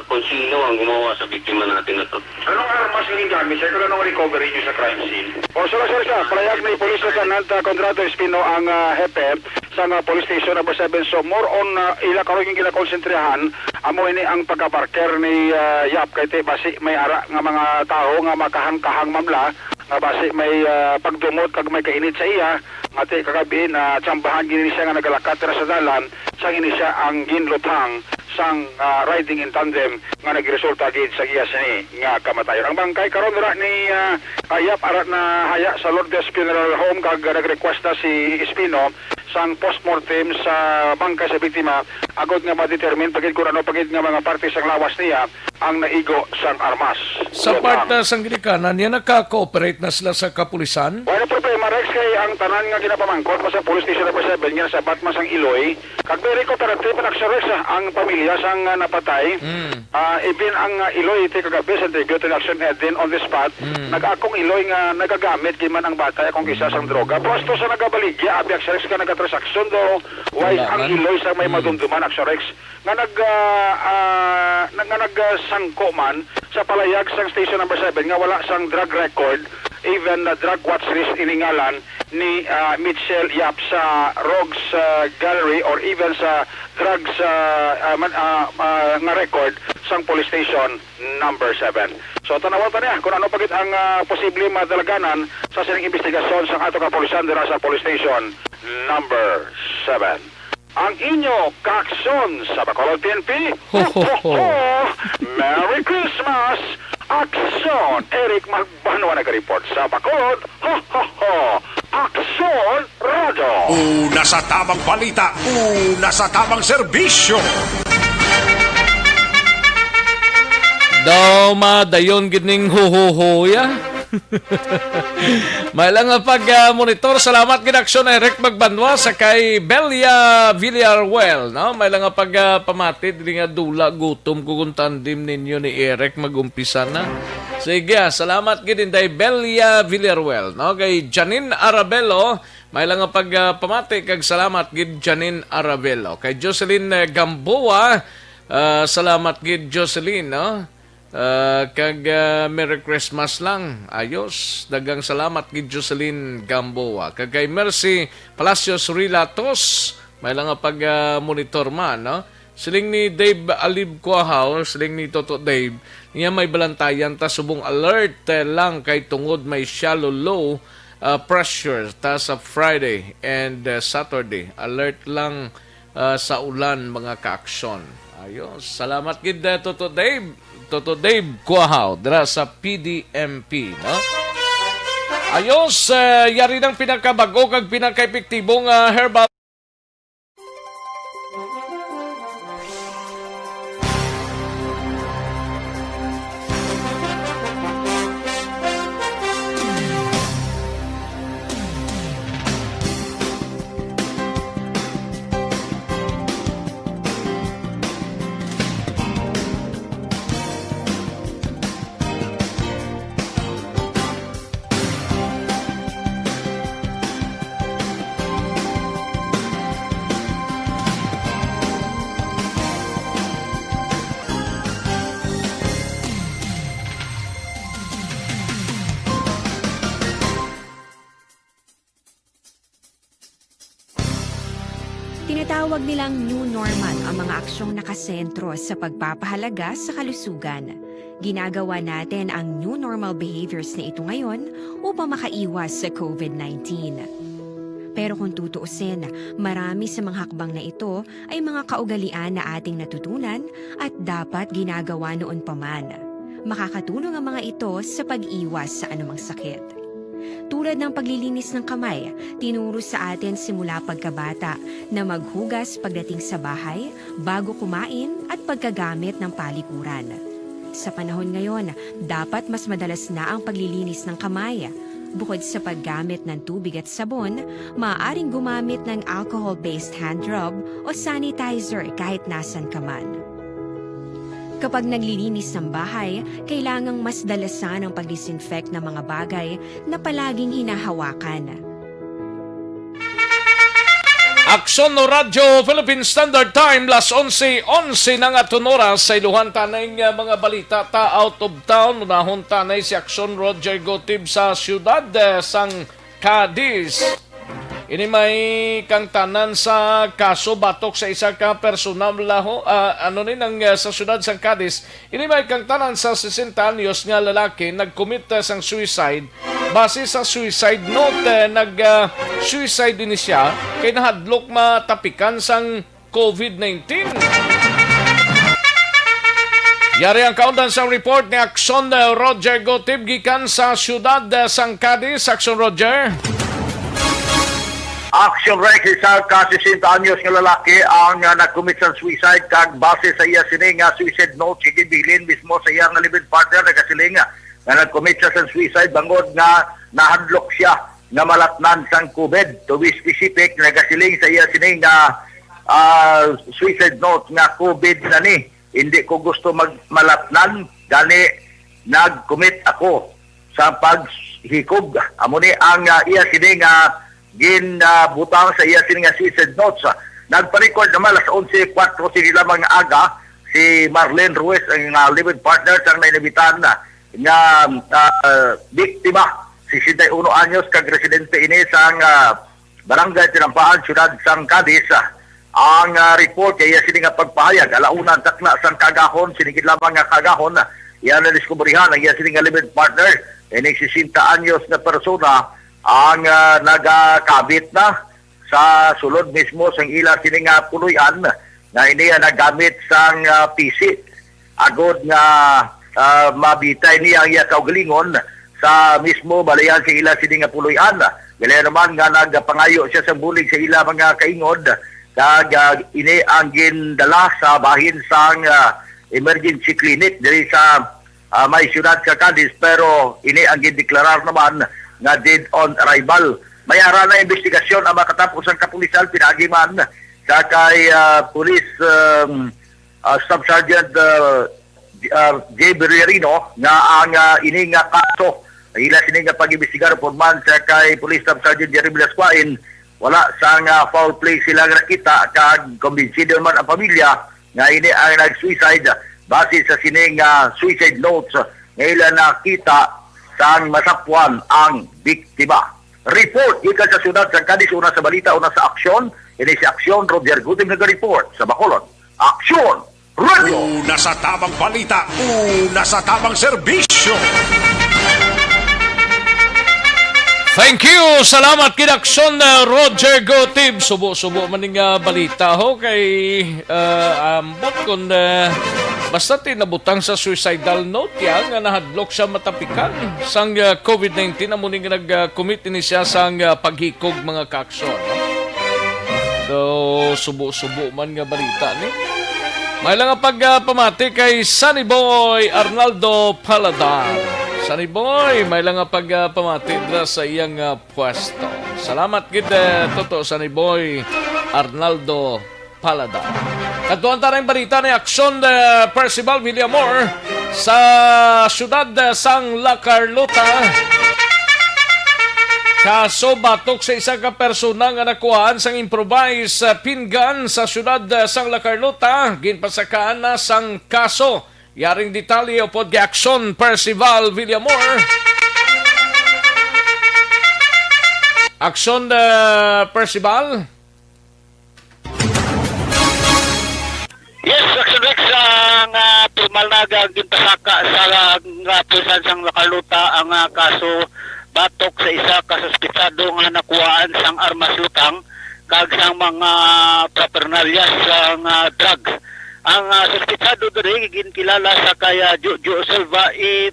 kung sino ang gumawa sa biktima natin na to. Anong armas ang ginamit, sir? Kung anong recovery niyo sa crime scene? O, sir, sir, sir, palayag ni Police Lieutenant, ah, Conrado Espino ang, ah, hepe sa nga Police Station Number Seven. So, more on, ah, ila karon yung ginakonsentrahan, amo ini ang pagka-barker ni, ah, Yap, kay ti basi may ara nga mga tawo nga makahang-kahang mamla, nga basi may, ah, pagdumot kag may kainit sa iya, nga ti kagabi na tsambahan gini siya nga nagalakat ra sa dalan, sang ini siya ang ginluthang sang, ah, riding in tandem nga nagresulta gid sa iya sini nga kamatayon. Ang bangkay karon ra ni, ah, Yap ara na haya sa Lourdes Funeral Home, kag nagrequest na si Espino sang postmortem sa bangkay sa biktima, agod nga ma-determine pa gid kung ano pa gid nga mga parte sang lawas niya ang naigo sang armas. Sa Lotang. Part, ah, sang ginikanan niya, naka-cooperate na sila sa kapulisan? Wala problema, Rex, kay ang tanan nga ginapamangkot pa sa police station number seven nga sa Batman sang Iloy, kag very cooperative ang Action Rex, ah, ang pamilya sang, ah, napatay. Mm. Ah, even ang, ah, Iloy, iti kagabi sa interview to Action Edwin on the spot, Mm. nag-akong Iloy nga nagagamit gid man ang bata akong isa sang droga. Puesto sa nagabaligya, abi, Action Rex, nga nagatransaksyon do, why Wala ang man. Iloy sa may Mm. madumduman, Action Rex? Nga nag, ah, ah, na, nga nag, ah, sangko man sa palayag sang station number seven nga wala sang drug record, even na drug watch list iningalan ni, ah, Mitchell Yap sa Rogues, ah, Gallery or even sa drugs, ah, ah, man, ah, ah, nga record sang police station number seven. So, tanawan ta niya kung ano pa gid ang, ah, posible madalaganan sa sining investigasyon sang ato kapulisan dira sa police station number seven. Ang inyo kaaksyon sa Bacolod P N P. Ho, ho, ho. Merry Christmas! Aksyon! Eric Magbanwa nagareport sa Bacolod. Ho, ho, ho! Aksyon Radio! Una sa tamang balita, una sa tamang serbisyo. Daw madayon gid ning huhuhuya. May lang nga pag, ah, monitor. Salamat gid, Aksyon Eric Magbanwa, sa kay Belia Villarwell, no? May lang nga pag, ah, pamati dili nga dula gutom ko kung tandem ninyo ni Eric mag-umpisa na. Sige, ah, salamat gid, Inday Belia Villarwell, no? Kay Janine Arabelo, may lang nga pag, ah, pamati kag salamat gid, Janine Arabelo. Kay Jocelyn, eh, Gamboa, ah, salamat gid, Jocelyn, no? Ah, kag, ah, Merry Christmas lang. Ayos. Daghang salamat gid Jocelyn Gamboa. Kag kay Mercy Palacios Rilatos, may lang nga pag, ah, monitor man, no? Siling ni Dave Alib Kuahaw, siling ni Toto Dave, niya may balantayan ta subong alert, eh, lang kay tungod may shallow low, ah, pressure ta sa Friday and, ah, Saturday. Alert lang ah, sa ulan, mga kaaksyon. Ayos. Salamat gid, eh, Toto Dave. Toto Dave Kuahaw, dira sa P D M P, no? Ayos, eh, yari ng pinakabag-o kag pinakaepektibo nga herbal Tinatawag nilang new normal ang mga aksyong nakasentro sa pagpapahalaga sa kalusugan. Ginagawa natin ang new normal behaviors na ito ngayon upang makaiwas sa covid nineteen. Pero kung tutuusin, marami sa mga hakbang na ito ay mga kaugalian na ating natutunan at dapat ginagawa noon pa man. Makakatulong ang mga ito sa pag-iwas sa anumang sakit. Tulad ng paglilinis ng kamay, tinuro sa atin simula pagkabata na maghugas pagdating sa bahay, bago kumain, at pagkagamit ng palikuran. Sa panahon ngayon, dapat mas madalas na ang paglilinis ng kamay. Bukod sa paggamit ng tubig at sabon, maaaring gumamit ng alcohol-based hand rub o sanitizer kahit nasan ka man. Kapag naglilinis ng bahay, kailangang mas dalasan ang pag-disinfect ng mga bagay na palaging hinahawakan. Aksyon no Radyo Philippine Standard Time, las onse, onse na nga tunoras sa iluhan tanay nga mga balita ta out of town. Unahon tanay si Aksyon Roger Gotib sa siyudad, eh, sang Cadiz. Ini may kangtanan sa kaso batok sa isa ka personal laho, ah, ano ni nang, ah, sa siyudad sang Cadiz. Ini may kangtanan sa sesenta anyos nga lalaki nag-commit, ah, sang suicide. Base sa suicide note, eh, nag, ah, suicide ini siya kay nahadlok matapikan sang covid nineteen. Yari ang kaundan sang report ni Aksyon, eh, Roger Gotib gikan sa siyudad, eh, sang Cadiz. Aksyon, Roger. Action Rex, isa ka sesenta anyos nga lalaki ang, ah, nag-commit sa suicide, kag base sa iya sini nga suicide note, sige, bilin mismo sa iya nga live-in partner, nagasiling nga nag-commit siya sa suicide bangod nga nahadlok siya nga malatnan sang COVID. To be specific, nagasiling sa iya sini nga, ah, suicide note nga COVID na ni. Hindi ko gusto mag-, malatnan, gani nag-commit ako sa paghikog. Amo ni ang, ah, iya sini nga ginbutang sa iya sini nga suicide notes. Nagpa-record naman alas onse kuwatro sini lamang nga aga si Marlene Ruiz, ang, ah, live-in partner sang nainabitan nga, ah, biktima, sesenta y uno anyos, kag residente ini sang, ah, Barangay Tinampaan, Siyudad sang Cadiz. Ang, ah, report kay iya sini nga pagpahayag, alauna ang takna sang kagahon, sinigit lamang nga kagahon, iya na diskubrihan ang iya sini nga live-in partner, ining sesenta anyos na persona ang, ah, nagakabit na sa sulod mismo sang ila sini nga puloy-an, nga ini ang nagamit sang, ah, pisi agod nga, ah, mabitay niya ang iya kaugalingon sa mismo balayan sa ila sini nga puloy-an. Gali naman nga nagpangayo siya sang bulig sa ila mga kaingod, kag, ah, ini ang gindala sa bahin sang, ah, emergency clinic diri sa, ah, may siyudad sa Cadiz, pero ini ang gindeklarar naman nga dead on arrival. May ara na investigasyon ang makatapos ang kapulisan, pinaagi man sa kay, ah, Police, um, ah, Staff Sergeant, ah, J-, ah, J. Villarino nga ang, ah, ini nga kaso, ila sini nga pag-imbestigar upod man sa kay Police Staff Sergeant Jerry Velasquain, wala sang, ah, foul play sila nga nakita, kag kumbinsido man ang pamilya nga ini ang nag-suicide base sa sini nga suicide notes nga ila nakita sang masapwan ang biktima. Report gikan sa siyudad sang Cadiz, una sa balita, una sa aksyon. Ini si Aksyon, Roger Gutim nag-report sa Bacolod. Aksyon! Radio! Una sa tamang balita, una sa tamang serbisyo. Thank you. Salamat, Kinaksyon, uh, Roger Gotib. Subo-subo man ning, uh, balita, ho, kay, uh, ambot kon, uh, basta tinabutang sa suicidal note ya nga nahadlok siya matapikan sang, uh, COVID nineteen, amo ni nga nag, uh, commit ini siya sang, uh, paghikog, mga kaaksyon, no? So, subo-subo man nga balita ni. May lang nga pag, ah, pamati kay Sunny Boy Arnaldo Paladar. Sunny Boy, may lang nga pag, ah, pamati dira sa iyang, ah, pwesto. Salamat gid, eh, Toto Sunny Boy Arnaldo Paladar. Kadtuan ta na ang balita ni Aksyon, eh, Percival Villamor sa siyudad, eh, sang La Carlota. Kaso batok sa isa ka persona nga nakuhaan sang improvised, ah, pin gun sa siyudad, ah, sang La Carlota, ginpasakaan na sang kaso. Yaring detalye upod kay Aksyon Percival Villamor. Aksyon, ah, Percival. Yes, Action Rex, ang, ah, formal na ga-, ginpasaka sa, ah, pulisan sang La Carlota ang, ah, kaso batok sa isa ka suspetsado nga nakuhaan sang armas lutang kag sang mga paraphernalia sang, ah, drug. Ang, ah, suspetsado diri ginkilala sa kay, ah, Jojo Silva E.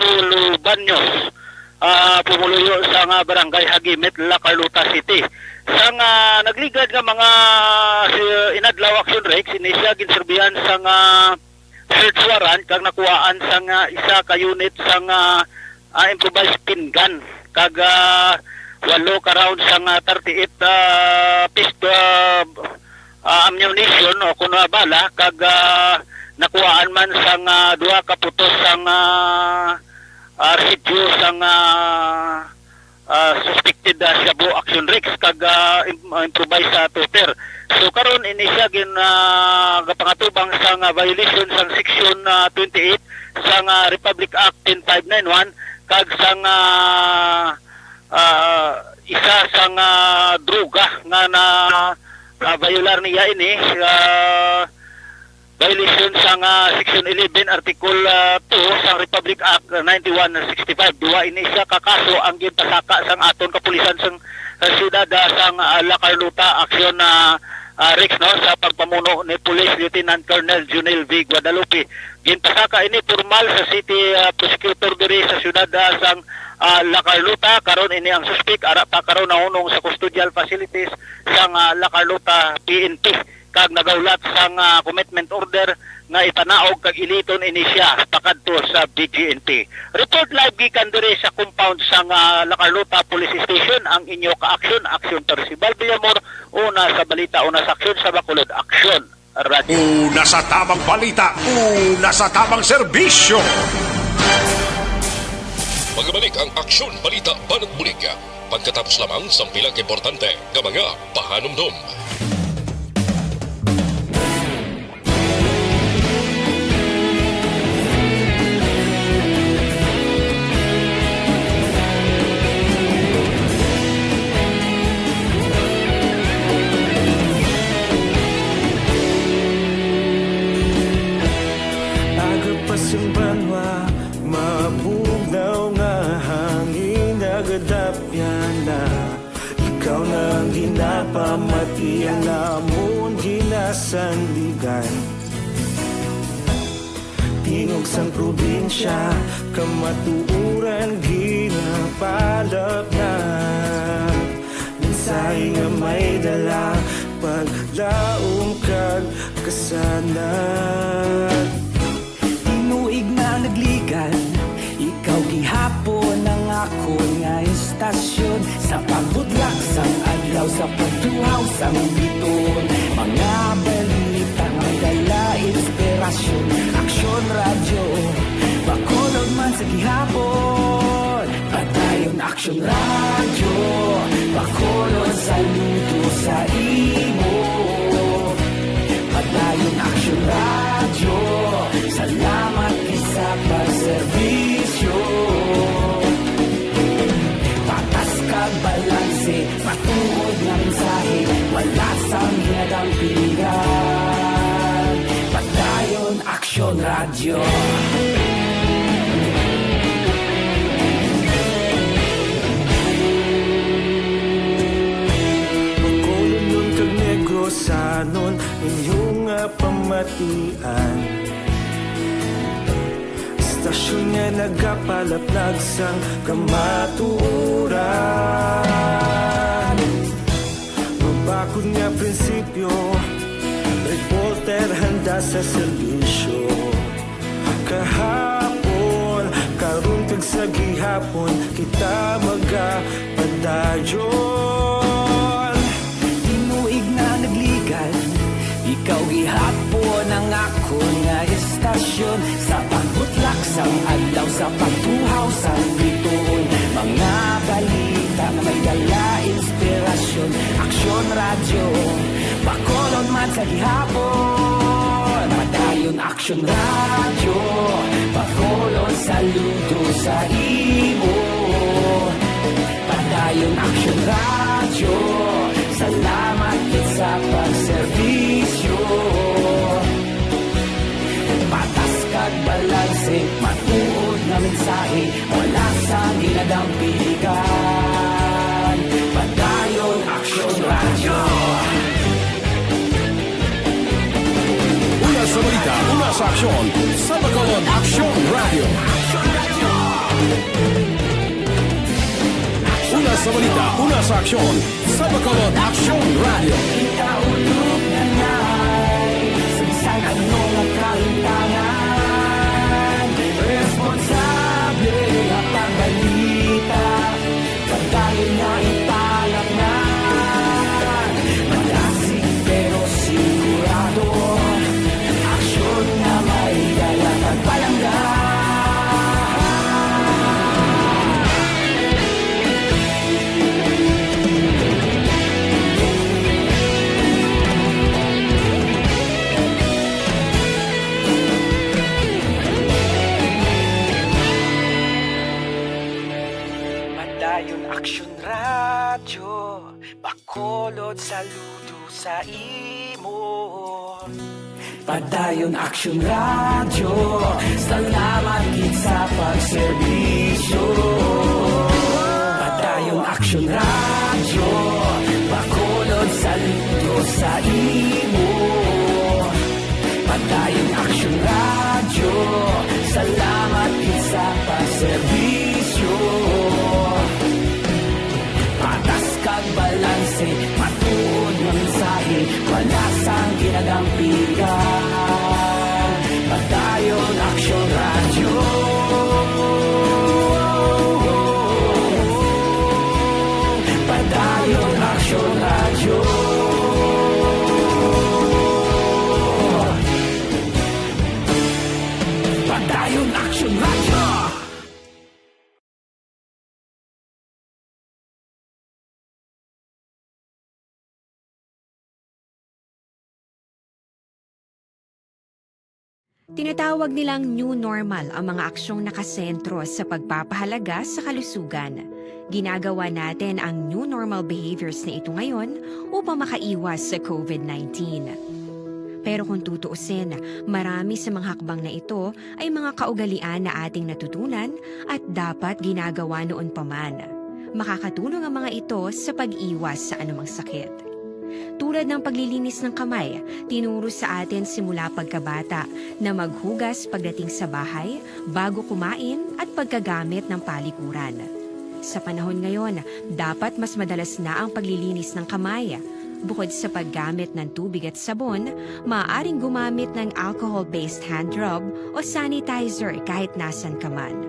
Tulubaños, ah, pumuluyo sa nga barangay Hagimit, La Carlota City. Sa nga nagligad nga mga si-, inadlaw, Action Rex, ini siya ginserbihan sa nga search warrant kag nakuhaan sa nga isa ka unit sa nga, ah, improvised pin gun kag, ah, walo ka rounds sa nga thirty-eight, ah, pist-, ah, ah, ammunition o kuno bala kag, ah, nakuhaan man sang, ah, duha ka putos sang, ah, ah, residue sang, ah, ah, suspected, ah, shabu, Action Rex, kag, ah, im-, ah, improvised sa toter. So karon ini siya gin, ah, gapangatubang sang, ah, violation sang section, ah, twenty-eight sang, ah, Republic Act ten five nine one kag sang, ah, ah, isa sang, ah, droga nga na, ah, violar niya ini, ah, violation sang, ah, Section eleven, Article, ah, two sang Republic Act, ah, ninety-one sixty-five. Duha ini siya ka kaso ang ginpasaka sang aton kapulisan sang, ah, siyudad, ah, sang, ah, La Carlota, Action, ah, ah, Rex, no, sa pagpamuno ni Police Lieutenant Colonel Junel V. Guadalupe. Ginpasaka ini formal sa City, ah, Prosecutor diri sa siyudad, ah, sang, ah, La Carlota. Karon ini ang suspek ara pa karon nahunong sa custodial facilities sang, ah, La Carlota P N P, kag nagaulat sang, ah, commitment order nga ipanaog kag iliton ini siya pakadto sa B G N P. Report live gikan diri sa compound sang, ah, La Carlota Police Station ang inyo ka-aksyon, Aksyon Percival Villamor, una sa balita, una sa aksyon, sa Bacolod Aksyon Radyo. Una sa tamang balita, una sa tamang serbisyo. Magabalik ang Aksyon Balita Banat Bulig, pagkatapos lamang sang pila ka importante nga mga pahanumdom. Aga pa sang banwa, mabugnaw nga hangin nagadapyan na. Ikaw na ang ginapamati, ang amon ginasandigan. Tingog sang probinsya, kamatuoran ginapalapnag. Mensahe nga may dala, paglaom kag kasanag. Tinuig na nagligan, ikaw gihapon ang akon nga istasyon. Sa pagbutlak sang adlaw, sa pagtuhaw sang biton, mga balita may dala inspirasyon. Aksyon Radyo, Bacolod man sa gihapon. Padayon Aksyon Radyo, Bacolod, saludo sa imo. Padayon Aksyon Radyo, salamat gid sa pagserbisyo. Patas kag balanse, matuod nga mensahe, wala sang ginadampigan. Padayon Aksyon Radyo. Bacolodnon kag Negrosanon, inyo nga pamatian. Istasyon nga nagapalapnag sang kamatuoran. Mabakod nga prinsipyo, reporter handa sa serbisyo. Kahapon, karon kag sa gihapon, kita magapadayon. Tinuig na nagligan, ikaw gihapon ang akon nga istasyon. Sa pagbutlak sang adlaw, sa pagtuhaw sang bituon, mga balita nga may dala inspirasyon. Aksyon Radyo, Bacolod man sa gihapon. Padayon Aksyon Radyo, Bacolod, saludo sa imo. Padayon Aksyon Radyo, salamat gid sa pagserbisyo. Patas kag balanse, matuod nga mensahe, wala sang ginadampigan. Padayon Aksyon Radyo. Una sa balita, una sa aksyon, sa Bacolod Aksyon Radyo. Una sa balita, una sa aksyon, sa Bacolod Aksyon Radyo. Kita ulog na nay, sa bisan ano nga kalimtangan, responsable nga pagbalita. Padayon nga ipalapngan, malasig pero sigurado. Aksyon nga may dala kag palangga. Padayon Aksyon Radyo, Bacolod, saludo sa imo. Padayon Aksyon Radyo, salamat gid sa pagserbisyo. Padayon Aksyon Radyo, Bacolod, saludo sa Tampigan, Padayon Aksyon Radyo. Padayon Aksyon Radyo. Padayon Aksyon Radyo. Tinatawag nilang new normal ang mga aksyong nakasentro sa pagpapahalaga sa kalusugan. Ginagawa natin ang new normal behaviors na ito ngayon upang makaiwas sa covid nineteen. Pero kung tutuusin, marami sa mga hakbang na ito ay mga kaugalian na ating natutunan at dapat ginagawa noon pa man. Makakatulong ang mga ito sa pag-iwas sa anumang sakit. Tulad ng paglilinis ng kamay, tinuro sa atin simula pagkabata na maghugas pagdating sa bahay, bago kumain, at pagkagamit ng palikuran. Sa panahon ngayon, dapat mas madalas na ang paglilinis ng kamay. Bukod sa paggamit ng tubig at sabon, maaaring gumamit ng alcohol-based hand rub o sanitizer kahit nasan ka man.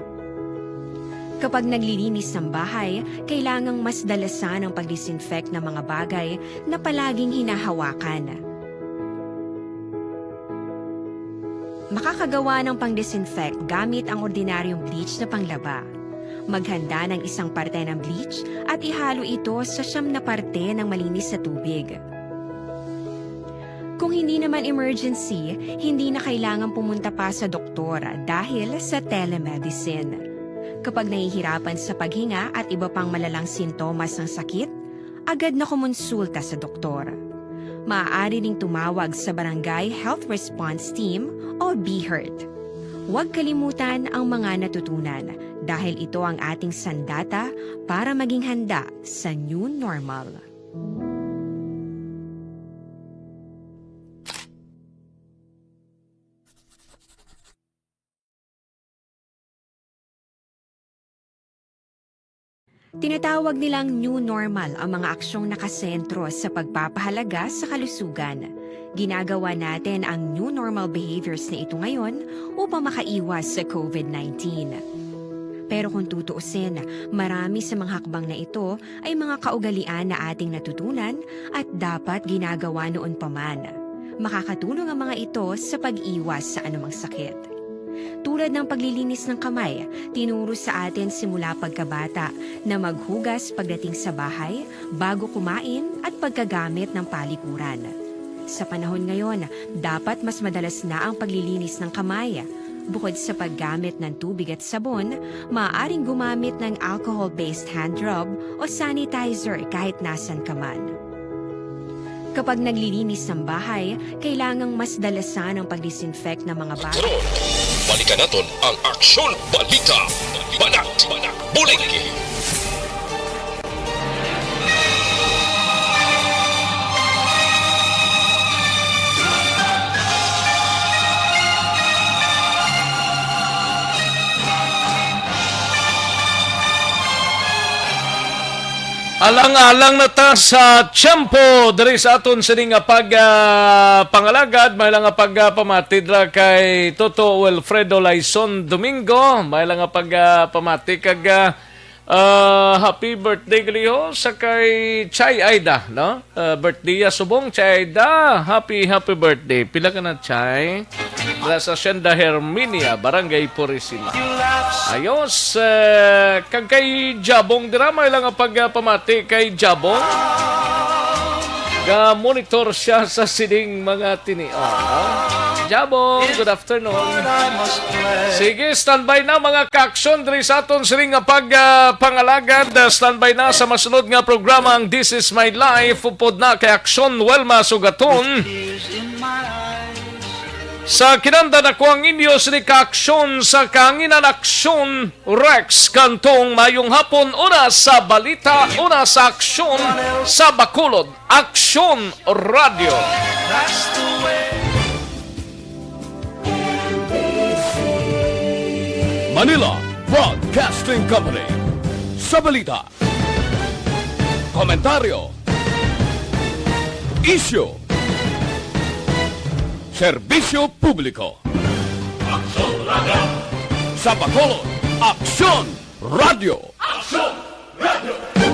Kapag naglilinis ng bahay, kailangang mas dalasan ang pag-disinfect ng mga bagay na palaging hinahawakan. Makakagawa ng pang-disinfect gamit ang ordinaryong bleach na panglaba. Maghanda ng isang parte ng bleach at ihalo ito sa siyam na parte ng malinis na tubig. Kung hindi naman emergency, hindi na kailangan pumunta pa sa doktor dahil sa telemedicine. Kapag nahihirapan sa paghinga at iba pang malalang sintomas ng sakit, agad na kumonsulta sa doktor. Maaari ding tumawag sa Barangay Health Response Team o BHERT. Huwag kalimutan ang mga natutunan dahil ito ang ating sandata para maging handa sa new normal. Tinatawag nilang new normal ang mga aksyong nakasentro sa pagpapahalaga sa kalusugan. Ginagawa natin ang new normal behaviors na ito ngayon upang makaiwas sa covid nineteen. Pero kung tutuusin, marami sa mga hakbang na ito ay mga kaugalian na ating natutunan at dapat ginagawa noon pa man. Makakatulong ang mga ito sa pag-iwas sa anumang sakit. Tulad ng paglilinis ng kamay, tinuro sa atin simula pagkabata na maghugas pagdating sa bahay, bago kumain, at pagkagamit ng palikuran. Sa panahon ngayon, dapat mas madalas na ang paglilinis ng kamay. Bukod sa paggamit ng tubig at sabon, maaaring gumamit ng alcohol-based hand rub o sanitizer kahit nasan ka man. Kapag naglilinis ng bahay, kailangang mas dalasan ang pag-disinfect ng mga bagay. Karon, balikan naton ang Aksyon Balita. Banat, Buligi. Alang-alang na ta sa tiyempo diri sa aton sini nga pag, ah, pangalagad. May lang nga pag, ah, pamati dira kay Toto Wilfredo Laison Domingo. May lang nga pag, ah, pamati kag, ah, ah, happy birthday gali ho sa kay Chay Aida, no? Ah, birthday ya subong, Chay Aida. Happy, happy birthday. Pila ka na, Chay? Mula sa Hacienda Herminia, Barangay Purisima. Ayos, eh, kag kay Jabong dira, may lang nga pag, ah, pamati kay Jabong. Ga-monitor siya sa sining mga tinion, no? Jabong, good afternoon. Sige, standby na, mga kaaksyon, diri sa aton sining nga pag, ah, pangalagad. Ah, standby na sa masunod nga programa, ang This Is My Life. Upod na kay Aksyon Welma Sugaton. Sa kinanda na ko ang inyo sini ka aksyon sa kahanginan, Aksyon Rex Cantong. Mayong hapon, una sa balita, una sa aksyon sa Bacolod, Aksyon Radio. Manila Broadcasting Company. Sa balita, komentaryo, isyu, Serbisyo Publiko. Aksyon Radio. Sa Bacolod, Aksyon Radio. Aksyon